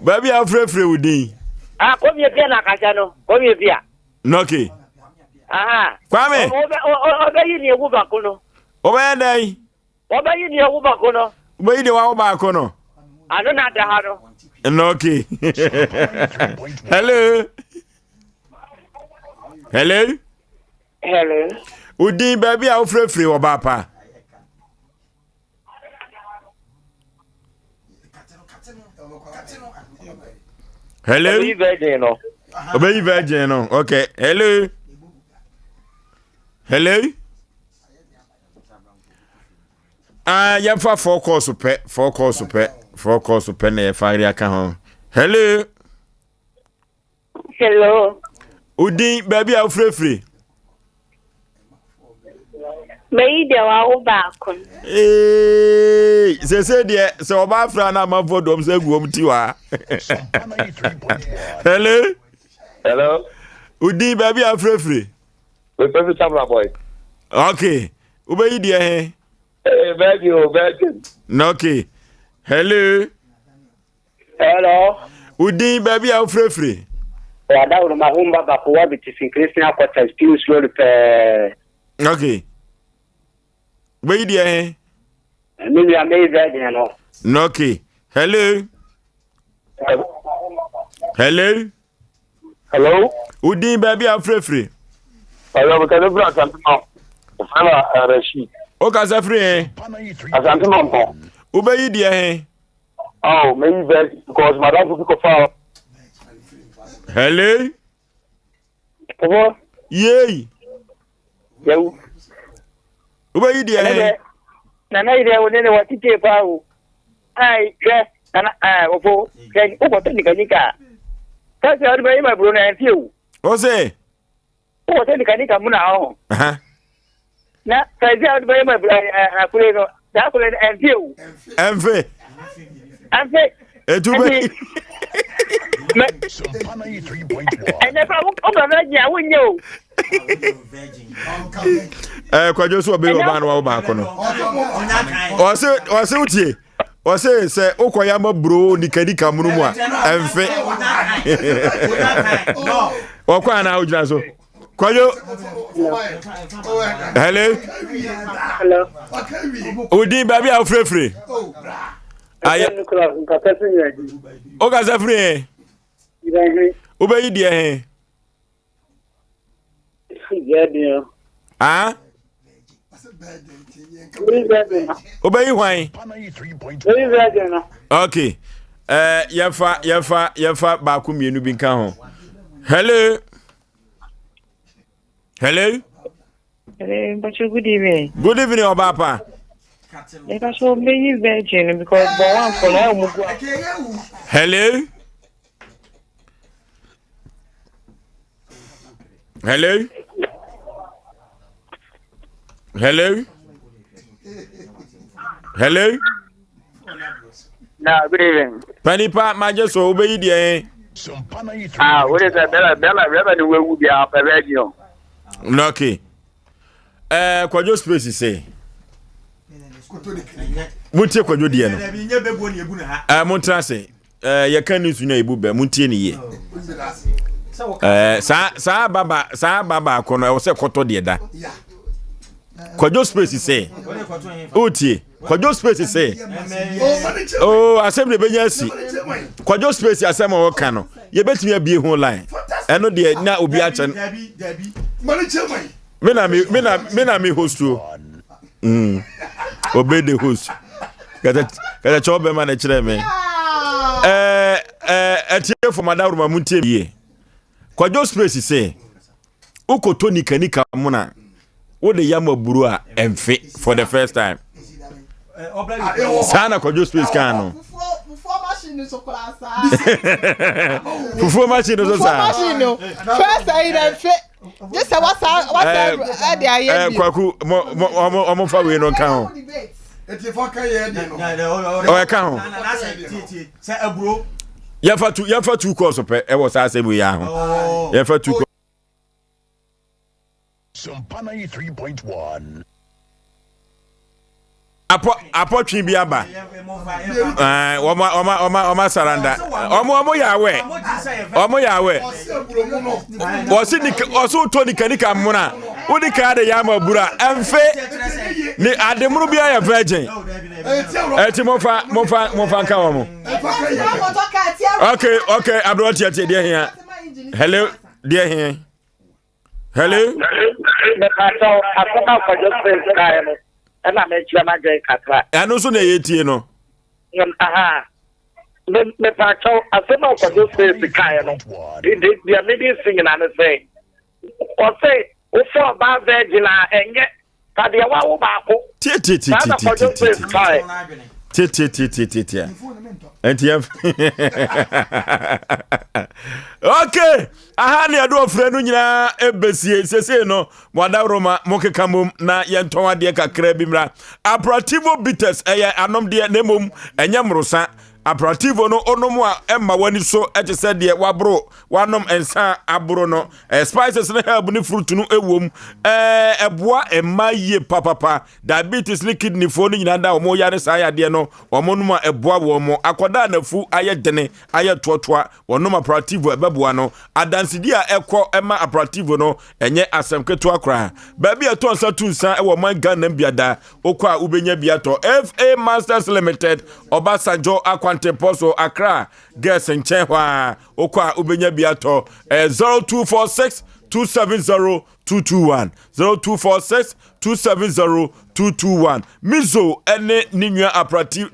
Baabi a wofrɛfrɛ wo din. Ah, kɔmie pia na akasa no, kɔmie pia. Nɔke. Aha. Kwame. Ɔbɛyi nea ewu baako no. Ɔbɛyɛ dɛn? Ɔbɛyi nea ewu baako no. Ɔbɛyi deɛ wawo baako no. Ano na da ha no. Nɔke. Hello. Hello. Hello. Odin baabi a wofrɛfrɛ wɔ baapa. Hello. Obeyi virgin no. Obeyi virgin no. Okay. Hello. Hello. Ah, uh, yɛmfa four calls pɛ, four calls pɛ, four calls pɛ na yɛfa de aka ho. Hello. Hello. Odin baabi a wofirefiri. Mayi deɛ wawo baako. Ee, sese deɛ sɛ ɔba afra na amanfoɔ dɔm sɛ gu wɔn ti wa. Hello. Hello. Odin baabi a wofirefiri. Mefrɛ fi Samla boy. Okay. Wobɛyi deɛ he? Ee, virgin o, virgin. Okay. Hello. Hello. Wo din baabi a wofirefiri? Wadaworo ma ho mba baako wa bi te Sinkirisia quarters Pius Road pɛɛ. Okay. Wobɛyi deɛ he? Me nua meyi virgin no. No, okay. Hello. Hello. Hello. Wo din baabi a wofirefiri? Hello, mekasa firi Asante ma. Wɔfrɛ no Rashid. Wokasa firi he? Asante ma mpɔn. Wobɛyi deɛ he? Oh, maybe very because madam bi kɔfa. Hello. Ɔbɔ. Yei. Yawu. Wobɛyi deɛ he? Nana yi deɛ wo ne ne wɔ tete paa o. Ai hwɛ nana ɛɛ ɔfo hwɛ wokɔtɔ nikanika a. Sɛ sɛ ɔde bɛyi ma buro no ɛnfie o. Wo se. Wowɔ sɛ nika mu na ɔho. Na sɛ sɛ ɔde bɛyɛ ma akure no, saa akure no ɛmfe o. Ɛmfe. Ɛmfe. Etu bɛ. Ɛnɛ fa wo bɛ gyina wo nyɛ o. Ɛɛ kwadwo so ɔbɛyɛ ɔbaa no wawo baako no. Ɔse ɔse wotie. Ɔse sɛ wokɔyɛ ama buro nikanika munu mu a ɛmfe. Ɔkɔ anaa wogyina so. Kwadwo. Hello. Hello. Wodin baabi a wofirefire. Ayɛ. Wokasa firi he? Wobɛyi deɛ he? Ah? Wobɛyi hwan? Okay. Uh, yɛmfa yɛmfa yɛmfa baako mmienu bi nka ho. Hello. Hello. Hello, Mpacho, good evening. Good evening, Obapa. Mpacho, meyi virgin because born one for now. Hello. Hello? Hello? Hello? Na, good evening. Panipa, magye so, wobɛyi deɛ he? Ah, wode sɛ bɛla bɛla bɛla ne wawu biara pɛ bɛgye o. Okay. Eh, kwadwo space se. Montie kwadwo deɛ no. Eh, montena ase. Eh, yɛka news no a yɛbu bɛ montie ne yie. Eh, saa saa baba saa ba baako no ɛwɔ sɛ kɔtɔ deɛ da. Kwadwo space sɛ wotie Kwadwo space sɛ oh asɛm deɛ bɛnya asi Kwadwo space asɛm a wɔka no yɛbɛtumi abie ho line ɛno deɛ na obi akyɛ no me na me me na me na me host o obey the host kata kata kyɛw bɛma na kyerɛ me ɛɛ ɛɛ ɛtie fo madaworo ma mu ntie yie Kwadwo space sɛ wokɔtɔ nikanika mona wode yam aburo a ɛmfe for the first time saa na kwadwo space kan no fufuo machine no so saa first ayi na mfe gye sɛ wasa wasa ɛde ayɛ bi kwaku mo mo ɔmo ɔmo fa wei no nka ho ɔyɛ ka ho yɛfa tu yɛfa tu kɔɔso pɛ ɛwɔ saa asɛm yi ho yɛfa tu kɔɔso. Sumpa 93.1. Apɔ apɔtwe bi aba. Ɛɛ wɔn wɔn wɔn wɔn asaranda. Wɔn wɔn yɛ awɛ. Wɔn yɛ awɛ. Wɔsi nika wɔsi wotɔ nika nika muna. Wodi kaa de yɛ ama bura. Ɛnfe ni ademuru bi ayɛ virgin. Ɛti mo fa mo fa mo fa nka wɔn. Okay okay aberewa tiatia deɛ hia. Hello deɛ hia. Hello. Mepatɔ asɛm a Kwadwo Prince kaeɛ no ɛna mekyerɛ m'adwene kakra. Ɛno nso na ɛyɛ tie no. Aha. Mepatɔ asɛm a Kwadwo Prince kaeɛ no deɛ mede si nyina ne sɛ ɔse wofa ɔbaa virgin a ɛnyɛ Ka deɛ wawo baako. Saa na Kwadwo Prince kae. Tietietie. Nti yɛn okay aha ne ɛde ɔfrɛ no nyinaa ɛbɛsie sesei no mo adaworoma mo keka mom na yɛntɔn adeɛ kakra bi mmra aperativo bitters ɛyɛ anomdeɛ na mmom ɛnyɛ mmorosa aperativo no onom a ɛma w'ani so ɛte sɛ deɛ waboro wanom nsa aboro no Eh, spices ne herb ne fruit no ɛwom eh, ɛboa mma yie papapa diabetes ne kidney foɔ no nyinaa da wɔn yare saa yadeɛ no wɔn nom a ɛboa wɔn mo akwadaa nafu ayɛ dene ayɛ toɔtoa wɔn nom aperativo ɛbɛboa no adansedi a ɛkɔ ɛma aperativo no ɛnyɛ asɛm ketewa koraa baabi a ɛtɔ nsa tu nsa ɛwɔ man Ghana biada okɔ a wobɛnya bi atɔ FA Masters Limited Ɔbasanjɔ akwantempɔ so Accra Girls nkyɛn hɔ a Wokɔ a wobɛnya bi atɔ. Ɛyɛ 0246 270 221 0246 270 221. Mizo ne ne nua aprati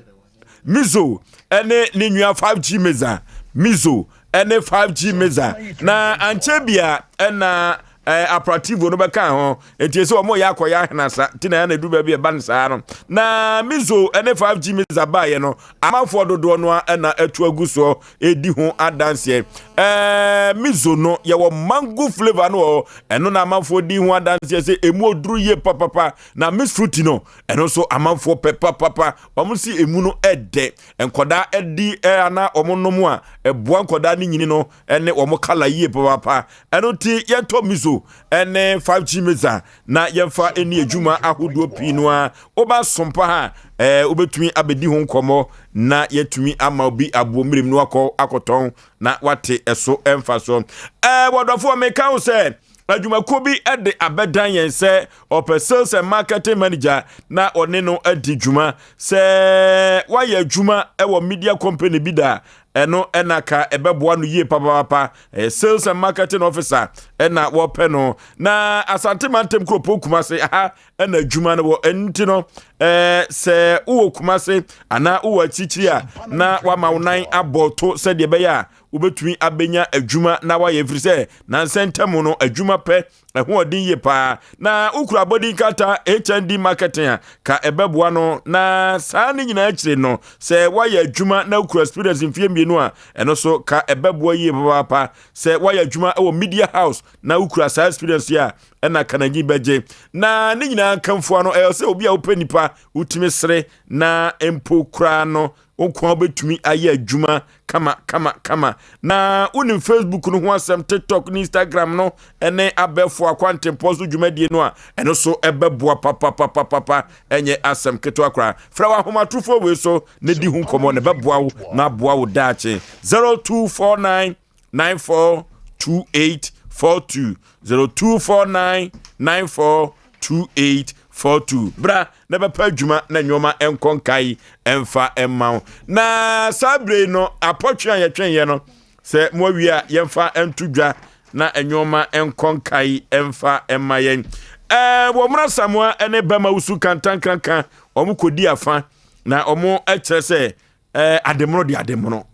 Mizo ne ne nua 5G Meza Mizo ne 5G Meza na ankyɛ bia ɛna eh, aprativo no bɛka ho nti sɛ wɔn yɛ akɔyɛ ahenasa nti na ɛna edu baabi ɛba no saa no na mizo ne 5G miza baayɛ no amanfoɔ dodoɔ no ɛna atu agu soɔ edi ho adanseɛ ɛɛ mizo no yɛwɔ mango flavour no wɔ ɛno na amanfoɔ di ho adanseɛ sɛ emu oduru yie papapa na miss fruit no ɛno nso amanfoɔ pɛ papapa wɔn si emu no ɛdɛ nkɔdaa ɛdi ɛɛ ana wɔn nom a ɛboa nkɔdaa ne nyini no ɛne wɔn kala yie papaapa ɛno nti yɛntɔ miso ɛne 5g mesa na yɛmfa ɛni adwuma ahodoɔ pii no a woba sompa ha ɛɛ wobɛtumi abɛdi ho nkɔmmɔ na yɛtumi ama obi aboɔ mmirim no akɔ akɔtɔn na wate ɛso ɛmfa so ɛɛ wɔdɔfoɔ meka wo sɛ adwumakuo bi de abɛdan yɛn sɛ ɔpɛ sales and marketing manager na ɔne no adi dwuma sɛ wayɛ adwuma wɔ media company bi da ɛno ɛna ka ɛbɛboa no yie papaapa ɛyɛ sales and marketing officer ɛna wɔpɛ no na asante mantam kuropɔn kumase aha ɛna adwuma no wɔ ɛno nti no ɛɛ sɛ wowɔ kumase anaa wowɔ akyirikyiri a na wama wo nan abɔ to sɛdeɛ ɛbɛyɛ a wobɛtumi abɛnya adwuma na wayɛ ɛfiri sɛ nansa ntam no adwuma pɛ ɛho ɔden yie paa na wokura abɔdin krataa HND marketing a ka ɛbɛboa no na saa ne nyinaa akyire no sɛ woayɛ adwuma na wokura experience mfeɛ mmienu a ɛno so ka ɛbɛboa yie papaapa sɛ woayɛ adwuma wɔ media house na wokura saa experience yi a ɛna Kananyi bɛgye. Na ne nyinaa nkamfoa no ɛyɛ sɛ obi a wopɛ nipa, wotumi sere na mpo koraa no wo nkoa wobɛtumi ayɛ adwuma kama kama kama. Na wonim Facebook no ho asɛm, TikTok ne Instagram no ne abɛɛfo akwantempɔn so dwumadie no a, ɛno so ɛbɛboa papapapapa, ɛnyɛ asɛm ketewa koraa. Frɛ wɔ ahomatorofoɔ wei so na di ho nkɔmmɔ na ɛbɛboa wo na aboa wo daakye. 0249 942842 0249 942842. Bra na bɛpɛ adwuma na nneɛma nkɔ nkae ɛmfa mma wo. Na saa bere no apɔtwe a yɛtwɛnyɛ no sɛ mo awie a yɛmfa nto dwa na nneɛma nkɔ nkae ɛmfa mma yɛn. Ɛɛ wɔn asamoa ne bɛma wusu kantankranka wɔn kɔdi afa na wɔn kyerɛ sɛ Ɛɛ ademono de ademono.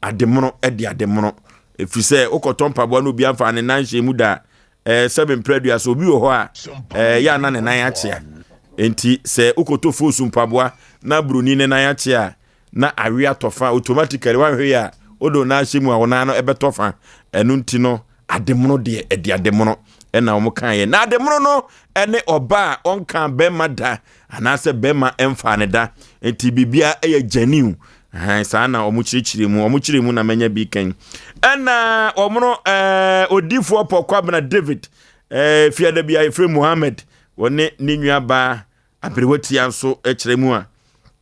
Ademono de ademono. Ɛfiri sɛ wokɔtɔ mpaboa no obi amfa ne nan hyɛ mu da ɛɛ sɛbe mprɛdua so obi wɔ hɔ a ɛɛ yɛ ana ne nan akyea. Nti sɛ wokɔtɔ foosu mpaboa na buroni ne nan akyea na awe atɔ fa automatically wanhwɛ yi a wode wo nan ahyɛ mu a wo nan no ɛbɛtɔ fa. Ɛno nti no ademono deɛ ɛde ademono ɛna wɔn kaeɛ. Na ademono no ɛne ɔbaa a ɔnka bɛrima da anaasɛ bɛrima mfaa ne da nti biribiara yɛ genuine saa na wɔn kyerɛkyerɛ mu wɔn kyerɛ mu na manya bi kan ɛna wɔn no ɛɛ odiifoɔ pɔkɔ David ɛɛ fiada bi a yɛfrɛ Muhammad wɔne ne nua baa aberewatia nso kyerɛ mu a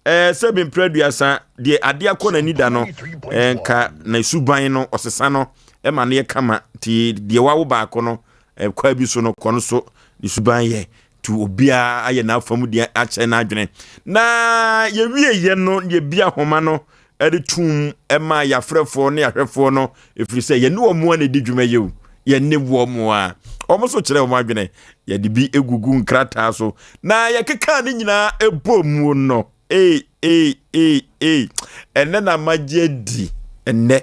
ɛɛ sɛ bi mpere aduasa deɛ adeɛ akɔ n'ani da no ɛɛ nka na suban no ɔsesa no ɛma no yɛ kama nti deɛ wawo baako no ɛkwa bi so no kɔ no so ne suban yɛ to obiara ayɛ n'afa mu deɛ akyɛ n'adwene na yɛwie yɛ no yɛbi ahoma no de tum ma yɛafrɛfoɔ ne ahwɛfoɔ no ɛfiri sɛ yɛne wɔn a na ɛdi dwuma yɛ o yɛne wɔn a wɔn nso kyerɛ wɔn adwene yɛde bi egugu nkrataa so na yɛkeka ne nyinaa ɛbɔ mu no ee ee ee ee ɛnɛ na magye adi ɛnɛ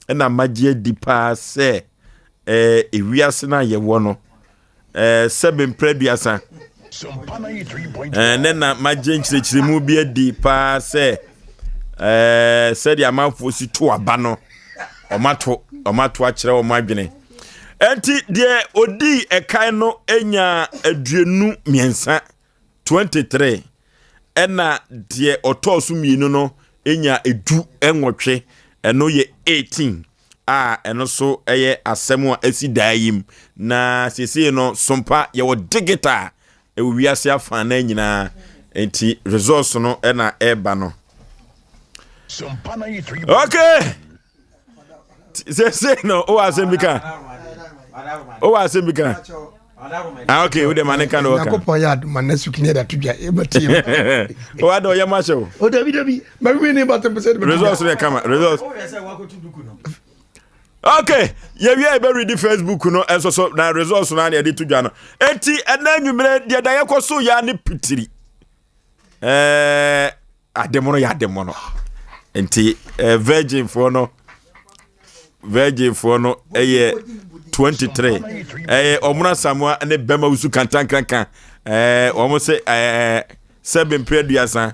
ɛna magye adi paa sɛ ɛɛ ewiase no a yɛwɔ no Eh, sɛbe mprɛ aduasa. Eh, ne na magye nkyerɛkyerɛmu bi adi paa sɛ eh, sɛdeɛ amanfoɔ si to aba no ɔmato ɔmato akyerɛ wɔn adwene. Enti deɛ odii ɛkan no nya 23, 23, ɛna deɛ ɔtɔɔ so mmienu no nya 18, ɛno yɛ 18. a ɛno nso yɛ asɛm a asi daa yi mu. Na seesei no sompa yɛwɔ digital ɛwɔ wiase afa na nyinaa nti results no na ɛreba no. Okay. Seesei no wowɔ asɛm bi ka? Wowɔ asɛm bi ka? Ah, okay, wode ma ne ka na wɔka. Nyankopɔn yɛ adoma na sukini ɛda to dwa ɛbɛtie. Wada ɔyɛ mo ahyɛ o. O dabi dabi, ma mi ni ba tɛmpɛ sɛ. Results yɛ kama, results. Okay, yɛwie a yɛbɛredi Facebook no nso so na results no a na yɛde to dwa no. Enti ɛnɛ anwummerɛ deɛ da yɛkɔ so yɛ ne pitiri. Ɛɛ ademono yɛ ademono nti eh, virginfoɔ no virginfoɔ no ɛyɛ 23 ɛyɛ ɔmono asamoa ne bɛma wusu kantankranka ɛɛ wɔn sɛ ɛɛ sɛbe mpere aduasa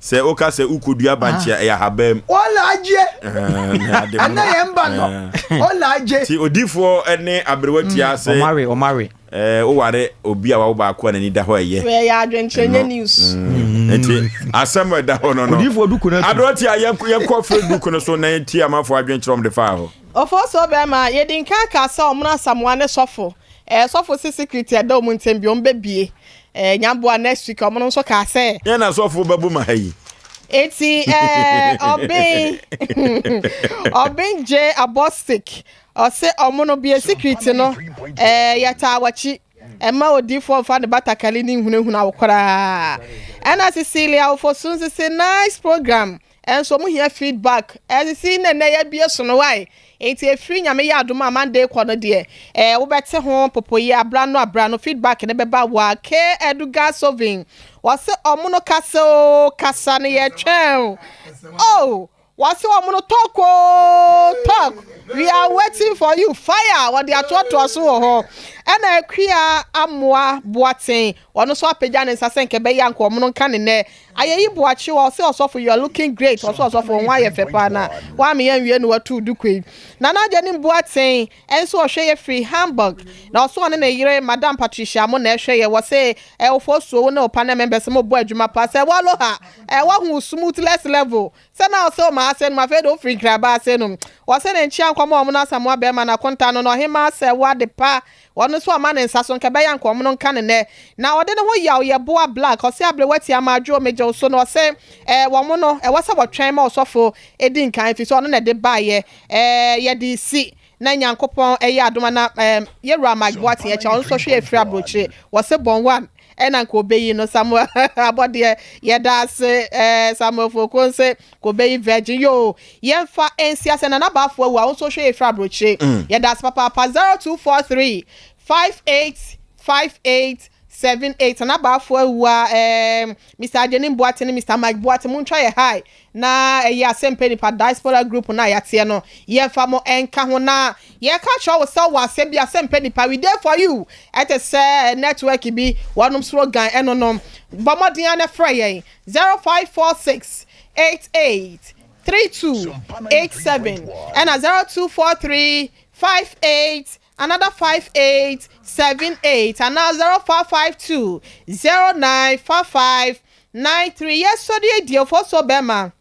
sɛ woka sɛ wokɔdua bankye a ɛyɛ ahabam ɔla agye ɛnɛ yɛn ba no ɔla agye ti odifoɔ ne aberewa tia sɛ ɔmawe ɔmawe Eh, woware obi a wawo baako a n'ani da hɔ ɛyɛ. Wei yɛ adwenkyerɛ nyɛ news. Nti asɛm a ɛda hɔ no no. Odiyifoɔ duku no atu. Aberante a yɛnkɔ Facebook no so na yɛntie amanfoɔ adwenkyerɛ wɔn de faa hɔ. Ofosuo bɛɛma, yɛdi nkan kaa sɛ ɔmono Asamoah ne sɔfo. Eh, sɔfo se secret a ɛda ɔmo ntem bi ɔmo bɛ bie. Eh, Nyamboa next week ɔmono nso kaa sɛ. Yɛn na sɔfo bɛbo ma ha yi. Eti eh, ɔben, ɔben J Abostic Ɔse ɔmo no bue secret no ɛɛ yɛtaa wakyi ɛmma odiifoɔ nfa ne batakali ne nhunahuna wo koraa ɛna Cecilia Ofosu nso se nice program ɛnso ɔmo hia feedback ɛsisi na ɛnɛ yɛabue so no wai nti ɛfiri Nyame yɛ adom a Monday kɔ no deɛ ɛɛ wobɛte ho popoyi abra no abra no feedback no bɛba wa K Eduga Sovin ɔse ɔmo no kasa oo kasa no yɛtwɛn o oh Wɔse wɔn no talk oo talk we are waiting for you fire wɔde atoatoa so wɔ hɔ. Ɛna Akua Amoah Boateng, ɔno nso apagya ne nsa sɛ nka ɛbɛyɛ a nka wɔn nka ne nnɛ. Ayeyi Boakye, ɔse ɔsɔfo you are looking great, ɔse ɔsɔfo wo ho ayɛ fɛ paa na woame anwie na watu duku yi. Nana Agyenim Boateng nso ɔhwɛ yɛ firi Hamburg, na ɔse ɔne ne yere Madam Patricia mo na ɛhwɛ yɛ, wɔse Ofosuo wo ne wo panel members mo bɔ adwuma paa, sɛ Waloha, wahu wo smoothless level, Sɛ na ɔsɛ ɔma ase nom, afei de ofiri nkraba ase nom. Ɔsɛ ne nkyea nkɔma ɔmono Asamoah bɛɛma no akonta no na ɔhemaa sɛ wo ade pa. Ɔno nso ɔma ne nsa so nka ɛbɛyɛ anka ɔmono nka no nɛ. Na ɔde ne ho yaw yɛ boa black ɔse abrewa tia ma adwo megye wo so no ɔse eh wɔmo no ɛwɔ sɛ wɔtwɛn ma ɔsɔfo di nkan efisɛ ɔno na ɛde baeɛ eh yɛde si na Nyankopɔn ɛyɛ adom a na eh yɛwura Mike Boateng ɛkyɛ ɔno nso hwɛ efiri abrokyire wɔse bɔn one Ɛna nka obeyi no Samuel abɔdeɛ yɛda ase ɛɛ Samuel Foko nse ka obeyi virgin yoo yɛnfa nsi ase Nana Baafo awu a wo nso hwɛ yɛ firi aburokyire mm. yɛda ase papaapa 0243 58 58 78 Nana Baafo awu a ɛɛ Mr. Agyenim Boate ne Mr. Mike Boate montwa yɛ hi Na ɛyɛ asɛmpɛ nipa diaspora group no a yɛateɛ no yɛmfa mo nka ho na yɛka kyerɛ wo sɛ wɔ asɛm bi asɛmpɛ nipa we dey for you ɛte sɛ network bi wɔnom slogan ɛno no bɔ mmɔden ara na frɛ yɛn 0546 88 32 87 ɛna 0243 58 another 58 78 anaa 0552 09 55 93 yɛsɔre adi ofosuo bɛma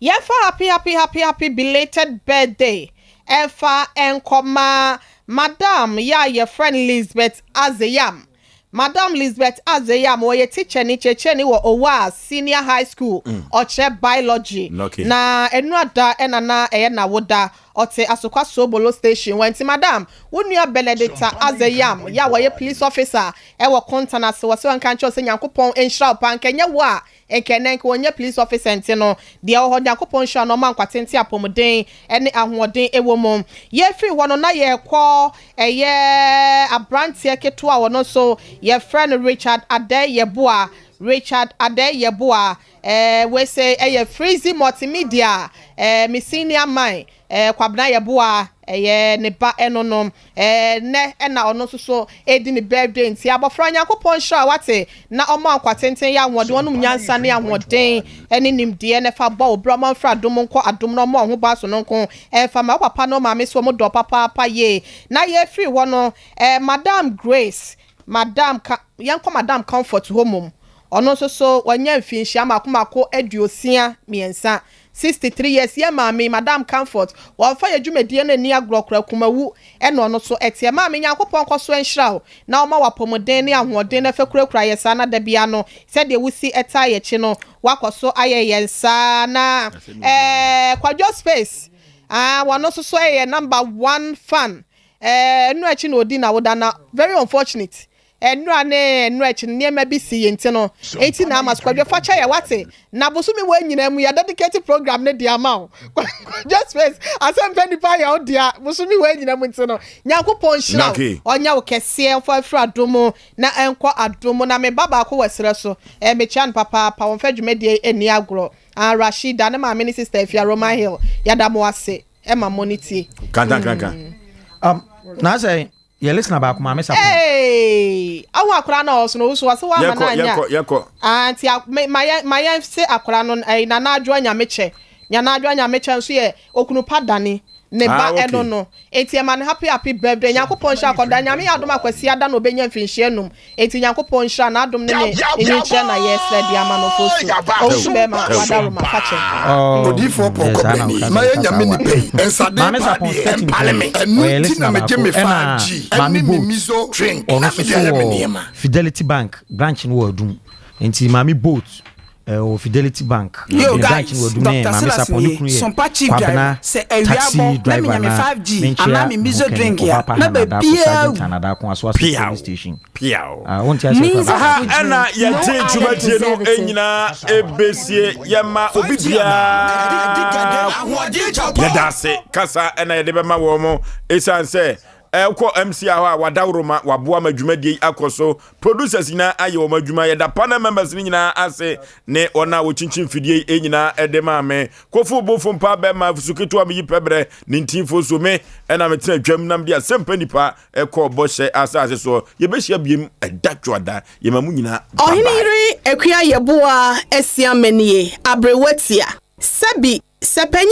yɛmfa happy happy happy happy belated birthday ɛmfa nkɔma madam yɛ a yɛfrɛ no Lisbeth Azeyam Madam Lisbeth Azeyam ɔyɛ tikyani kyerɛkyerɛni wɔ Owaa Senior High School ɔkyerɛ biology Okay. na ɛnura da ɛna na ɛyɛ n'awoda ɔte Asokwa Sobolo station wɔ nti madam wo nua Benedicta Azeyam yɛ a wɔyɛ police officer Ɛwɔ kontan ase wɔse ɔnka nkyerɛ wo sɛ Nyankopɔn nhyira wo paa nka ɛnyɛ wo a nka ɛnɛ nka ɔnyɛ police officer nti no deɛ ɛwɔ hɔ Nyankopɔn nhyira no ɔma nkwa tenten apɔmuden ne ahoɔden ɛwɔ mu Yɛfiri hɔ no na yɛkɔ ɛyɛ abranteɛ ketewa a ɔno nso yɛfrɛ no Richard Adei Yeboah Richard Adei Yeboah ɛɛ wei se ɛyɛ Freezy Multimedia ɛɛ me senior man ɛɛ Kwabena Yeboah ɛyɛ ne ba ɛno no Ɛɛ nnɛ na ɔno nso so redi ne birthday nti abɔfra Nyankopɔn nhyira wo wate na ɔma wo nkwa tenten yɛ ahoɔden ɔnom nyansa ne ahoɔden ne nimdeɛ na ɛfa bɔ wo bra ɔma mfiri adom nkɔ adom na ɔma wo ho ba sononko ɛmfa ma wo papa ne wo maame so ɔmo dɔ wo papaapa yie na yɛfiri hɔ no ɛɛ Madam Grace Madam ka yɛnkɔ Madam Comfort hɔ mmom ɔno nso so wanya mfinhyia mako mako 63 63 years yɛ maame madam comfort wɔnfa yɛ dwumadie no nni agorɔ koraa kumawu ɛna ɔno so ɛteɛ maame nyankopɔn nkɔso nhyira wo na ɔma wo apɔmuden ne ahoɔden na fɛ kurakura yɛ saa na dabia no sɛdeɛ wosi ɛtaa yɛ kyi no wakɔso ayɛ yɛn saa na ɛɛ kwadwo space ah wɔno nso so ɛyɛ number one fan ɛɛ ɛno akyi na odi na woda na very unfortunate Nnora ne nnora akyi no nneɛma bi sii nti no enti na ama so. Kwadwo fa kyɛ yɛ wate. Na bosome wei nyinaa mu yɛ dedicate program no de ama wo. Kwadwo space asɛm pɛ nipa yɛ wo dea bosome wei nyinaa mu nti no Nyankopɔn nhyira wo ɔnyɛ wo kɛseɛ mfa mfiri adom mu na ɛnkɔ adom mu. Na me ba baako wɔ serɛ so eh mekyia no papaapa wɔmfa dwumadie yi nni agorɔ ah Rashida ne maame ne sister Afia Roman Hill yɛda mo ase ma mo ne tie. Kantankanka. Um, na sɛ Yɛ listener baako maame sapon. Hey! Ahu akora na ɔso no wusu ɔse wa ma na anya. Yɛkɔ yɛkɔ. Ah nti ma yɛn ma yɛn se akora no eh Nana Adwoa Nyamekyɛ. Nana Adwoa Nyamekyɛ nso yɛ okunu pa dane ne ba ah, okay. ɛno no. Enti ɛma no happy happy birthday. Nyankopɔn nhyira akɔda. Nyame yɛ adom akwasi ada na obenya mfinhyia num. Enti Nyankopɔn nhyira na adom ne ne nyikyerɛ na yɛsrɛ de ama no fosu. Owusu bɛrima wadaroma fakyɛ. Odiyifoɔ pɔnkɔ brani, mayɛ nyame nipa yi, nsaden paa deɛ ɛmpale me, ɛno nti na megye me 5G ɛne me miso drink na mede ayɛ me nneɛma. Fidelity Bank branch no wɔ Adum nti maame boat wɔ Fidelity Bank Yo ne branch guys, no wɔ Adum ne Doctor maame Silas Sapon ne nie, kunu yɛ Sompa chief Kwabena driver, sɛ awia taxi bɔ na driver menya me na 5G menkyea anaa me me miso ho kani drink a, Ɔbaapa na Hannah Darko baabiaa Sergeant awu. Hannah Darko Asoaso Piaw Police Station. Piaw. Ah, wonte aseɛ Aha koraa. ɛna yɛgye dwumadie no nyinaa ɛbɛsie yɛma obi biara yɛda ase kasa ɛna yɛde bɛma wɔn mo ɛsiane sɛ. Wokɔ MC hɔ a, wadaworoma, waboa ma dwumadie yi akɔ so. Producers nyinaa ayɛ wɔn adwuma. Yɛda panel members no nyinaa ase ne wɔn a wɔkyinkyin mfidie yi nyinaa de maa me. Kofo Bofo Mpa Bɛma Afusu Ketewa Meyi Pɛbrɛ ne Ntinfo so me ɛna metena dwam na mede asɛmpa nipa ɛkɔ bɔhyɛ asase soɔ. Yɛbɛhyia biem ɛda dwoada. Yɛma mo nyinaa bye Ɔhene bye. yere Akua Yeboah Asiamah nie, aberewa tia. Sɛbi, sɛ panyin.